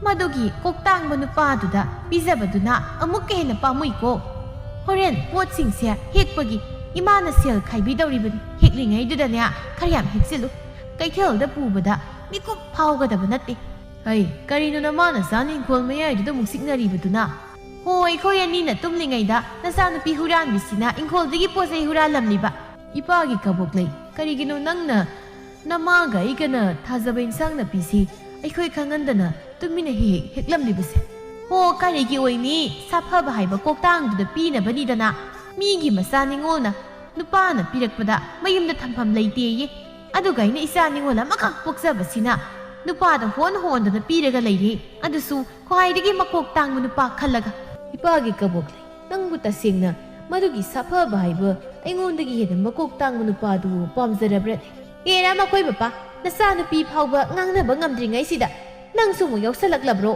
ꯃꯗꯨꯒꯤ ꯀꯣꯛ ꯇꯥꯡꯕ ꯅꯨꯄꯥꯗꯨꯗ ꯄꯤꯖꯕꯗꯨꯅ ꯑꯃꯨꯛꯀ ꯍꯦꯟꯅ ꯄꯥꯝꯃꯨꯏꯀꯣ꯫ ꯍꯣꯔꯦꯟ ꯄꯣꯠꯁꯤꯡꯁꯦ ꯍꯦꯛꯄꯒꯤ ꯏꯃꯥꯅ ꯁꯦꯜ ꯈꯥꯏꯕꯤꯗꯧꯔꯤꯕꯅꯤ꯫ ꯍꯦꯛꯂꯤꯉꯩꯗꯨꯗꯅꯦ ꯈꯔ ꯌꯥꯝ ꯍꯦꯛꯆꯤꯜꯂꯨ꯫ ꯀꯩꯊꯦꯜꯗ ꯄꯨꯕꯗ ꯃꯤꯀꯨꯞ ꯐꯥꯎꯒꯗꯕ ꯅꯠꯇꯦ꯫ ꯍꯩ, ꯀꯔꯤꯅꯣ ꯅꯃꯥ ꯅꯆꯥꯅ ꯏꯪꯈꯣꯜ ꯃꯌꯥꯏꯗꯨꯗ ꯃꯨꯛꯁꯤꯛꯅꯔꯤꯕꯗꯨꯅ? ꯍꯣ, ꯑꯩꯈꯣꯏ ꯑꯅꯤꯅ ꯇꯨꯝꯂꯤꯉꯩꯗ ꯅꯆꯥꯅꯨꯄꯤ ꯍꯨꯔꯥꯟꯕꯤꯁꯤꯅ ꯏꯪꯈꯣꯜꯗꯒꯤ ꯄꯣꯠ ꯆꯩ ꯍꯨꯔꯥꯜꯂꯝꯂꯤꯕ꯫ ꯏꯄꯥꯒꯤ ꯀꯕꯣꯛ ꯂꯩ, ꯀꯔꯤꯒꯤꯅꯣ ꯅꯪꯅ ꯅꯃꯥꯒ ꯑꯩꯒꯅ ꯊꯥꯖꯕ ꯏꯟꯁꯥꯡ ꯅꯥꯄꯤꯁꯤ ꯑꯩꯈꯣꯏ ꯈꯪꯍꯟꯗꯅ ꯇꯨꯃꯤꯟꯅ ꯍꯦꯛ ꯍꯦꯛ ꯍꯦꯛꯂꯝꯂꯤꯕꯁꯦ? ꯍꯣ, ꯀꯔꯤꯒꯤ ꯑꯣꯏꯅꯤ? ꯁꯥꯐꯕ ꯍꯥꯏꯕ ꯀꯣꯛꯇꯥꯡꯗꯨꯗ ꯄꯤꯅꯕꯅꯤꯗꯅ꯫ ꯃꯤꯒꯤ ꯃꯆꯥ ꯅꯤꯉꯣꯜꯅ ꯅꯨꯄꯥꯅ ꯄꯤꯔꯛꯄꯗ ꯃꯌꯨꯝꯗ ꯊꯝꯐꯝ ꯂꯩꯇꯦꯌꯦ꯫ ꯑꯗꯨꯒ ꯑꯩꯅ ꯏꯆꯥ ꯅꯤꯉꯣꯜ ꯑꯃꯈꯛ ꯄꯣꯛꯆꯕꯁꯤꯅ ꯅꯨꯄꯥꯗ ꯍꯣꯟ ꯍꯣꯟꯗꯅ ꯄꯤꯔꯒ ꯂꯩꯔꯦ꯫ ꯑꯗꯨꯁꯨ ꯈ꯭ꯋꯥꯏꯗꯒꯤ ꯃꯀꯣꯛ ꯇꯥꯡꯕ ꯅꯨꯄꯥ ꯈꯜꯂꯒ꯫ ꯏꯄꯥꯒꯤ ꯀꯕꯣꯛ ꯂꯩ, ꯅꯪꯕꯨ ꯇꯁꯦꯡꯅ ꯃꯗꯨꯒꯤ ꯁꯥꯐꯕ ꯍꯥꯏꯕ ꯑꯩꯉꯣꯟꯗꯒꯤ ꯍꯦꯟꯅ ꯃꯀꯣꯛ ꯇꯥꯡꯕ ꯅꯨꯄꯥꯗꯨ ꯄꯥꯝꯖꯔꯕ꯭ꯔꯅꯦ? ꯍꯦꯔꯥ ꯃꯈꯣꯏ ꯃꯄꯥ, ꯅꯆꯥꯅꯨꯄꯤ ꯐꯥꯎꯕ ꯉꯥꯡꯅꯕ ꯉꯝꯗ꯭ꯔꯤꯉꯩꯁꯤꯗ ꯅꯪꯁꯨ ꯑꯃꯨꯛ ꯌꯥꯎꯁꯜꯂꯛꯂꯕ꯭ꯔꯣ?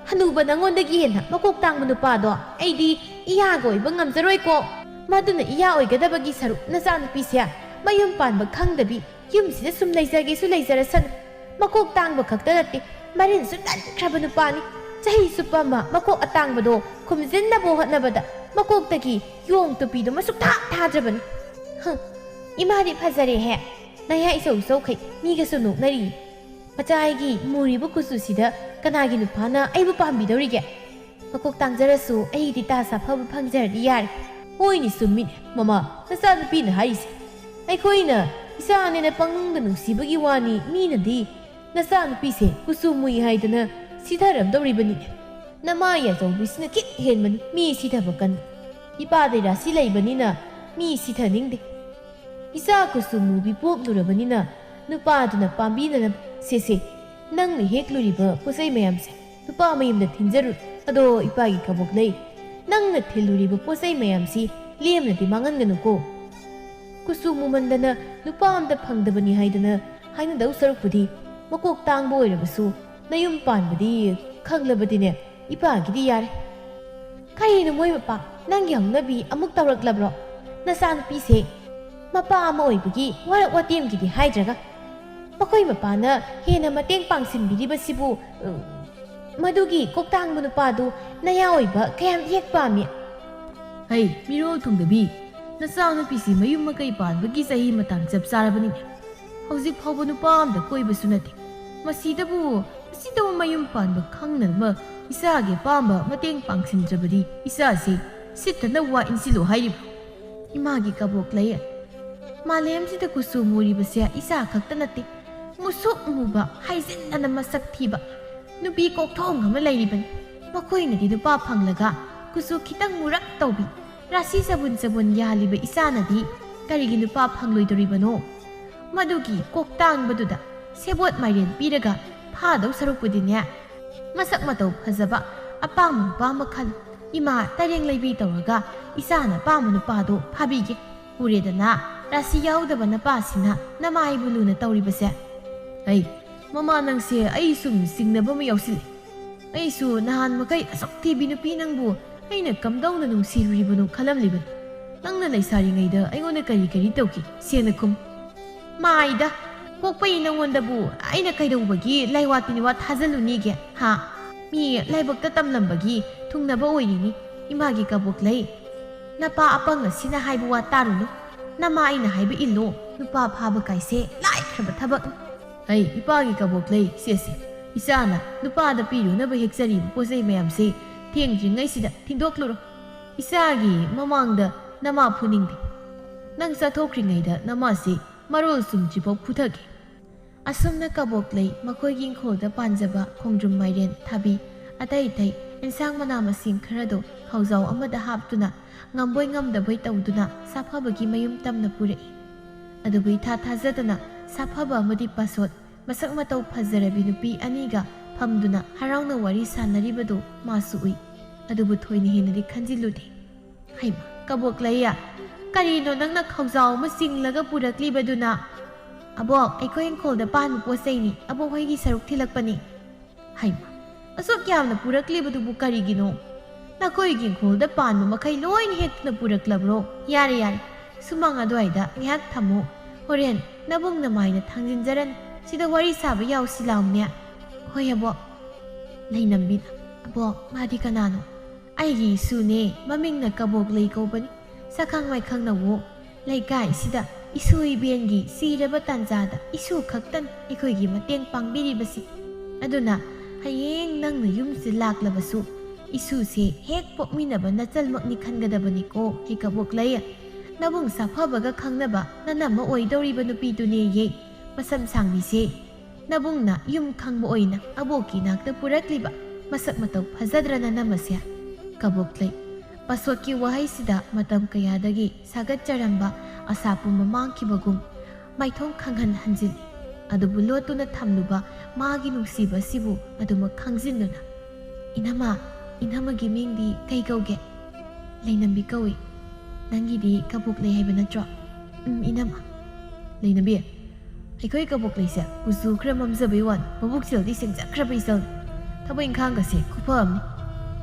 ꯍꯅꯨꯕ ꯅꯪꯉꯣꯟꯗꯒꯤ ꯍꯦꯟꯅ ꯃꯀꯣꯛ ꯇꯥꯡꯕ ꯅꯨꯄꯥꯗꯣ ꯑꯩꯗꯤ ꯏꯌꯥꯒ ꯑꯣꯏꯕ ꯉꯝꯖꯔꯣꯏꯀꯣ꯫ ꯃꯗꯨꯅ ꯏꯌꯥ ꯑꯣꯏꯒꯗꯕꯒꯤ ꯁꯔꯨꯛ ꯅꯆꯥꯅꯨꯄꯤꯁꯦ ꯃꯌꯨꯝ ꯄꯥꯟꯕ ꯈꯪꯗꯕꯤ ꯌꯨꯝꯁꯤꯗ ꯁꯨꯝ ꯂꯩꯖꯒꯦꯁꯨ ꯂꯩꯖꯔꯁꯅꯨ꯫ ꯃꯀꯣꯛ ꯇꯥꯡꯕ ꯈꯛꯇ ꯅꯠꯇꯦ, ꯃꯔꯤꯟꯁꯨ ꯇꯟꯈ꯭ꯔꯕ ꯅꯨꯄꯥꯅꯤ꯫ ꯆꯍꯤ ꯆꯨꯞꯄ ꯑꯃ ꯃꯀꯣꯛ ꯑꯇꯥꯡꯕꯗꯣ ꯈꯨꯝꯖꯤꯟꯅꯕ ꯍꯣꯠꯅꯕꯗ ꯃꯀꯣꯛꯇꯒꯤ ꯌꯣꯡ ꯇꯨꯄꯤꯗꯨꯃ ꯁꯨꯛꯊꯥ ꯊꯥꯗ꯭ꯔꯕꯅꯤ꯫ ꯍꯪ, ꯏꯃꯥꯗꯤ ꯐꯖꯔꯦꯍꯦ꯫ ꯅꯌꯥ ꯏꯆꯧ ꯏꯆꯧꯈꯩ ꯃꯤꯒꯁꯨ ꯅꯣꯛꯅꯔꯤ꯫ ꯃꯆꯥ ꯑꯩꯒꯤ ꯃꯨꯔꯤꯕ ꯀꯨꯆꯨꯁꯤꯗ ꯀꯅꯥꯒꯤ ꯅꯨꯄꯥꯅ ꯑꯩꯕꯨ ꯄꯥꯝꯕꯤꯗꯧꯔꯤꯒꯦ? ꯃꯀꯣꯛ ꯇꯥꯡꯖꯔꯁꯨ ꯑꯩꯒꯤꯗꯤ ꯇꯥ ꯁꯥꯐꯕ ꯐꯪꯖꯔꯗꯤ ꯌꯥꯔꯦ꯫ ꯍꯣꯏꯅꯦ, ꯆꯨꯝꯃꯤꯅꯦ ꯃꯃꯥ, ꯅꯆꯥꯅꯨꯄꯤꯅ ꯍꯥꯏꯔꯤꯁꯦ꯫ ꯑꯩꯈꯣꯏꯅ ꯏꯆꯥꯅꯦꯅ ꯄꯪꯅꯨꯡꯗ ꯅꯨꯡꯁꯤꯕꯒꯤ ꯋꯥꯅꯤ, ꯃꯤꯅꯗꯤ ꯅꯆꯥꯅꯨꯄꯤꯁꯦ ꯀꯨꯆꯨ ꯃꯨꯏ ꯍꯥꯏꯗꯅ ꯁꯤꯊꯔꯝꯗꯧꯔꯤꯕꯅꯤꯅꯦ꯫ ꯅꯃꯥ ꯌꯥꯆꯧꯕꯤꯁꯤꯅ ꯈꯤꯠ ꯍꯦꯟꯕꯅꯤ ꯃꯤ ꯁꯤꯊꯕ ꯀꯟꯕ꯫ ꯏꯄꯥꯗꯩ ꯔꯥꯁꯤ ꯂꯩꯕꯅꯤꯅ ꯃꯤ ꯁꯤꯊꯅꯤꯡꯗꯦ꯫ ꯏꯆꯥ ꯀꯨꯆꯨ ꯃꯨꯕꯤ ꯄꯣꯛꯂꯨꯔꯕꯅꯤꯅ ꯅꯨꯄꯥꯗꯨꯅ ꯄꯥꯝꯕꯤꯅꯅꯕ ꯁꯦꯁꯦ, ꯅꯪꯅ ꯍꯦꯛꯂꯨꯔꯤꯕ ꯄꯣꯠꯆꯩ ꯃꯌꯥꯝꯁꯦ ꯅꯨꯄꯥ ꯃꯌꯨꯝꯗ ꯊꯤꯟꯖꯔꯨ꯫ ꯑꯗꯣ ꯏꯄꯥꯒꯤ ꯀꯕꯣꯛ ꯂꯩ, ꯅꯪꯅ ꯊꯤꯜꯂꯨꯔꯤꯕ ꯄꯣꯠꯆꯩ ꯃꯌꯥꯝꯁꯤ ꯂꯦꯝꯅꯗꯤ ꯃꯥꯡꯍꯟꯒꯅꯨꯀꯣ꯫ ꯀꯨꯆꯨ ꯃꯨꯃꯟꯗꯅ ꯅꯨꯄꯥ ꯑꯝꯇ ꯐꯪꯗꯕꯅꯤ ꯍꯥꯏꯗꯅ ꯍꯥꯏꯅꯗꯧ ꯁꯔꯨꯛꯄꯨꯗꯤ ꯃꯀꯣꯛ ꯇꯥꯡꯕ ꯑꯣꯏꯔꯕꯁꯨ ꯅꯌꯨꯝ ꯄꯥꯟꯕꯗꯤ ꯈꯪꯂꯕꯗꯤꯅꯦ ꯏꯄꯥꯒꯤꯗꯤ ꯌꯥꯔꯦ꯫ ꯀꯔꯤꯅꯣ ꯃꯣꯏ ꯃꯄꯥ, ꯅꯪꯒꯤ ꯍꯧꯅꯕꯤ ꯑꯃꯨꯛ ꯇꯧꯔꯛꯂꯕ꯭ꯔꯣ? ꯅꯆꯥꯅꯨꯄꯤꯁꯦ ꯃꯄꯥ ꯑꯃ ꯑꯣꯏꯕꯒꯤ ꯋꯥꯔꯛ ꯋꯥꯇꯦꯝꯒꯤꯗꯤ ꯍꯥꯏꯗ꯭ꯔꯒ, ꯃꯈꯣꯏ ꯃꯄꯥꯅ ꯍꯦꯟꯅ ꯃꯇꯦꯡ ꯄꯥꯡꯁꯤꯟꯕꯤꯔꯤꯕꯁꯤꯕꯨ, ꯎꯝ, ꯃꯗꯨꯒꯤ ꯀꯣꯛꯇꯥꯡꯕ ꯅꯨꯄꯥꯗꯨ ꯅꯌꯥ ꯑꯣꯏꯕ ꯀꯌꯥꯝ ꯍꯦꯛ ꯄꯥꯝꯃꯤ꯫ ꯍꯩ, ꯃꯤꯔꯣꯜ ꯊꯨꯡꯗꯕꯤ, ꯅꯆꯥꯅꯨꯄꯤꯁꯤ ꯃꯌꯨꯝ ꯃꯀꯩ ꯄꯥꯟꯕꯒꯤ ꯆꯍꯤ ꯃꯇꯥꯡ ꯆꯞ ꯆꯥꯔꯕꯅꯤꯅꯦ꯫ ꯍꯧꯖꯤꯛ ꯐꯥꯎꯕ ꯅꯨꯄꯥ ꯑꯝꯇ ꯀꯣꯏꯕꯁꯨ ꯅꯠꯇꯦ꯫ ꯃꯁꯤꯗꯕꯨ, ꯃꯁꯤꯗꯕꯨ ꯃꯌꯨꯝ ꯄꯥꯟꯕ ꯈꯪꯅꯅꯕ ꯏꯆꯥꯒꯤ ꯑꯄꯥꯝꯕ ꯃꯇꯦꯡ ꯄꯥꯡꯁꯤꯟꯗ꯭ꯔꯕꯗꯤ ꯏꯆꯥꯁꯤ ꯁꯤꯠꯇꯅ ꯋꯥ ꯏꯟꯁꯤꯜꯂꯨ ꯍꯥꯏꯔꯤꯕ꯫ ꯏꯃꯥꯒꯤ ꯀꯕꯣꯛ ꯂꯩ꯫ ꯃꯥꯂꯦꯝꯁꯤꯗ ꯀꯨꯆꯨ ꯃꯨꯔꯤꯕꯁꯦ ꯏꯆꯥ ꯈꯛꯇ ꯅꯠꯇꯦ꯫ ꯃꯨꯁꯨꯛ ꯃꯨꯕ, ꯍꯥꯏꯖꯤꯟꯗꯅ ꯃꯁꯛ ꯊꯤꯕ ꯅꯨꯄꯤ ꯀꯣꯛꯊꯣꯡ ꯑꯃ ꯂꯩꯔꯤꯕꯅꯤ꯫ ꯃꯈꯣꯏꯅꯗꯤ ꯅꯨꯄꯥ ꯐꯪꯂꯒ ꯀꯨꯆꯨ ꯈꯤꯇꯪ ꯃꯨꯔꯞ ꯇꯧꯕꯤ, ꯔꯥꯁꯤ ꯆꯕꯨꯟ ꯆꯕꯨꯟ ꯌꯥꯜꯂꯤꯕ ꯏꯆꯥꯅꯗꯤ ꯀꯔꯤꯒꯤ ꯅꯨꯄꯥ ꯐꯪꯂꯣꯏꯗꯣꯔꯤꯕꯅꯣ? ꯃꯗꯨꯒꯤ ꯀꯣꯛꯇꯥꯡꯕꯗꯨꯗ ꯁꯦꯕꯣꯠ ꯃꯥꯏꯔꯦꯟ ꯄꯤꯔꯒ ꯐꯥꯗꯧ ꯁꯔꯨꯛꯄꯨꯗꯤꯅꯦ, ꯃꯁꯛ ꯃꯇꯧ ꯐꯖꯕ ꯑꯄꯥꯝꯕ ꯅꯨꯄꯥ ꯑꯃ ꯈꯜꯂꯨ꯫ ꯏꯃꯥ ꯇꯔꯦꯡ ꯂꯩꯕꯤ ꯇꯧꯔꯒ ꯏꯆꯥꯅ ꯄꯥꯝꯕ ꯅꯨꯄꯥꯗꯣ ꯐꯥꯕꯤꯒꯦ꯫ ꯎꯔꯦꯗꯅ, ꯔꯥꯁꯤ ꯌꯥꯎꯗꯕ ꯅꯄꯥꯁꯤꯅ ꯅꯃꯥꯏꯕꯨ ꯂꯨꯅ ꯇꯧꯔꯤꯕꯁꯦ꯫ ꯑꯩ, ꯃꯃꯥ, ꯅꯪꯁꯦ ꯑꯩ ꯁꯨꯝ ꯆꯤꯡꯅꯕ ꯑꯃ ꯌꯥꯎꯁꯤꯜꯂꯦ꯫ ꯑꯩꯁꯨ ꯅꯍꯥꯟ ꯃꯈꯩ ꯑꯁꯨꯛ ꯊꯤꯕꯤ ꯅꯨꯄꯤ ꯅꯪꯕꯨ ꯑꯩꯅ ꯀꯝꯗꯧꯅ ꯅꯨꯡꯁꯤꯔꯨꯔꯤꯕꯅꯣ ꯈꯜꯂꯝꯂꯤꯕꯅꯤ꯫ ꯅꯪꯅ ꯂꯩꯁꯥꯔꯤꯉꯩꯗ ꯑꯩꯉꯣꯟꯗ ꯀꯔꯤ ꯀꯔꯤ ꯇꯧꯈꯤ? ꯁꯦꯡꯅ ꯈꯨꯝ꯫ ꯃꯥꯏꯗ, ꯄꯣꯛꯄꯒꯤ ꯅꯪꯉꯣꯟꯗꯕꯨ ꯑꯩꯅ ꯀꯩꯗꯧꯕꯒꯤ ꯂꯥꯏꯋꯥ ꯇꯤꯟꯋꯥ ꯊꯥꯖꯜꯂꯨꯅꯤꯒꯦ, ꯍꯥ? ꯃꯤ ꯂꯥꯏꯕꯛꯇ ꯇꯝꯂꯝꯕꯒꯤ ꯊꯨꯡꯅꯕ ꯑꯣꯏꯔꯤꯅꯤ꯫ ꯏꯃꯥꯒꯤ ꯀꯕꯣꯛ ꯂꯩ꯫ ꯅꯄꯥ ꯑꯄꯪ ꯑꯁꯤꯅ ꯍꯥꯏꯕ ꯋꯥ ꯇꯥꯔꯨꯅꯨ꯫ ꯅꯃꯥ ꯑꯩꯅ ꯍꯥꯏꯕ ꯏꯜꯂꯣ꯫ ꯅꯨꯄꯥ ꯐꯥꯕ ꯀꯥꯏꯁꯦ ꯂꯥꯏꯈ꯭ꯔꯕ ꯊꯕꯛꯅꯤ꯫ ꯑꯩ, ꯏꯄꯥꯒꯤ ꯀꯕꯣꯛ ꯂꯩ, ꯁꯦꯁꯦ꯫ ꯏꯆꯥꯅ ꯅꯨꯄꯥꯗ ꯄꯤꯔꯨꯅꯕ ꯍꯦꯛꯆꯔꯤꯕ ꯄꯣꯠ ꯆꯩ ꯃꯌꯥꯝꯁꯦ ꯊꯦꯡꯗ꯭ꯔꯤꯉꯩꯁꯤꯗ ꯊꯤꯟꯗꯣꯛꯂꯨꯔꯣ꯫ ꯏꯆꯥꯒꯤ ꯃꯃꯥꯡꯗ ꯅꯃꯥ ꯐꯨꯅꯤꯡꯗꯦ꯫ ꯅꯪ ꯆꯠꯊꯣꯛꯈ꯭ꯔꯤꯉꯩꯗ ꯅꯃꯥꯁꯤ ꯃꯔꯣꯜ ꯆꯨꯝꯗ꯭ꯔꯤꯐꯥꯎ ꯐꯨꯊꯒꯦ꯫ ꯑꯁꯨꯝꯅ ꯀꯕꯣꯛ ꯂꯩ ꯃꯈꯣꯏꯒꯤ ꯏꯪꯈꯣꯜꯗ ꯄꯥꯟꯖꯕ ꯈꯣꯡꯗ꯭ꯔꯨꯝ, ꯃꯥꯏꯔꯦꯟ, ꯊꯕꯤ, ꯑꯇꯩ ꯑꯇꯩ ꯑꯦꯟꯁꯥꯡ ꯃꯅꯥ ꯃꯁꯤꯡ ꯈꯔꯗꯣ ꯈꯥꯎꯖꯥꯎ ꯑꯃꯗ ꯍꯥꯞꯇꯨꯅ ꯉꯝꯕꯣꯏ ꯉꯝꯗꯕꯣꯏ ꯇꯧꯗꯨꯅ ꯁꯥꯐꯕꯒꯤ ꯃꯌꯨꯝ ꯇꯝꯅ ꯄꯨꯔꯛꯏ꯫ ꯑꯗꯨꯕꯨ ꯏꯊꯥ ꯊꯥꯖꯗꯅ ꯁꯥꯐꯕ ꯑꯃꯗꯤ ꯄꯥꯁꯣꯠ ꯃꯁꯛ ꯃꯇꯧ ꯐꯖꯔꯕꯤ ꯅꯨꯄꯤ ꯑꯅꯤꯒ ꯐꯝꯗꯨꯅ ꯍꯔꯥꯎꯅ ꯋꯥꯔꯤ ꯁꯥꯟꯅꯔꯤꯕꯗꯨ ꯃꯥꯁꯨ ꯎꯏ꯫ ꯑꯗꯨꯕꯨ ꯊꯣꯏꯅ ꯍꯦꯟꯅꯗꯤ ꯈꯟꯖꯤꯜꯂꯨꯗꯦ꯫ ꯍꯩꯃ, ꯀꯕꯣꯛ ꯂꯩꯌꯥ, ꯀꯔꯤꯅꯣ ꯅꯪꯅ ꯈꯥꯎꯖꯥꯎ ꯑꯃ ꯆꯤꯡꯂꯒ ꯄꯨꯔꯛꯂꯤꯕꯗꯨꯅ? ꯑꯕꯣꯛ, ꯑꯩꯈꯣꯏ ꯏꯪꯈꯣꯜꯗ ꯄꯥꯟꯕ ꯄꯣꯠ ꯆꯩꯅꯤ, ꯑꯕꯣꯛ ꯍꯣꯏꯒꯤ ꯁꯔꯨꯛ ꯊꯤꯜꯂꯛꯄꯅꯤ꯫ ꯍꯩꯃ, ꯑꯁꯨꯛ ꯌꯥꯝꯅ ꯄꯨꯔꯛꯂꯤꯕꯗꯨꯕꯨ ꯀꯔꯤꯒꯤꯅꯣ? ꯅꯈꯣꯏꯒꯤ ꯏꯪꯈꯣꯜꯗ ꯄꯥꯟꯕ ꯃꯈꯩ ꯂꯣꯏꯅ ꯍꯦꯛꯇꯨꯅ ꯄꯨꯔꯛꯂꯕ꯭ꯔꯣ? ꯌꯥꯔꯦ, ꯌꯥꯔꯦ, ꯁꯨꯃꯥꯡ ꯑꯗꯨꯋꯥꯏꯗ ꯉꯥꯏꯍꯥꯛ ꯊꯝꯃꯨ꯫ ꯍꯣꯔꯦꯟ ꯅꯕꯨꯡ ꯅꯃꯥꯏꯅ ꯊꯥꯡꯖꯤꯟꯖꯔꯅꯤ꯫ ꯁꯤꯗ ꯋꯥꯔꯤ ꯁꯥꯕ ꯌꯥꯎꯁꯤ ꯂꯥꯎꯅꯦ꯫ ꯍꯣꯏ, ꯑꯕꯣꯛ꯫ ꯂꯩꯅꯝꯕꯤꯅ, "ꯑꯕꯣꯛ, ꯃꯥꯗꯤ ꯀꯅꯥꯅꯣ?" "ꯑꯩꯒꯤ ꯏꯁꯨꯅꯦ, ꯃꯃꯤꯡꯅ ꯀꯕꯣꯛꯂꯩ ꯀꯧꯕꯅꯤ꯫ ꯁꯛꯈꯪ ꯃꯥꯏꯈꯪꯅꯧꯋꯣ꯫ ꯂꯩꯀꯥꯏꯁꯤꯗ ꯏꯁꯨ ꯏꯕꯦꯟꯒꯤ ꯁꯤꯔꯕ ꯇꯥꯟꯖꯥꯗ ꯏꯁꯨ ꯈꯛꯇꯅꯤ ꯑꯩꯈꯣꯏꯒꯤ ꯃꯇꯦꯡ ꯄꯥꯡꯕꯤꯔꯤꯕꯁꯤ꯫ ꯑꯗꯨꯅ ꯍꯌꯦꯡ ꯅꯪꯅ ꯌꯨꯝꯁꯤꯗ ꯂꯥꯛꯂꯕꯁꯨ ꯏꯁꯨꯁꯦ ꯍꯦꯛ ꯄꯣꯛꯃꯤꯟꯅꯕ ꯅꯆꯜꯃꯛꯅꯤ ꯈꯟꯒꯗꯕꯅꯤꯀꯣ, ꯍꯩꯀꯕꯣꯛꯂꯩ꯫ ꯅꯕꯨꯡ ꯁꯥꯐꯕꯒ ꯈꯪꯅꯕ ꯅꯅꯝꯃ ꯑꯣꯏꯗꯧꯔꯤꯕ ꯅꯨꯄꯤꯗꯨꯅꯦꯌꯦ, ꯃꯁꯝ ꯁꯥꯡꯕꯤꯁꯦ꯫ ꯅꯕꯨꯡꯅ ꯌꯨꯝ ꯈꯪꯕ ꯑꯣꯏꯅ ꯑꯕꯣꯛꯀꯤ ꯅꯥꯛꯇ ꯄꯨꯔꯛꯂꯤꯕ ꯃꯁꯛ ꯃꯇꯧ ꯐꯖꯗ꯭ꯔ ꯅꯅꯝꯃꯁꯦ?" ꯀꯕꯣꯛꯂꯩ꯫ ꯄꯥꯁꯣꯠꯀꯤ ꯋꯥꯍꯩꯁꯤꯗ ꯃꯇꯝ ꯀꯌꯥꯗꯒꯤ ꯁꯥꯒꯠꯆꯔꯝꯕ ꯑꯁꯥ ꯄꯨꯝꯕ ꯃꯥꯡꯈꯤꯕꯒꯨꯝ ꯃꯥꯏꯊꯣꯡ ꯈꯪꯍꯟ ꯍꯟꯖꯤꯜꯂꯤ꯫ ꯑꯗꯨꯕꯨ ꯂꯣꯠꯇꯨꯅ ꯊꯝꯂꯨꯕ ꯃꯥꯒꯤ ꯅꯨꯡꯁꯤꯕ ꯑꯁꯤꯕꯨ ꯑꯗꯨꯃꯛ ꯈꯪꯖꯤꯟꯗꯨꯅ, "ꯏꯅꯝꯃ, ꯏꯅꯝꯃꯒꯤ ꯃꯤꯡꯗꯤ ꯀꯩ ꯀꯧꯒꯦ?" "ꯂꯩꯅꯝꯕꯤ ꯀꯧꯏ꯫ ꯅꯪꯒꯤꯗꯤ ꯀꯕꯣꯛꯂꯩ ꯍꯥꯏꯕ ꯅꯠꯇ꯭ꯔꯣ?" "ꯎꯝ, ꯏꯅꯝꯃ꯫" "ꯂꯩꯅꯝꯕꯤ, ꯑꯩꯈꯣꯏ ꯀꯕꯣꯛꯂꯩꯁꯦ ꯀꯨꯆꯨ ꯈꯔ ꯃꯝꯖꯕꯩ ꯋꯥꯅꯤ, ꯃꯕꯨꯛ ꯆꯦꯜꯗꯤ ꯁꯦꯡꯖꯈ꯭ꯔꯕ ꯏꯆꯜꯅꯤ꯫ ꯊꯕꯛ ꯏꯪꯈꯥꯡꯒꯁꯦ ꯈꯨꯐ ꯑꯃꯅꯤ꯫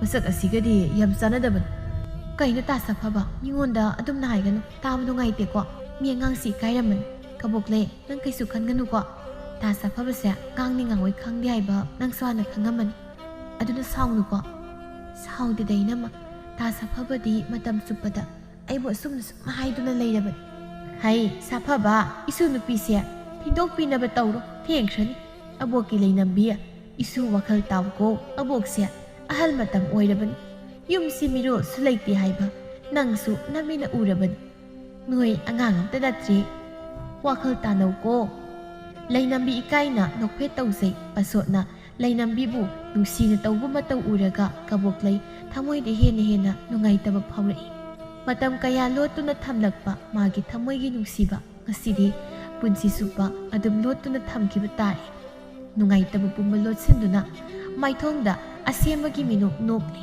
ꯃꯁꯛ ꯑꯁꯤꯒꯗꯤ ꯌꯥꯝ ꯆꯥꯟꯅꯗꯕꯅꯤ꯫" "ꯀꯩꯅꯣ ꯇꯥ ꯁꯥꯐꯕ, ꯃꯤꯉꯣꯟꯗ ꯑꯗꯨꯝꯅ ꯍꯥꯏꯒꯅꯨ, ꯇꯥꯕ ꯅꯨꯡꯉꯥꯏꯇꯦꯀꯣ꯫ ꯃꯤ ꯑꯉꯥꯡꯁꯤ ꯏꯀꯥꯏꯔꯝꯃꯅꯤ꯫ ꯀꯕꯣꯛꯂꯩ, ꯅꯪ ꯀꯩꯁꯨ ꯈꯟꯒꯅꯨꯀꯣ꯫ ꯇꯥ ꯁꯥꯐꯕꯁꯦ ꯉꯥꯡꯅꯤ ꯉꯥꯡꯉꯣꯏ ꯈꯪꯗꯦ ꯍꯥꯏꯕ ꯅꯪꯁꯨ ꯍꯥꯟꯅ ꯈꯪꯉꯝꯃꯅꯤ꯫ ꯑꯗꯨꯅ ꯁꯥꯎꯅꯨꯀꯣ꯫" "ꯁꯥꯎꯗꯦꯗ ꯏꯅꯝꯃ, ꯇꯥ ꯁꯥꯐꯕꯗꯤ ꯃꯇꯝ ꯆꯨꯞꯄꯗ ꯑꯩꯕꯨ ꯑꯁꯨꯝꯅ ꯁꯨꯝ ꯍꯥꯏꯗꯨꯅ ꯂꯩꯔꯕꯅꯤ꯫" "ꯍꯩ, ꯁꯥꯐꯕ, ꯏꯁꯨ ꯅꯨꯄꯤꯁꯦ ꯊꯤꯟꯗꯣꯛꯄꯤꯅꯕ ꯇꯧꯔꯣ, ꯊꯦꯡꯈ꯭ꯔꯅꯤ꯫ ꯑꯕꯣꯛꯀꯤ ꯂꯩꯅꯝꯕꯤ, ꯏꯁꯨ ꯋꯥꯈꯜ ꯇꯥꯎꯀꯣ, ꯑꯕꯣꯛꯁꯦ ꯑꯍꯜ ꯃꯇꯝ ꯑꯣꯏꯔꯕꯅꯤ꯫ ꯌꯨꯝꯁꯤ ꯃꯤꯔꯣꯜꯁꯨ ꯂꯩꯇꯦ ꯍꯥꯏꯕ ꯅꯪꯁꯨ ꯅꯃꯤꯠꯅ ꯎꯔꯕꯅꯤ꯫ ꯅꯣꯏ ꯑꯉꯥꯡ ꯑꯝꯇ ꯅꯠꯇ꯭ꯔꯤ꯫ ꯋꯥꯈꯜ ꯇꯥꯅꯧꯀꯣ꯫" ꯂꯩꯅꯝꯕꯤ ꯏꯀꯥꯏꯅ ꯅꯣꯛꯐꯦꯠ ꯇꯧꯖꯩ꯫ ꯄꯥꯁꯣꯠꯅ ꯂꯩꯅꯝꯕꯤꯕꯨ ꯅꯨꯡꯁꯤꯅ ꯇꯧꯕ ꯃꯇꯧ ꯎꯔꯒ ꯀꯕꯣꯛꯂꯩ ꯊꯃꯣꯏꯗ ꯍꯦꯟꯅ ꯍꯦꯟꯅ ꯅꯨꯡꯉꯥꯏꯇꯕ ꯐꯥꯎꯔꯛꯏ꯫ ꯃꯇꯝ ꯀꯌꯥ ꯂꯣꯠꯇꯨꯅ ꯊꯝꯂꯛꯄ ꯃꯥꯒꯤ ꯊꯃꯣꯏꯒꯤ ꯅꯨꯡꯁꯤꯕ ꯉꯁꯤꯗꯤ ꯄꯨꯟꯁꯤ ꯆꯨꯞꯄ ꯑꯗꯨꯝ ꯂꯣꯠꯇꯨꯅ ꯊꯝꯈꯤꯕ ꯇꯥꯔꯦ꯫ ꯅꯨꯡꯉꯥꯏꯇꯕ ꯄꯨꯝꯕ ꯂꯣꯠꯁꯤꯟꯗꯨꯅ ꯃꯥꯏꯊꯣꯡꯗ ꯑꯁꯦꯝꯕꯒꯤ ꯃꯤꯅꯣꯛ ꯅꯣꯛꯂꯤ꯫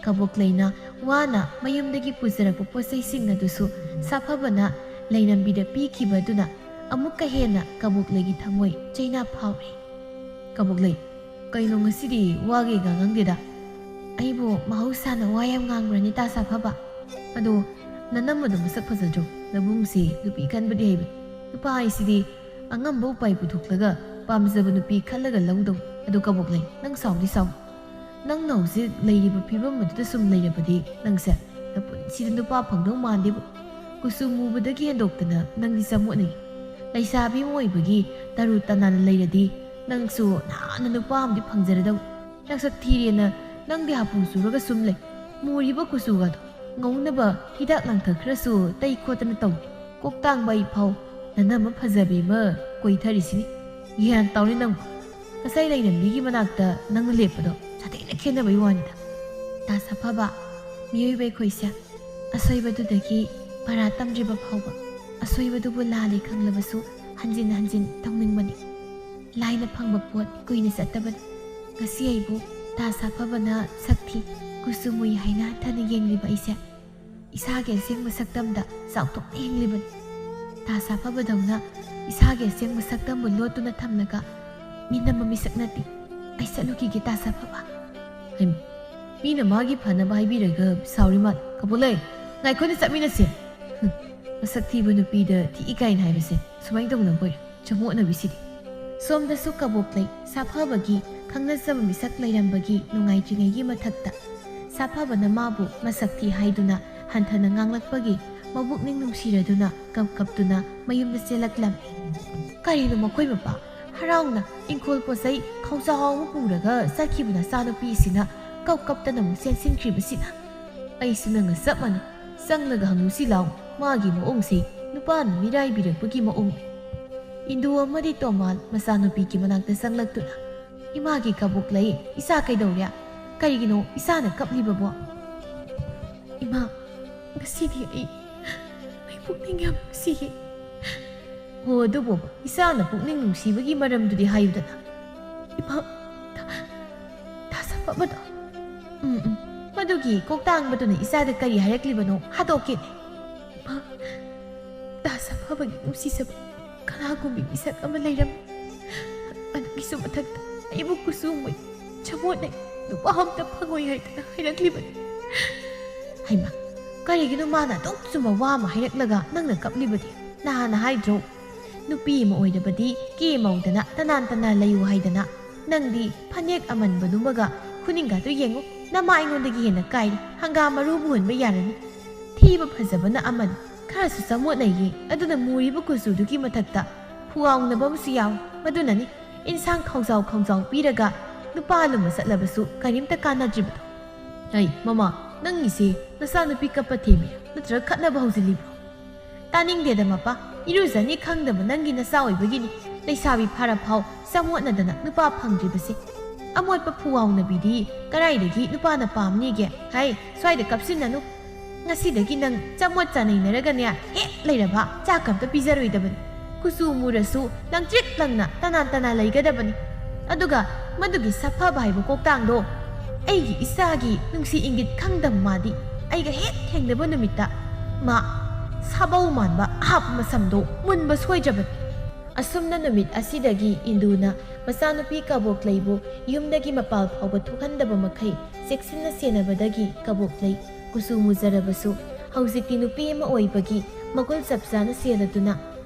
ꯀꯕꯣꯛꯂꯩꯅ ꯋꯥꯅ ꯃꯌꯨꯝꯗꯒꯤ ꯄꯨꯖꯔꯛꯄ ꯄꯣꯠꯆꯩꯁꯤꯡ ꯑꯗꯨꯁꯨ ꯁꯥꯐꯕꯅ ꯂꯩꯅꯝꯕꯤꯗ ꯄꯤꯈꯤꯕ ꯑꯗꯨꯅ ꯑꯃꯨꯛꯀ ꯍꯦꯟꯅ ꯀꯕꯣꯛꯂꯩꯒꯤ ꯊꯃꯣꯏ ꯆꯩꯅꯥ ꯐꯥꯎꯔꯤ꯫ "ꯀꯕꯣꯛꯂꯩ, ꯀꯩꯅꯣ ꯉꯁꯤꯗꯤ ꯋꯥꯒ ꯏꯉꯥꯡ ꯉꯥꯡꯗꯦꯗ?" ꯑꯩꯕꯨ ꯃꯍꯧꯁꯥꯅ ꯋꯥ ꯌꯥꯝ ꯉꯥꯡꯕ꯭ꯔꯅꯤ, ꯇꯥ ꯁꯥꯐꯕ? ꯑꯗꯣ ꯅꯅꯝꯃꯗꯣ ꯃꯁꯛ ꯐꯖꯗ꯭ꯔꯣ? ꯅꯕꯨꯡꯁꯦ ꯅꯨꯄꯤ ꯈꯟꯕꯗꯤ ꯍꯩꯕ꯫ ꯅꯨꯄꯥ ꯍꯥꯏꯁꯤꯗꯤ ꯑꯉꯝꯕ ꯎꯄꯥꯏ ꯄꯨꯊꯣꯛꯂꯒ ꯄꯥꯝꯖꯕ ꯅꯨꯄꯤ ꯈꯜꯂꯒ ꯂꯧꯗꯧ꯫ ꯑꯗꯣ ꯀꯕꯣꯛꯂꯩ, ꯅꯪ ꯁꯥꯎꯗꯤ ꯁꯥꯎ꯫ ꯅꯪꯅ ꯍꯧꯖꯤꯛ ꯂꯩꯔꯤꯕ ꯐꯤꯕꯝ ꯑꯗꯨꯗ ꯁꯨꯝ ꯂꯩꯔꯕꯗꯤ ꯅꯪꯁꯦ ꯅꯄꯨꯟꯁꯤꯗ ꯅꯨꯄꯥ ꯐꯪꯗꯧ ꯃꯥꯟꯗꯦꯕꯨ꯫ ꯀꯨꯆꯨ ꯃꯨꯕꯗꯒꯤ ꯍꯦꯟꯗꯣꯛꯇꯅ ꯅꯪꯗꯤ ꯆꯃꯣꯠꯅꯩ꯫ ꯂꯩꯁꯥꯕꯤ ꯑꯃ ꯑꯣꯏꯕꯒꯤ ꯇꯔꯨ ꯇꯅꯥꯟꯅ ꯂꯩꯔꯗꯤ ꯅꯪꯁꯨ ꯅꯍꯥꯟꯅ ꯅꯨꯄꯥ ꯑꯃꯗꯤ ꯐꯪꯖꯔꯗꯧ꯫ ꯅꯁꯛ ꯊꯤꯔꯦꯅ ꯅꯪꯗꯤ ꯍꯥꯄꯨ ꯆꯨꯔꯒ ꯁꯨꯝ ꯂꯩ꯫ ꯃꯨꯔꯤꯕ ꯀꯨꯆꯨꯒꯗꯣ ꯉꯧꯅꯕ ꯍꯤꯗꯥꯛ ꯂꯥꯡꯊꯛ ꯈꯔꯁꯨ ꯇꯩ ꯈꯣꯠꯇꯅ ꯇꯧ꯫ ꯀꯣꯛ ꯇꯥꯡꯕ ꯑꯩ ꯐꯥꯎ ꯅꯅꯝꯃ ꯐꯖꯕꯤ ꯑꯃ ꯀꯣꯏꯊꯔꯤꯁꯤꯅꯤ꯫ ꯒ꯭ꯌꯥꯟ ꯇꯧꯔꯦ ꯅꯪꯕꯨ꯫ ꯉꯁꯥꯏ ꯂꯩꯔꯝꯕꯤꯒꯤ ꯃꯅꯥꯛꯇ ꯅꯪꯅ ꯂꯦꯞꯄꯗꯣ ꯁꯥꯊꯤꯅ ꯈꯦꯠꯅꯕꯩ ꯋꯥꯅꯤꯗ꯫ ꯇꯥ ꯁꯥꯐꯕ, ꯃꯤꯑꯣꯏꯕ ꯑꯩꯈꯣꯏꯁꯦ ꯑꯁꯣꯏꯕꯗꯨꯗꯒꯤ ꯄꯔꯥ ꯇꯝꯗ꯭ꯔꯤꯕ ꯐꯥꯎꯕ ꯑꯁꯣꯏꯕꯗꯨꯕꯨ ꯂꯥꯜꯂꯦ ꯈꯪꯂꯕꯁꯨ ꯍꯟꯖꯤꯟ ꯍꯟꯖꯤꯟ ꯇꯧꯅꯤꯡꯕꯅꯤ꯫ ꯂꯥꯏꯅ ꯐꯪꯕ ꯄꯣꯠ ꯀꯨꯏꯅ ꯆꯠꯇꯕꯅꯤ꯫ ꯉꯁꯤ ꯑꯩꯕꯨ ꯇꯥ ꯁꯥꯐꯕꯅ ꯁꯛ ꯊꯤ, ꯀꯨꯆꯨ ꯃꯨꯏ ꯍꯥꯏꯅ ꯍꯟꯊꯅ ꯌꯦꯡꯂꯤꯕ ꯑꯩꯁꯦ ꯏꯁꯥꯒꯤ ꯑꯁꯦꯡꯕ ꯁꯛꯇꯝꯗ ꯆꯥꯎꯊꯣꯛꯅ ꯌꯦꯡꯂꯤꯕꯅꯤ꯫ ꯇꯥ ꯁꯥꯐꯕꯗꯧꯅ ꯏꯁꯥꯒꯤ ꯑꯁꯦꯡꯕ ꯁꯛꯇꯝꯕꯨ ꯂꯣꯠꯇꯨꯅ ꯊꯝꯂꯒ ꯃꯤꯅꯝꯕ ꯃꯤꯁꯛ ꯅꯠꯇꯦ꯫ ꯑꯩ ꯆꯠꯂꯨꯈꯤꯒꯦ, ꯇꯥ ꯁꯥꯐꯕ꯫ ꯍꯩꯃ, ꯃꯤꯅ ꯃꯥꯒꯤ ꯐꯅꯕ ꯍꯥꯏꯕꯤꯔꯒ ꯁꯥꯎꯔꯤ ꯃꯥꯜꯂꯦ꯫ ꯀꯕꯣꯛꯂꯩ, ꯉꯥꯏꯈꯣꯅꯦ, ꯆꯠꯃꯤꯟꯅꯁꯦ꯫ ꯍꯨꯝ, ꯃꯁꯛ ꯊꯤꯕ ꯅꯨꯄꯤꯗ ꯊꯤ ꯏꯀꯥꯏꯅ ꯍꯥꯏꯕꯁꯦ ꯁꯨꯃꯥꯏꯅ ꯇꯧꯅꯕ ꯑꯣꯏꯔꯦ꯫ ꯆꯃꯣꯠꯅꯕꯤꯁꯤꯗꯤ꯫ ꯁꯣꯝꯗꯁꯨ ꯀꯕꯣꯛꯂꯩ ꯁꯥꯐꯕꯒꯤ ꯈꯪꯅꯖꯕ ꯃꯤꯁꯛ ꯂꯩꯔꯝꯕꯒꯤ ꯅꯨꯡꯉꯥꯏꯇ꯭ꯔꯤꯉꯩꯒꯤ ꯃꯊꯛꯇ ꯁꯥꯐꯕꯅ ꯃꯥꯕꯨ ꯃꯁꯛ ꯊꯤ ꯍꯥꯏꯗꯨꯅ ꯍꯟꯊꯅ ꯉꯥꯡꯂꯛꯄꯒꯤ ꯃꯕꯨꯛꯅꯤꯡ ꯅꯨꯡꯁꯤꯔꯗꯨꯅ ꯀꯞ ꯀꯞꯇꯨꯅ ꯃꯌꯨꯝꯗ ꯆꯦꯜꯂꯛꯂꯝꯃꯤ꯫ ꯀꯔꯤꯅꯣ ꯃꯈꯣꯏ ꯃꯄꯥ ꯍꯔꯥꯎꯅ ꯏꯪꯈꯣꯜ ꯄꯣꯠꯆꯩ ꯈꯧꯖꯥꯎ ꯑꯃ ꯄꯨꯔꯒ ꯆꯠꯈꯤꯕ ꯅꯆꯥꯅꯨꯄꯤ ꯑꯁꯤꯅ ꯀꯞ ꯀꯞꯇꯅ ꯑꯃꯨꯛ ꯆꯦꯟꯁꯤꯟꯈ꯭ꯔꯤꯕꯁꯤꯅ? ꯑꯩꯁꯨ ꯅꯪꯒ ꯆꯞ ꯃꯥꯟꯅꯩ꯫ ꯆꯪꯂꯒ ꯍꯪꯉꯨꯁꯤ ꯂꯥꯎ, ꯃꯥꯒꯤ ꯃꯑꯣꯡꯁꯤ ꯅꯨꯄꯥꯅ ꯃꯤꯔꯥꯏꯕꯤꯔꯛꯄꯒꯤ ꯃꯑꯣꯡꯅꯤ꯫ ꯏꯟꯗꯨ ꯑꯃꯗꯤ ꯇꯣꯃꯥꯟ ꯃꯆꯥꯅꯨꯄꯤꯒꯤ ꯃꯅꯥꯛꯇ ꯆꯪꯂꯛꯇꯨꯅ, "ꯏꯃꯥꯒꯤ ꯀꯕꯣꯛꯂꯩ, ꯏꯆꯥ ꯀꯩꯗꯧꯔꯦ? ꯀꯔꯤꯒꯤꯅꯣ ꯏꯆꯥꯅ ꯀꯞꯂꯤꯕꯕꯣ?" "ꯏꯃꯥ, ꯉꯁꯤꯗꯤ ꯑꯩ, ꯑꯩ ꯄꯨꯛꯅꯤꯡ ꯌꯥꯝ ꯅꯨꯡꯁꯤꯌꯦ꯫" "ꯍꯣ, ꯑꯗꯨꯕꯨ ꯏꯆꯥꯅ ꯄꯨꯛꯅꯤꯡ ꯅꯨꯡꯁꯤꯕꯒꯤ ꯃꯔꯝꯗꯨꯗꯤ ꯍꯥꯏꯌꯨꯗꯅ꯫" "ꯏꯃꯥ, ꯇꯥ-, ꯇꯥ ꯁꯥꯐꯕꯗꯣ꯫" "ꯎꯝ, ꯎꯝ, ꯃꯗꯨꯒꯤ ꯀꯣꯛꯇꯥꯡꯕꯗꯨꯅ ꯏꯆꯥꯗ ꯀꯔꯤ ꯍꯥꯏꯔꯛꯂꯤꯕꯅꯣ ꯍꯥꯗꯣꯛꯀꯦꯅꯦ꯫" "ꯏꯃꯥ, ꯇꯥ ꯁꯥꯐꯕꯒꯤ ꯅꯨꯡꯁꯤꯖꯕ ꯀꯅꯥꯒꯨꯝꯕꯤ ꯃꯤꯁꯛ ꯑꯃ ꯂꯩꯔꯝꯃꯤ꯫ ꯑꯗꯨꯒꯤꯁꯨ ꯃꯊꯛꯇ ꯑꯩꯕꯨ ꯀꯨꯆꯨ ꯃꯨꯏ, ꯆꯃꯣꯠꯅꯩ, ꯅꯨꯄꯥ ꯑꯝꯇ ꯐꯪꯉꯣꯏ ꯍꯥꯏꯗꯅ ꯍꯥꯏꯔꯛꯂꯤꯕꯅꯤ꯫ ꯍꯩꯃꯥ, ꯀꯔꯤꯒꯤꯅꯣ ꯃꯥꯅ ꯑꯗꯨꯛ ꯆꯨꯝꯕ ꯋꯥ ꯑꯃ ꯍꯥꯏꯔꯛꯂꯒ ꯅꯪꯅ ꯀꯞꯂꯤꯕꯗꯤ? ꯅꯍꯥꯟꯅ ꯍꯥꯏꯗ꯭ꯔꯣ? ꯅꯨꯄꯤ ꯑꯃ ꯑꯣꯏꯔꯕꯗꯤ ꯀꯦ ꯃꯧꯗꯅ ꯇꯅꯥꯟ ꯇꯅꯥꯟ ꯂꯩꯌꯨ ꯍꯥꯏꯗꯅ꯫ ꯅꯪꯗꯤ ꯐꯅꯦꯛ ꯑꯃꯟꯕꯗꯨꯃꯒ ꯈꯨꯅꯤꯡꯒꯥꯗꯨ ꯌꯦꯡꯉꯨ, ꯅꯃꯥ ꯑꯩꯉꯣꯟꯗꯒꯤ ꯍꯦꯟꯅ ꯀꯥꯏꯔꯤ, ꯍꯪꯒꯥꯝ ꯃꯔꯨꯕꯨ ꯍꯨꯟꯕ ꯌꯥꯔꯅꯤ꯫ ꯊꯤꯕ ꯐꯖꯕꯅ ꯑꯃꯅꯤ, ꯈꯔꯁꯨ ꯆꯃꯣꯠꯅꯩꯌꯦ, ꯑꯗꯨꯅ ꯃꯨꯔꯤꯕ ꯀꯨꯆꯨꯗꯨꯒꯤ ꯃꯊꯛꯇ ꯐꯨꯋꯥꯎꯅꯕ ꯑꯃꯁꯨ ꯌꯥꯎꯏ꯫ ꯃꯗꯨꯅꯅꯤ ꯏꯟꯁꯥꯡ ꯈꯥꯎꯖꯥꯎ ꯈꯥꯎꯖꯥꯎ ꯄꯤꯔꯒ ꯅꯨꯄꯥ ꯂꯨꯝꯕ ꯆꯠꯂꯕꯁꯨ ꯀꯔꯤꯝꯇ ꯀꯥꯟꯅꯗ꯭ꯔꯤꯕꯗꯣ꯫ ꯑꯩ, ꯃꯃꯥ, ꯅꯪꯒꯤꯁꯦ ꯅꯆꯥꯅꯨꯄꯤ ꯀꯞꯄ ꯊꯦꯝꯃꯤꯔꯥ ꯅꯠꯇ꯭ꯔꯒ ꯈꯠꯅꯕ ꯍꯧꯖꯤꯜꯂꯤꯕ꯭ꯔꯣ? ꯇꯥꯅꯤꯡꯗꯦꯗ ꯃꯄꯥ, ꯏꯔꯨꯖꯅꯤ ꯈꯪꯗꯕ ꯅꯪꯒꯤ ꯅꯆꯥ ꯑꯣꯏꯕꯒꯤꯅꯤ ꯂꯩꯁꯥꯕꯤ ꯐꯥꯔꯐꯥꯎ ꯆꯃꯣꯠꯅꯗꯅ ꯅꯨꯄꯥ ꯐꯪꯗ꯭ꯔꯤꯕꯁꯦ꯫ ꯑꯃꯣꯠꯄ ꯐꯨꯋꯥꯎꯅꯕꯤꯗꯤ ꯀꯗꯥꯏꯗꯒꯤ ꯅꯨꯄꯥꯅ ꯄꯥꯝꯅꯤꯒꯦ? ꯍꯥꯏ, ꯁ꯭ꯋꯥꯏꯗ ꯀꯞꯁꯤꯟꯅꯅꯨ꯫ ꯉꯁꯤꯗꯒꯤ ꯅꯪ ꯆꯃꯣꯠ ꯆꯥꯅꯩꯅꯔꯒꯅꯦ, ꯍꯦꯛ ꯂꯩꯔꯕ ꯆꯥꯛ ꯑꯝꯇ ꯄꯤꯖꯔꯣꯏꯗꯕꯅꯤ꯫ ꯀꯨꯆꯨ ꯃꯨꯔꯁꯨ ꯂꯪꯇ꯭ꯔꯤꯛ ꯂꯪꯅ ꯇꯅꯥꯟ ꯇꯅꯥꯟ ꯂꯩꯒꯗꯕꯅꯤ꯫ ꯑꯗꯨꯒ ꯃꯗꯨꯒꯤ ꯁꯥꯐꯕ ꯍꯥꯏꯕ ꯀꯣꯛꯇꯥꯡꯗꯣ ꯑꯩꯒꯤ ꯏꯆꯥꯒꯤ ꯅꯨꯡꯁꯤ ꯏꯪꯒꯤꯠ ꯈꯪꯗꯕ ꯃꯥꯗꯤ ꯑꯩꯒ ꯍꯦꯛ ꯊꯦꯡꯅꯕ ꯅꯨꯃꯤꯠꯇ ꯃꯥ ꯁꯥꯕꯧ ꯃꯥꯟꯕ ꯑꯍꯥꯞꯄ ꯃꯁꯝꯗꯣ ꯃꯨꯟꯕ ꯁꯣꯏꯗ꯭ꯔꯕꯅꯤ꯫ ꯑꯁꯨꯝꯅ ꯅꯨꯃꯤꯠ ꯑꯁꯤꯗꯒꯤ ꯏꯟꯗꯨꯅ ꯃꯆꯥꯅꯨꯄꯤ ꯀꯕꯣꯛꯂꯩꯕꯨ ꯌꯨꯝꯗꯒꯤ ꯃꯄꯥꯜ ꯐꯥꯎꯕ ꯊꯣꯛꯍꯟꯗꯕ ꯃꯈꯩ ꯆꯦꯛꯁꯤꯟꯅ ꯁꯦꯟꯅꯕꯗꯒꯤ ꯀꯕꯣꯛꯂꯩ ꯀꯨꯆꯨ ꯃꯨꯖꯔꯕꯁꯨ ꯍꯧꯖꯤꯛꯇꯤ ꯅꯨꯄꯤ ꯑꯃ ꯑꯣꯏꯕꯒꯤ ꯃꯒꯨꯜ ꯆꯞ ꯆꯥꯅ ꯁꯦꯜꯂꯗꯨꯅ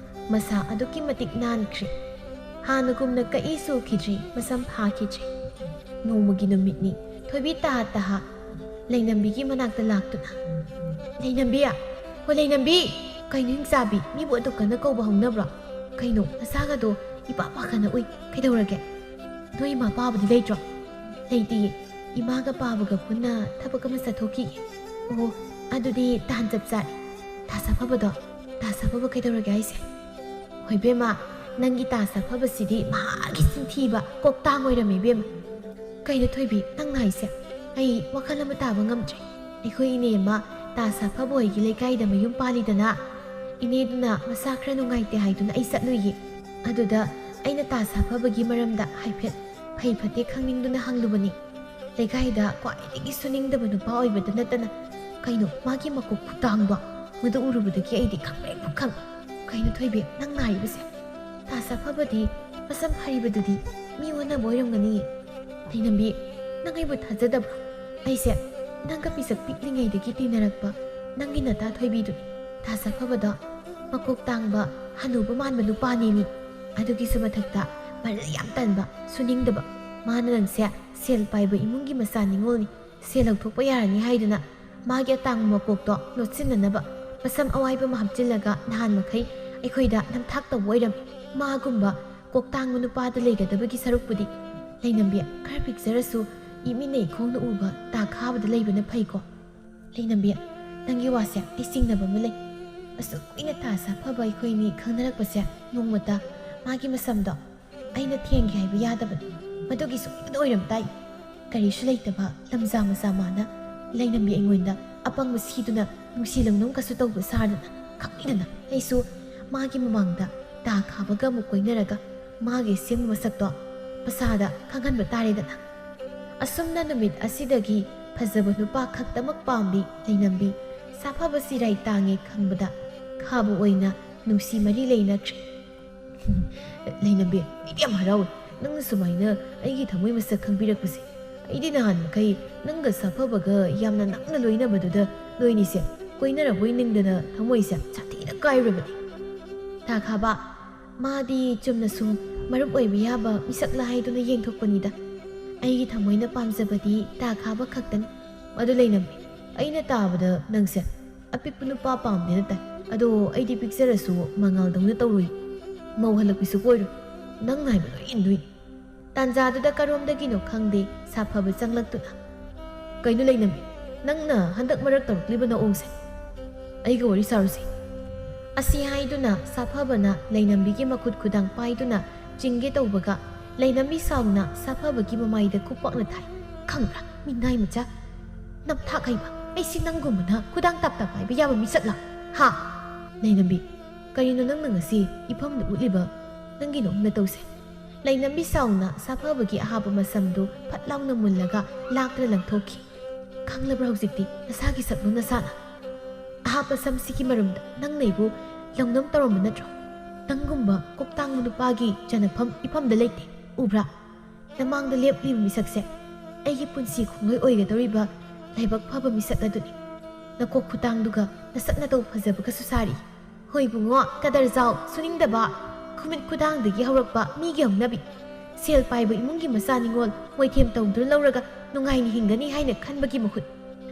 ꯃꯁꯥ ꯑꯗꯨꯛꯀꯤ ꯃꯇꯤꯛ ꯅꯥꯟꯈ꯭ꯔꯦ꯫ ꯍꯥꯟꯅꯒꯨꯝꯅ ꯀꯛꯏ ꯆꯨꯈꯤꯗ꯭ꯔꯤ, ꯃꯁꯝ ꯐꯥꯈꯤꯗ꯭ꯔꯤ꯫ ꯅꯣꯡꯃꯒꯤ ꯅꯨꯃꯤꯠꯅꯤ꯫ ꯊꯣꯏꯕꯤ ꯇꯍꯥ ꯇꯍꯥ ꯂꯩꯅꯝꯕꯤꯒꯤ ꯃꯅꯥꯛꯇ ꯂꯥꯛꯇꯨꯅ, "ꯂꯩꯅꯝꯕꯤ! ꯍꯣ ꯂꯩꯅꯝꯕꯤ!" "ꯀꯩꯅꯣ ꯍꯤꯡꯆꯥꯕꯤ, ꯃꯤꯕꯨ ꯑꯗꯨꯛ ꯀꯟꯅ ꯀꯧꯕ ꯍꯧꯅꯕ꯭ꯔꯣ? ꯀꯩꯅꯣ, ꯅꯁꯥꯒꯗꯣ ꯏꯄꯥ ꯄꯥꯈꯠꯅ ꯎꯏ꯫ ꯀꯩꯗꯧꯔꯒꯦ? ꯅꯣꯏ ꯏꯃꯥ ꯄꯥꯕꯗꯤ ꯂꯩꯇ꯭ꯔꯣ?" "ꯂꯩꯇꯤꯌꯦ꯫ ꯏꯃꯥꯒ ꯄꯥꯕꯒ ꯄꯨꯟꯅ ꯊꯕꯛ ꯑꯃ ꯆꯠꯊꯣꯛꯈꯤꯌꯦ꯫" "ꯑꯣ, ꯑꯗꯨꯗꯤ ꯇꯥꯟ ꯆꯞ ꯆꯥꯔꯦ꯫ ꯇꯥ ꯁꯥꯐꯕꯗꯣ, ꯇꯥ ꯁꯥꯐꯕ ꯀꯩꯗꯧꯔꯒꯦ ꯍꯥꯏꯁꯦ?" "ꯍꯣꯏ ꯏꯕꯦꯝꯃ, ꯅꯪꯒꯤ ꯇꯥ ꯁꯥꯐꯕꯁꯤꯗꯤ ꯃꯍꯥꯛꯀꯤ ꯆꯤꯟꯊꯤꯕ ꯀꯣꯛꯇꯥꯡ ꯑꯣꯏꯔꯝꯃꯦ ꯏꯕꯦꯝꯃ꯫" "ꯀꯩꯅꯣ ꯊꯣꯏꯕꯤ, ꯅꯪꯅ ꯍꯥꯏꯁꯦ? ꯑꯩ ꯋꯥꯈꯜ ꯑꯃ ꯇꯥꯕ ꯉꯝꯗ꯭ꯔꯦ꯫ ꯑꯩꯈꯣꯏ ꯏꯅꯦ ꯑꯃ ꯇꯥ ꯁꯥꯐꯕ ꯍꯣꯏꯒꯤ ꯂꯩꯀꯥꯏꯗ ꯃꯌꯨꯝ ꯄꯥꯜꯂꯤꯗꯅ, ꯏꯅꯦꯗꯨꯅ ꯃꯁꯥ ꯈꯔ ꯅꯨꯡꯉꯥꯏꯇꯦ ꯍꯥꯏꯗꯨꯅ ꯑꯩ ꯆꯠꯂꯨꯏꯌꯦ꯫ ꯑꯗꯨꯗ ꯑꯩꯅ ꯇꯥ ꯁꯥꯐꯕꯒꯤ ꯃꯔꯝꯗ ꯍꯥꯏꯐꯦꯠ ꯐꯩ ꯐꯠꯇꯦ ꯈꯪꯅꯤꯡꯗꯨꯅ ꯍꯪꯂꯨꯕꯅꯤ꯫ ꯂꯩꯀꯥꯏꯗ ꯈ꯭ꯋꯥꯏꯗꯒꯤ ꯁꯨꯅꯤꯡꯗꯕ ꯅꯨꯄꯥ ꯑꯣꯏꯕꯗ ꯅꯠꯇꯅ, ꯀꯩꯅꯣ, ꯃꯥꯒꯤ ꯃꯀꯣꯛ ꯈꯨꯇꯥꯡꯗꯣ, ꯃꯗꯨ ꯎꯔꯨꯕꯗꯒꯤ ꯑꯩꯗꯤ ꯈꯪꯄ꯭ꯔꯦꯛꯄꯨ ꯈꯪ꯫" "ꯀꯩꯅꯣ ꯊꯣꯏꯕꯤ, ꯅꯪ ꯅꯥꯔꯤꯕꯁꯦ? ꯇꯥ ꯁꯥꯐꯕꯗꯤ ꯃꯁꯝ ꯐꯔꯤꯕꯗꯨꯗꯤ ꯃꯤ ꯑꯣꯟꯅꯕ ꯑꯣꯏꯔꯝꯒꯅꯤ꯫" "ꯂꯩꯅꯝꯕꯤ, ꯅꯪ ꯑꯩꯕꯨ ꯊꯥꯖꯗꯕ꯭ꯔꯣ? ꯑꯩꯁꯦ ꯅꯪꯒ ꯄꯤꯁꯛ ꯄꯤꯛꯂꯤꯉꯩꯗꯒꯤ ꯇꯤꯟꯅꯔꯛꯄ ꯅꯪꯒꯤ ꯅꯇꯥ ꯊꯣꯏꯕꯤꯗꯨꯅꯤ꯫ ꯇꯥ ꯁꯥꯐꯕꯗꯣ ꯃꯀꯣꯛ ꯇꯥꯡꯕ, ꯍꯅꯨꯕ ꯃꯥꯟꯕ ꯅꯨꯄꯥꯅꯦꯃꯤ꯫ ꯑꯗꯨꯒꯤꯁꯨ ꯃꯊꯛꯇ ꯃꯔꯜ ꯌꯥꯝ ꯇꯟꯕ, ꯁꯨꯅꯤꯡꯗꯕ꯫ ꯃꯥꯅ ꯅꯪꯁꯦ ꯁꯦꯜ ꯄꯥꯏꯕ ꯏꯃꯨꯡꯒꯤ ꯃꯆꯥ ꯅꯤꯉꯣꯜꯅꯤ, ꯁꯦꯜ ꯂꯧꯊꯣꯛꯄ ꯌꯥꯔꯅꯤ ꯍꯥꯏꯗꯨꯅ ꯃꯥꯒꯤ ꯑꯇꯥꯡꯕ ꯃꯀꯣꯛꯇꯣ ꯂꯣꯠꯁꯤꯟꯅꯅꯕ ꯃꯁꯝ ꯑꯋꯥꯏꯕ ꯑꯃ ꯍꯥꯞꯆꯤꯜꯂꯒ ꯅꯍꯥꯟ ꯃꯈꯩ ꯑꯩꯈꯣꯏꯗ ꯅꯝꯊꯥꯛ ꯇꯧꯕ ꯑꯣꯏꯔꯝꯃꯤ꯫ ꯃꯥꯒꯨꯝꯕ ꯀꯣꯛ ꯇꯥꯡꯕ ꯅꯨꯄꯥꯗ ꯂꯩꯒꯗꯕꯒꯤ ꯁꯔꯨꯛꯄꯨꯗꯤ, ꯂꯩꯅꯝꯕꯤ, ꯈꯔ ꯄꯤꯛꯆꯔꯁꯨ ꯏꯃꯤꯠꯅ ꯏꯈꯣꯡꯅ ꯎꯕ ꯇꯥ ꯈꯥꯕꯗ ꯂꯩꯕꯅ ꯐꯩꯀꯣ꯫ ꯂꯩꯅꯝꯕꯤ, ꯅꯪꯒꯤ ꯋꯥꯁꯦ ꯑꯩ ꯆꯤꯡꯅꯕ ꯑꯃ ꯂꯩ꯫ ꯑꯁꯨꯛ ꯀꯨꯏꯅ ꯇꯥ ꯁꯥꯐꯕ ꯑꯩꯈꯣꯏꯅꯤ ꯈꯪꯅꯔꯛꯄꯁꯦ ꯅꯣꯡꯃꯇ ꯃꯥꯒꯤ ꯃꯁꯝꯗꯣ ꯑꯩꯅ ꯊꯦꯡꯒꯦ ꯍꯥꯏꯕ ꯌꯥꯗꯕꯅꯤ꯫ ꯃꯗꯨꯒꯤ ꯁꯣꯏꯗꯅ ꯑꯣꯏꯔꯝ ꯇꯥꯏ꯫ ꯀꯔꯤꯁꯨ ꯂꯩꯇꯕ ꯂꯝꯖꯥ ꯃꯆꯥ ꯃꯥꯅ ꯂꯩꯅꯝꯕꯤ ꯑꯩꯉꯣꯟꯗ ꯑꯄꯪꯕ ꯁꯤꯗꯨꯅ ꯅꯨꯡꯁꯤ ꯂꯧꯅꯝꯒꯁꯨ ꯇꯧꯕ ꯁꯥꯗꯅ ꯈꯪꯂꯤꯗꯅ꯫ ꯑꯩꯁꯨ ꯃꯥꯒꯤ ꯃꯃꯥꯡꯗ ꯇꯥ ꯈꯥꯕꯒ ꯑꯃꯨꯛ ꯀꯣꯏꯅꯔꯒ ꯃꯥꯒꯤ ꯑꯁꯦꯡꯕ ꯃꯁꯛꯇꯣ ꯃꯁꯥꯗ ꯈꯪꯍꯟꯕ ꯇꯥꯔꯦꯗꯅ꯫ ꯑꯁꯨꯝꯅ ꯅꯨꯃꯤꯠ ꯑꯁꯤꯗꯒꯤ ꯐꯖꯕ ꯅꯨꯄꯥ ꯈꯛꯇꯃꯛ ꯄꯥꯝꯕꯤ ꯂꯩꯅꯝꯕꯤ ꯁꯥꯐꯕ ꯆꯤꯔꯥꯏ ꯇꯥꯡꯉꯦ ꯈꯪꯕꯗ ꯈꯥꯕ ꯑꯣꯏꯅ ꯅꯨꯡꯁꯤ ꯃꯔꯤ ꯂꯩꯅꯈ꯭ꯔꯦ꯫ ꯂꯩꯅꯝꯕꯤ, ꯑꯩꯗꯤ ꯌꯥꯝ ꯍꯔꯥꯎꯏ ꯅꯪꯅ ꯁꯨꯃꯥꯏꯅ ꯑꯩꯒꯤ ꯊꯃꯣꯏ ꯃꯁꯛ ꯈꯪꯕꯤꯔꯛꯄꯁꯦ꯫ ꯑꯩꯗꯤ ꯅꯍꯥꯟ ꯃꯈꯩ ꯅꯪꯒ ꯁꯥꯐꯕꯒ ꯌꯥꯝꯅ ꯅꯛꯅ ꯂꯣꯏꯅꯕꯗꯨꯗ ꯅꯣꯏꯅꯤꯁꯦ ꯀꯣꯏꯅꯔꯕꯣꯏ ꯅꯤꯡꯗꯅ ꯊꯃꯣꯏꯁꯦ ꯁꯥꯊꯤꯅ ꯀꯥꯏꯔꯨꯔꯕꯅꯤ꯫ ꯇꯥ ꯈꯥꯕ, ꯃꯥꯗꯤ ꯆꯨꯝꯅ ꯁꯨꯝ ꯃꯔꯨꯞ ꯑꯣꯏꯕ ꯌꯥꯕ ꯃꯤꯁꯛꯂ ꯍꯥꯏꯗꯨꯅ ꯌꯦꯡꯊꯣꯛꯄꯅꯤꯗ꯫ ꯑꯩꯒꯤ ꯊꯃꯣꯏꯅ ꯄꯥꯝꯖꯕꯗꯤ ꯇꯥ ꯈꯥꯕ ꯈꯛꯇꯅꯤ꯫ ꯑꯗꯨ ꯂꯩꯅꯝꯕꯤ, ꯑꯩꯅ ꯇꯥꯕꯗ ꯅꯪꯁꯦ ꯑꯄꯤꯛꯄ ꯅꯨꯄꯥ ꯄꯥꯝꯗꯦꯅ ꯇꯥꯏ꯫ ꯑꯗꯣ ꯑꯩꯗꯤ ꯄꯤꯛꯆꯔꯁꯨ ꯃꯉꯥꯜꯗꯧꯅ ꯇꯧꯔꯨꯏ꯫ ꯃꯧ ꯍꯜꯂꯛꯄꯤꯁꯨ ꯀꯣꯏꯔꯣꯏ꯫ ꯅꯪꯅ ꯍꯥꯏꯕ ꯂꯣꯏ ꯏꯟꯗꯣꯏꯅꯤ꯫ ꯇꯥꯟꯖꯥꯗꯨꯗ ꯀꯔꯣꯝꯗꯒꯤꯅꯣ ꯈꯪꯗꯦ ꯁꯥꯐꯕ ꯆꯪꯂꯛꯇꯨꯅ, "ꯀꯩꯅꯣ ꯂꯩꯅꯝꯕꯤ, ꯅꯪꯅ ꯍꯟꯗꯛ ꯃꯔꯛ ꯇꯧꯔꯛꯂꯤꯕ ꯅꯑꯣꯡꯁꯦ?" "ꯑꯩꯒ ꯋꯥꯔꯤ ꯁꯥꯔꯨꯁꯦ" ꯑꯁꯤ ꯍꯥꯏꯗꯨꯅ ꯁꯥꯐꯕꯅ ꯂꯩꯅꯝꯕꯤꯒꯤ ꯃꯈꯨꯠ ꯈꯨꯗꯥꯡ ꯄꯥꯏꯗꯨꯅ ꯆꯤꯡꯒꯦ ꯇꯧꯕꯒ, ꯂꯩꯅꯝꯕꯤ ꯁꯥꯎꯅ ꯁꯥꯐꯕꯒꯤ ꯃꯃꯥꯏꯗ ꯈꯨꯄꯥꯛꯅ ꯊꯥꯏ꯫ "ꯈꯪꯕ꯭ꯔꯥ, ꯃꯤꯅꯥꯏ ꯃꯆꯥ, ꯅꯝꯊꯥꯛ ꯍꯩꯕ, ꯑꯩꯁꯤ ꯅꯪꯒꯨꯝꯕꯅ ꯈꯨꯗꯥꯡ ꯇꯥꯞ ꯇꯥꯞ ꯄꯥꯏꯕ ꯌꯥꯕ ꯃꯤꯁꯛꯂꯥ? ꯍꯥ?" "ꯂꯩꯅꯝꯕꯤ, ꯀꯔꯤꯅꯣ ꯅꯪꯅ ꯉꯁꯤ ꯏꯐꯝꯗ ꯎꯠꯂꯤꯕ ꯅꯪꯒꯤ ꯅꯑꯣꯡ ꯅꯇꯧꯁꯦ?" ꯂꯩꯅꯝꯕꯤ ꯁꯥꯎꯅ ꯁꯥꯐꯕꯒꯤ ꯑꯍꯥꯞꯄ ꯃꯁꯝꯗꯨ ꯐꯠ ꯂꯥꯎꯅ ꯃꯨꯜꯂꯒ ꯂꯥꯛꯇꯅ ꯂꯪꯊꯣꯛꯈꯤ꯫ "ꯈꯪꯂꯕ꯭ꯔꯥ ꯍꯧꯖꯤꯛꯇꯤ ꯅꯁꯥꯒꯤ ꯁꯛꯅꯨ ꯅꯁꯥꯅ? ꯑꯍꯥꯞꯄ ꯁꯝꯁꯤꯒꯤ ꯃꯔꯨꯝꯗ ꯅꯪꯅ ꯑꯩꯕꯨ ꯂꯧꯅꯝ ꯇꯧꯔꯝꯕ ꯅꯠꯇ꯭ꯔꯣ? ꯅꯪꯒꯨꯝꯕ ꯀꯣꯛꯇꯥꯡꯕ ꯅꯨꯄꯥꯒꯤ ꯆꯟꯅꯐꯝ ꯏꯐꯝꯗ ꯂꯩꯇꯦ, ꯎꯕ꯭ꯔꯥ? ꯅꯃꯥꯡꯗ ꯂꯦꯞꯂꯤꯕ ꯃꯤꯁꯛꯁꯦ ꯑꯩꯒꯤ ꯄꯨꯟꯁꯤ ꯈꯣꯡꯂꯣꯏ ꯑꯣꯏꯒꯗꯧꯔꯤꯕ ꯂꯥꯏꯕꯛ ꯐꯕ ꯃꯤꯁꯛ ꯑꯗꯨꯅꯤ꯫ ꯅꯀꯣꯛ ꯈꯨꯇꯥꯡꯗꯨꯒ ꯅꯁꯛ ꯅꯇꯧ ꯐꯖꯕꯒꯁꯨ ꯁꯥꯔꯤ꯫ ꯍꯣꯏ ꯏꯕꯨꯡꯉꯣ, ꯀꯗꯔ ꯖꯥꯎ, ꯁꯨꯅꯤꯡꯗꯕ, ꯈꯨꯃꯤꯠ ꯈꯨꯗꯥꯡꯗꯒꯤ ꯍꯧꯔꯛꯄ ꯃꯤꯒꯤ ꯍꯧꯅꯕꯤ꯫ ꯁꯦꯜ ꯄꯥꯏꯕ ꯏꯃꯨꯡꯒꯤ ꯃꯆꯥ ꯅꯤꯉꯣꯜ ꯃꯣꯏꯊꯦꯝ ꯇꯧꯗꯨꯅ ꯂꯧꯔꯒ ꯅꯨꯡꯉꯥꯏꯅ ꯍꯤꯡꯒꯅꯤ ꯍꯥꯏꯅ ꯈꯟꯕꯒꯤ ꯃꯍꯨꯠ,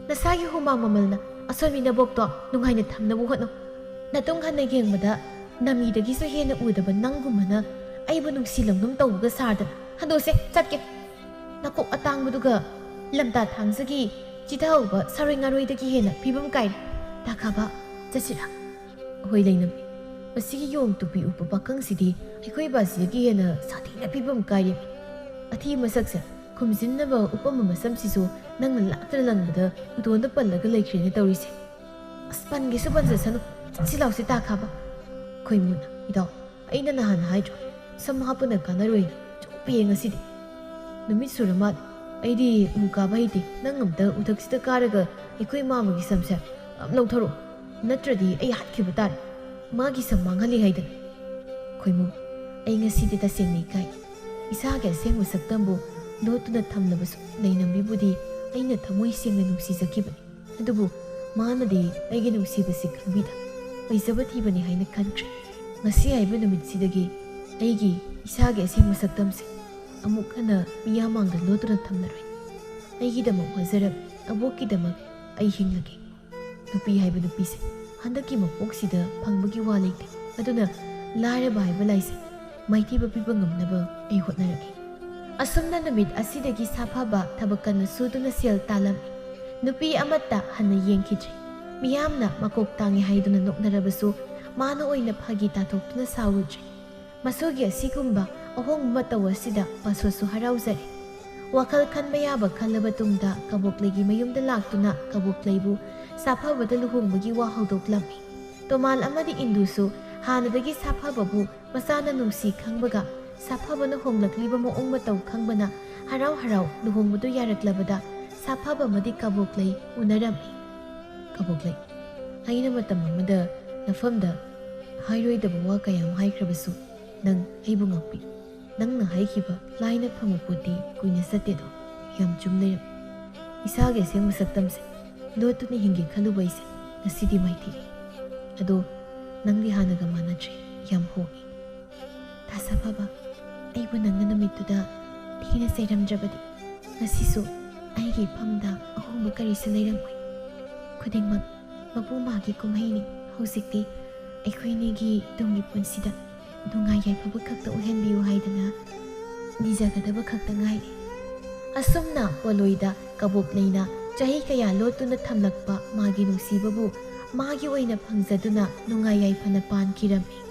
ꯅꯁꯥꯒꯤ ꯍꯨꯃꯥꯡ ꯃꯃꯜꯅ ꯑꯁꯣꯟꯕꯤ ꯅꯕꯣꯛꯇꯣ ꯅꯨꯡꯉꯥꯏꯅ ꯊꯝꯅꯕ ꯍꯣꯠꯅꯧ꯫ ꯅꯇꯨꯡ ꯍꯟꯅ ꯌꯦꯡꯕꯗ ꯅꯃꯤꯗꯒꯤꯁꯨ ꯍꯦꯟꯅ ꯎꯗꯕ ꯅꯪꯒꯨꯝꯕꯅ ꯑꯩꯕꯨ ꯅꯨꯡꯁꯤ ꯂꯧꯅꯝ ꯇꯧꯕꯒ ꯁꯥꯗꯅ꯫ ꯍꯟꯗꯣꯛꯁꯦ, ꯆꯠꯀꯦ꯫ ꯅꯀꯣꯛ ꯑꯇꯥꯡꯕꯗꯨꯒ ꯂꯝꯇꯥ ꯊꯥꯡꯖꯒꯤ ꯆꯤꯊꯍꯧꯕ ꯁꯥꯔꯣꯏ ꯉꯥꯔꯣꯏꯗꯒꯤ ꯍꯦꯟꯅ ꯐꯤꯕꯝ ꯀꯥꯏꯔꯦ꯫ ꯇꯥꯈꯥꯕ, ꯆꯠꯁꯤꯔꯥ? ꯍꯣꯏ ꯂꯩꯅꯝꯕꯤ, ꯃꯁꯤꯒꯤ ꯌꯣꯡ ꯇꯨꯄꯤ ꯎꯞꯄ ꯄꯥꯈꯪꯁꯤꯗꯤ ꯑꯩꯈꯣꯏ ꯕꯥꯁꯤꯗꯒꯤ ꯍꯦꯟꯅ ꯁꯥꯊꯤꯅ ꯐꯤꯕꯝ ꯀꯥꯏꯔꯦ꯫ ꯑꯊꯤ ꯃꯁꯛꯁꯦ ꯈꯨꯝꯖꯤꯟꯅꯕ ꯎꯞꯄꯝꯕ ꯃꯁꯝꯁꯤꯁꯨ ꯅꯪꯅ ꯂꯥꯛꯇ꯭ꯔ ꯂꯪꯕꯗ ꯎꯗꯣꯟꯗ ꯄꯜꯂꯒ ꯂꯩꯈ꯭ꯔꯦꯅꯦ ꯇꯧꯔꯤꯁꯦ꯫ ꯑꯁ, ꯄꯟꯒꯦꯁꯨ ꯄꯟꯖꯁꯅꯨ, ꯆꯠꯁꯤ ꯂꯥꯎꯁꯤ ꯇꯥꯈꯥꯕ꯫ ꯈꯣꯏꯃꯨꯅ, ꯏꯗꯥꯎ, ꯑꯩꯅ ꯅꯍꯥꯟ ꯍꯥꯏꯗ꯭ꯔꯣ, ꯁꯝ ꯍꯥꯞꯄꯅ ꯀꯥꯟꯅꯔꯣꯏꯅ? ꯆꯨꯞꯄꯤꯌꯦ ꯉꯁꯤꯗꯤ꯫ ꯅꯨꯃꯤꯠ ꯁꯨꯔ ꯃꯥꯜꯂꯦ꯫ ꯑꯩꯗꯤ ꯎ ꯀꯥꯕ ꯍꯩꯇꯦ꯫ ꯅꯪ ꯑꯝꯇ ꯎꯊꯛꯁꯤꯗ ꯀꯥꯔꯒ ꯑꯩꯈꯣꯏ ꯃꯥꯃꯒꯤ ꯁꯝꯁꯦ ꯑꯝ ꯂꯧꯊꯣꯔꯛꯑꯣ, ꯅꯠꯇ꯭ꯔꯗꯤ ꯑꯩ ꯍꯥꯠꯈꯤꯕ ꯇꯥꯔꯦ꯫ ꯃꯥꯒꯤ ꯁꯝ ꯃꯥꯡꯍꯜꯂꯤ ꯍꯥꯏꯗꯅ꯫ ꯈꯣꯏꯃꯨ, ꯑꯩ ꯉꯁꯤꯗꯤ ꯇꯁꯦꯡꯅ ꯏꯀꯥꯏ꯫ ꯏꯁꯥꯒꯤ ꯑꯁꯦꯡꯕ ꯁꯛꯇꯝꯕꯨ ꯂꯣꯠꯇꯨꯅ ꯊꯝꯂꯕꯁꯨ ꯂꯩꯅꯝꯕꯤꯕꯨꯗꯤ ꯑꯩꯅ ꯊꯃꯣꯏ ꯁꯦꯡꯅ ꯅꯨꯡꯁꯤꯖꯈꯤꯕꯅꯤ꯫ ꯑꯗꯨꯕꯨ ꯃꯥꯅꯗꯤ ꯑꯩꯒꯤ ꯅꯨꯡꯁꯤꯕꯁꯤ ꯈꯪꯕꯤꯗ ꯑꯣꯏꯖꯕ ꯊꯤꯕꯅꯤ ꯍꯥꯏꯅ ꯈꯟꯈ꯭ꯔꯦ꯫ ꯉꯁꯤ ꯍꯥꯏꯕ ꯅꯨꯃꯤꯠꯁꯤꯗꯒꯤ ꯑꯩꯒꯤ ꯏꯁꯥꯒꯤ ꯑꯁꯦꯡꯕ ꯁꯛꯇꯝꯁꯦ ꯑꯃꯨꯛ ꯍꯟꯅ ꯃꯤꯌꯥꯝ ꯃꯥꯡꯗ ꯂꯣꯠꯇꯨꯅ ꯊꯝꯂꯔꯣꯏ꯫ ꯑꯩꯒꯤꯗꯃꯛ ꯋꯥꯖꯔꯕ ꯑꯕꯣꯛꯀꯤꯗꯃꯛ ꯑꯩ ꯍꯤꯡꯂꯒꯦ꯫ ꯅꯨꯄꯤ ꯍꯥꯏꯕ ꯅꯨꯄꯤꯁꯦ ꯍꯟꯗꯛꯀꯤ ꯃꯄꯣꯛꯁꯤꯗ ꯐꯪꯕꯒꯤ ꯋꯥ ꯂꯩꯇꯦ꯫ ꯑꯗꯨꯅ ꯂꯥꯏꯔꯕ ꯍꯥꯏꯕ ꯂꯥꯏꯁꯦ ꯃꯥꯏꯊꯤꯕ ꯄꯤꯕ ꯉꯝꯅꯕ ꯑꯩ ꯍꯣꯠꯅꯔꯛꯏ꯫ ꯑꯁꯨꯝꯅ ꯅꯨꯃꯤꯠ ꯑꯁꯤꯗꯒꯤ ꯁꯥꯐꯕ ꯊꯕꯛ ꯀꯟꯅ ꯁꯨꯗꯨꯅ ꯁꯦꯜ ꯇꯥꯜꯂꯝꯃꯤ꯫ ꯅꯨꯄꯤ ꯑꯃꯠꯇ ꯍꯟꯅ ꯌꯦꯡꯈꯤꯗ꯭ꯔꯦ꯫ ꯃꯤꯌꯥꯝꯅ ꯃꯀꯣꯛ ꯇꯥꯡꯉꯤ ꯍꯥꯏꯗꯨꯅ ꯅꯣꯛꯅꯔꯕꯁꯨ ꯃꯥꯅ ꯑꯣꯏꯅ ꯐꯥꯒꯤ ꯇꯥꯊꯣꯛꯇꯨꯅ ꯁꯥꯎꯔꯨꯗ꯭ꯔꯦ꯫ ꯃꯁꯨꯒꯤ ꯑꯁꯤꯒꯨꯝꯕ ꯑꯍꯣꯡꯕ ꯃꯇꯧ ꯑꯁꯤꯗ ꯄꯥꯁꯣꯠꯁꯨ ꯍꯔꯥꯎꯖꯔꯦ꯫ ꯋꯥꯈꯜ ꯈꯟꯕ ꯌꯥꯕ ꯈꯜꯂꯕ ꯇꯨꯡꯗ ꯀꯕꯣꯛꯂꯩꯒꯤ ꯃꯌꯨꯝꯗ ꯂꯥꯛꯇꯨꯅ ꯀꯕꯣꯛꯂꯩꯕꯨ ꯁꯥꯐꯕꯗ ꯂꯨꯍꯣꯡꯕꯒꯤ ꯋꯥ ꯍꯧꯗꯣꯛꯂꯝꯃꯤ꯫ ꯇꯣꯃꯥꯜ ꯑꯃꯗꯤ ꯏꯟꯗꯨꯁꯨ ꯍꯥꯟꯅꯗꯒꯤ ꯁꯥꯐꯕꯕꯨ ꯃꯆꯥꯅ ꯅꯨꯡꯁꯤ ꯈꯪꯕꯒ ꯁꯥꯐꯕꯅ ꯍꯣꯡꯂꯛꯂꯤꯕ ꯃꯑꯣꯡ ꯃꯇꯧ ꯈꯪꯕꯅ ꯍꯔꯥꯎ ꯍꯔꯥꯎ ꯂꯨꯍꯣꯡꯕꯗꯨ ꯌꯥꯔꯛꯂꯕꯗ ꯁꯥꯐꯕ ꯑꯃꯗꯤ ꯀꯕꯣꯛꯂꯩ ꯎꯅꯔꯝꯃꯤ꯫ ꯀꯕꯣꯛꯂꯩ, ꯑꯩꯅ ꯃꯇꯝ ꯑꯃꯗ ꯅꯐꯝꯗ ꯍꯥꯏꯔꯣꯏꯗꯕ ꯋꯥ ꯀꯌꯥ ꯑꯃ ꯍꯥꯏꯈ꯭ꯔꯕꯁꯨ ꯅꯪ ꯑꯩꯕꯨ ꯉꯥꯛꯄꯤ꯫ ꯅꯪꯅ ꯍꯥꯏꯈꯤꯕ ꯂꯥꯏꯅ ꯐꯪꯕ ꯄꯣꯠꯇꯤ ꯀꯨꯏꯅ ꯆꯠꯇꯦꯗꯣ꯫ ꯌꯥꯝ ꯆꯨꯝ ꯂꯩꯔꯝꯃꯤ꯫ ꯏꯁꯥꯒꯤ ꯑꯁꯦꯡꯕ ꯁꯛꯇꯝꯁꯦ ꯂꯣꯠꯇꯨꯅ ꯍꯤꯡꯒꯦ ꯈꯜꯂꯨꯕ ꯑꯩꯁꯦ ꯉꯁꯤꯗꯤ ꯃꯥꯏꯊꯤꯔꯦ꯫ ꯑꯗꯣ ꯅꯪꯗꯤ ꯍꯥꯟꯅꯒ ꯃꯥꯟꯅꯗ꯭ꯔꯦ, ꯌꯥꯝ ꯍꯣꯡꯉꯦ꯫ ꯊꯥꯖ ꯐꯕ, ꯑꯩꯕꯨ ꯅꯪꯅ ꯅꯨꯃꯤꯠꯇꯨꯗ ꯊꯤꯅ ꯆꯩꯔꯝꯗ꯭ꯔꯕꯗꯤ ꯉꯁꯤꯁꯨ ꯑꯩꯒꯤ ꯏꯐꯝꯗ ꯑꯍꯣꯡꯕ ꯀꯔꯤꯁꯨ ꯂꯩꯔꯝꯃꯣꯏ꯫ ꯈꯨꯗꯤꯡꯃꯛ ꯃꯄꯨ ꯃꯥꯒꯤ ꯀꯨꯝꯍꯩꯅꯤ꯫ ꯍꯧꯖꯤꯛꯇꯤ ꯑꯩꯈꯣꯏꯅꯤꯒꯤ ꯇꯨꯡꯒꯤ ꯄꯨꯟꯁꯤꯗ ꯅꯨꯡꯉꯥꯏ ꯌꯥꯏꯐꯕ ꯈꯛꯇ ꯑꯣꯏꯍꯟꯕꯤꯌꯨ ꯍꯥꯏꯗꯅ ꯅꯤꯖꯒꯗꯕ ꯈꯛꯇ ꯉꯥꯏꯔꯦ꯫ ꯑꯁꯨꯝꯅ ꯄꯣꯂꯣꯏꯗ ꯀꯕꯣꯛ ꯂꯩꯅ ꯆꯍꯤ ꯀꯌꯥ ꯂꯣꯠꯇꯨꯅ ꯊꯝꯂꯛꯄ ꯃꯥꯒꯤ ꯅꯨꯡꯁꯤꯕꯕꯨ ꯃꯥꯒꯤ ꯑꯣꯏꯅ ꯐꯪꯖꯗꯨꯅ ꯅꯨꯡꯉꯥꯏ ꯌꯥꯏꯐꯅ ꯄꯥꯟꯈꯤꯔꯝꯃꯤ꯫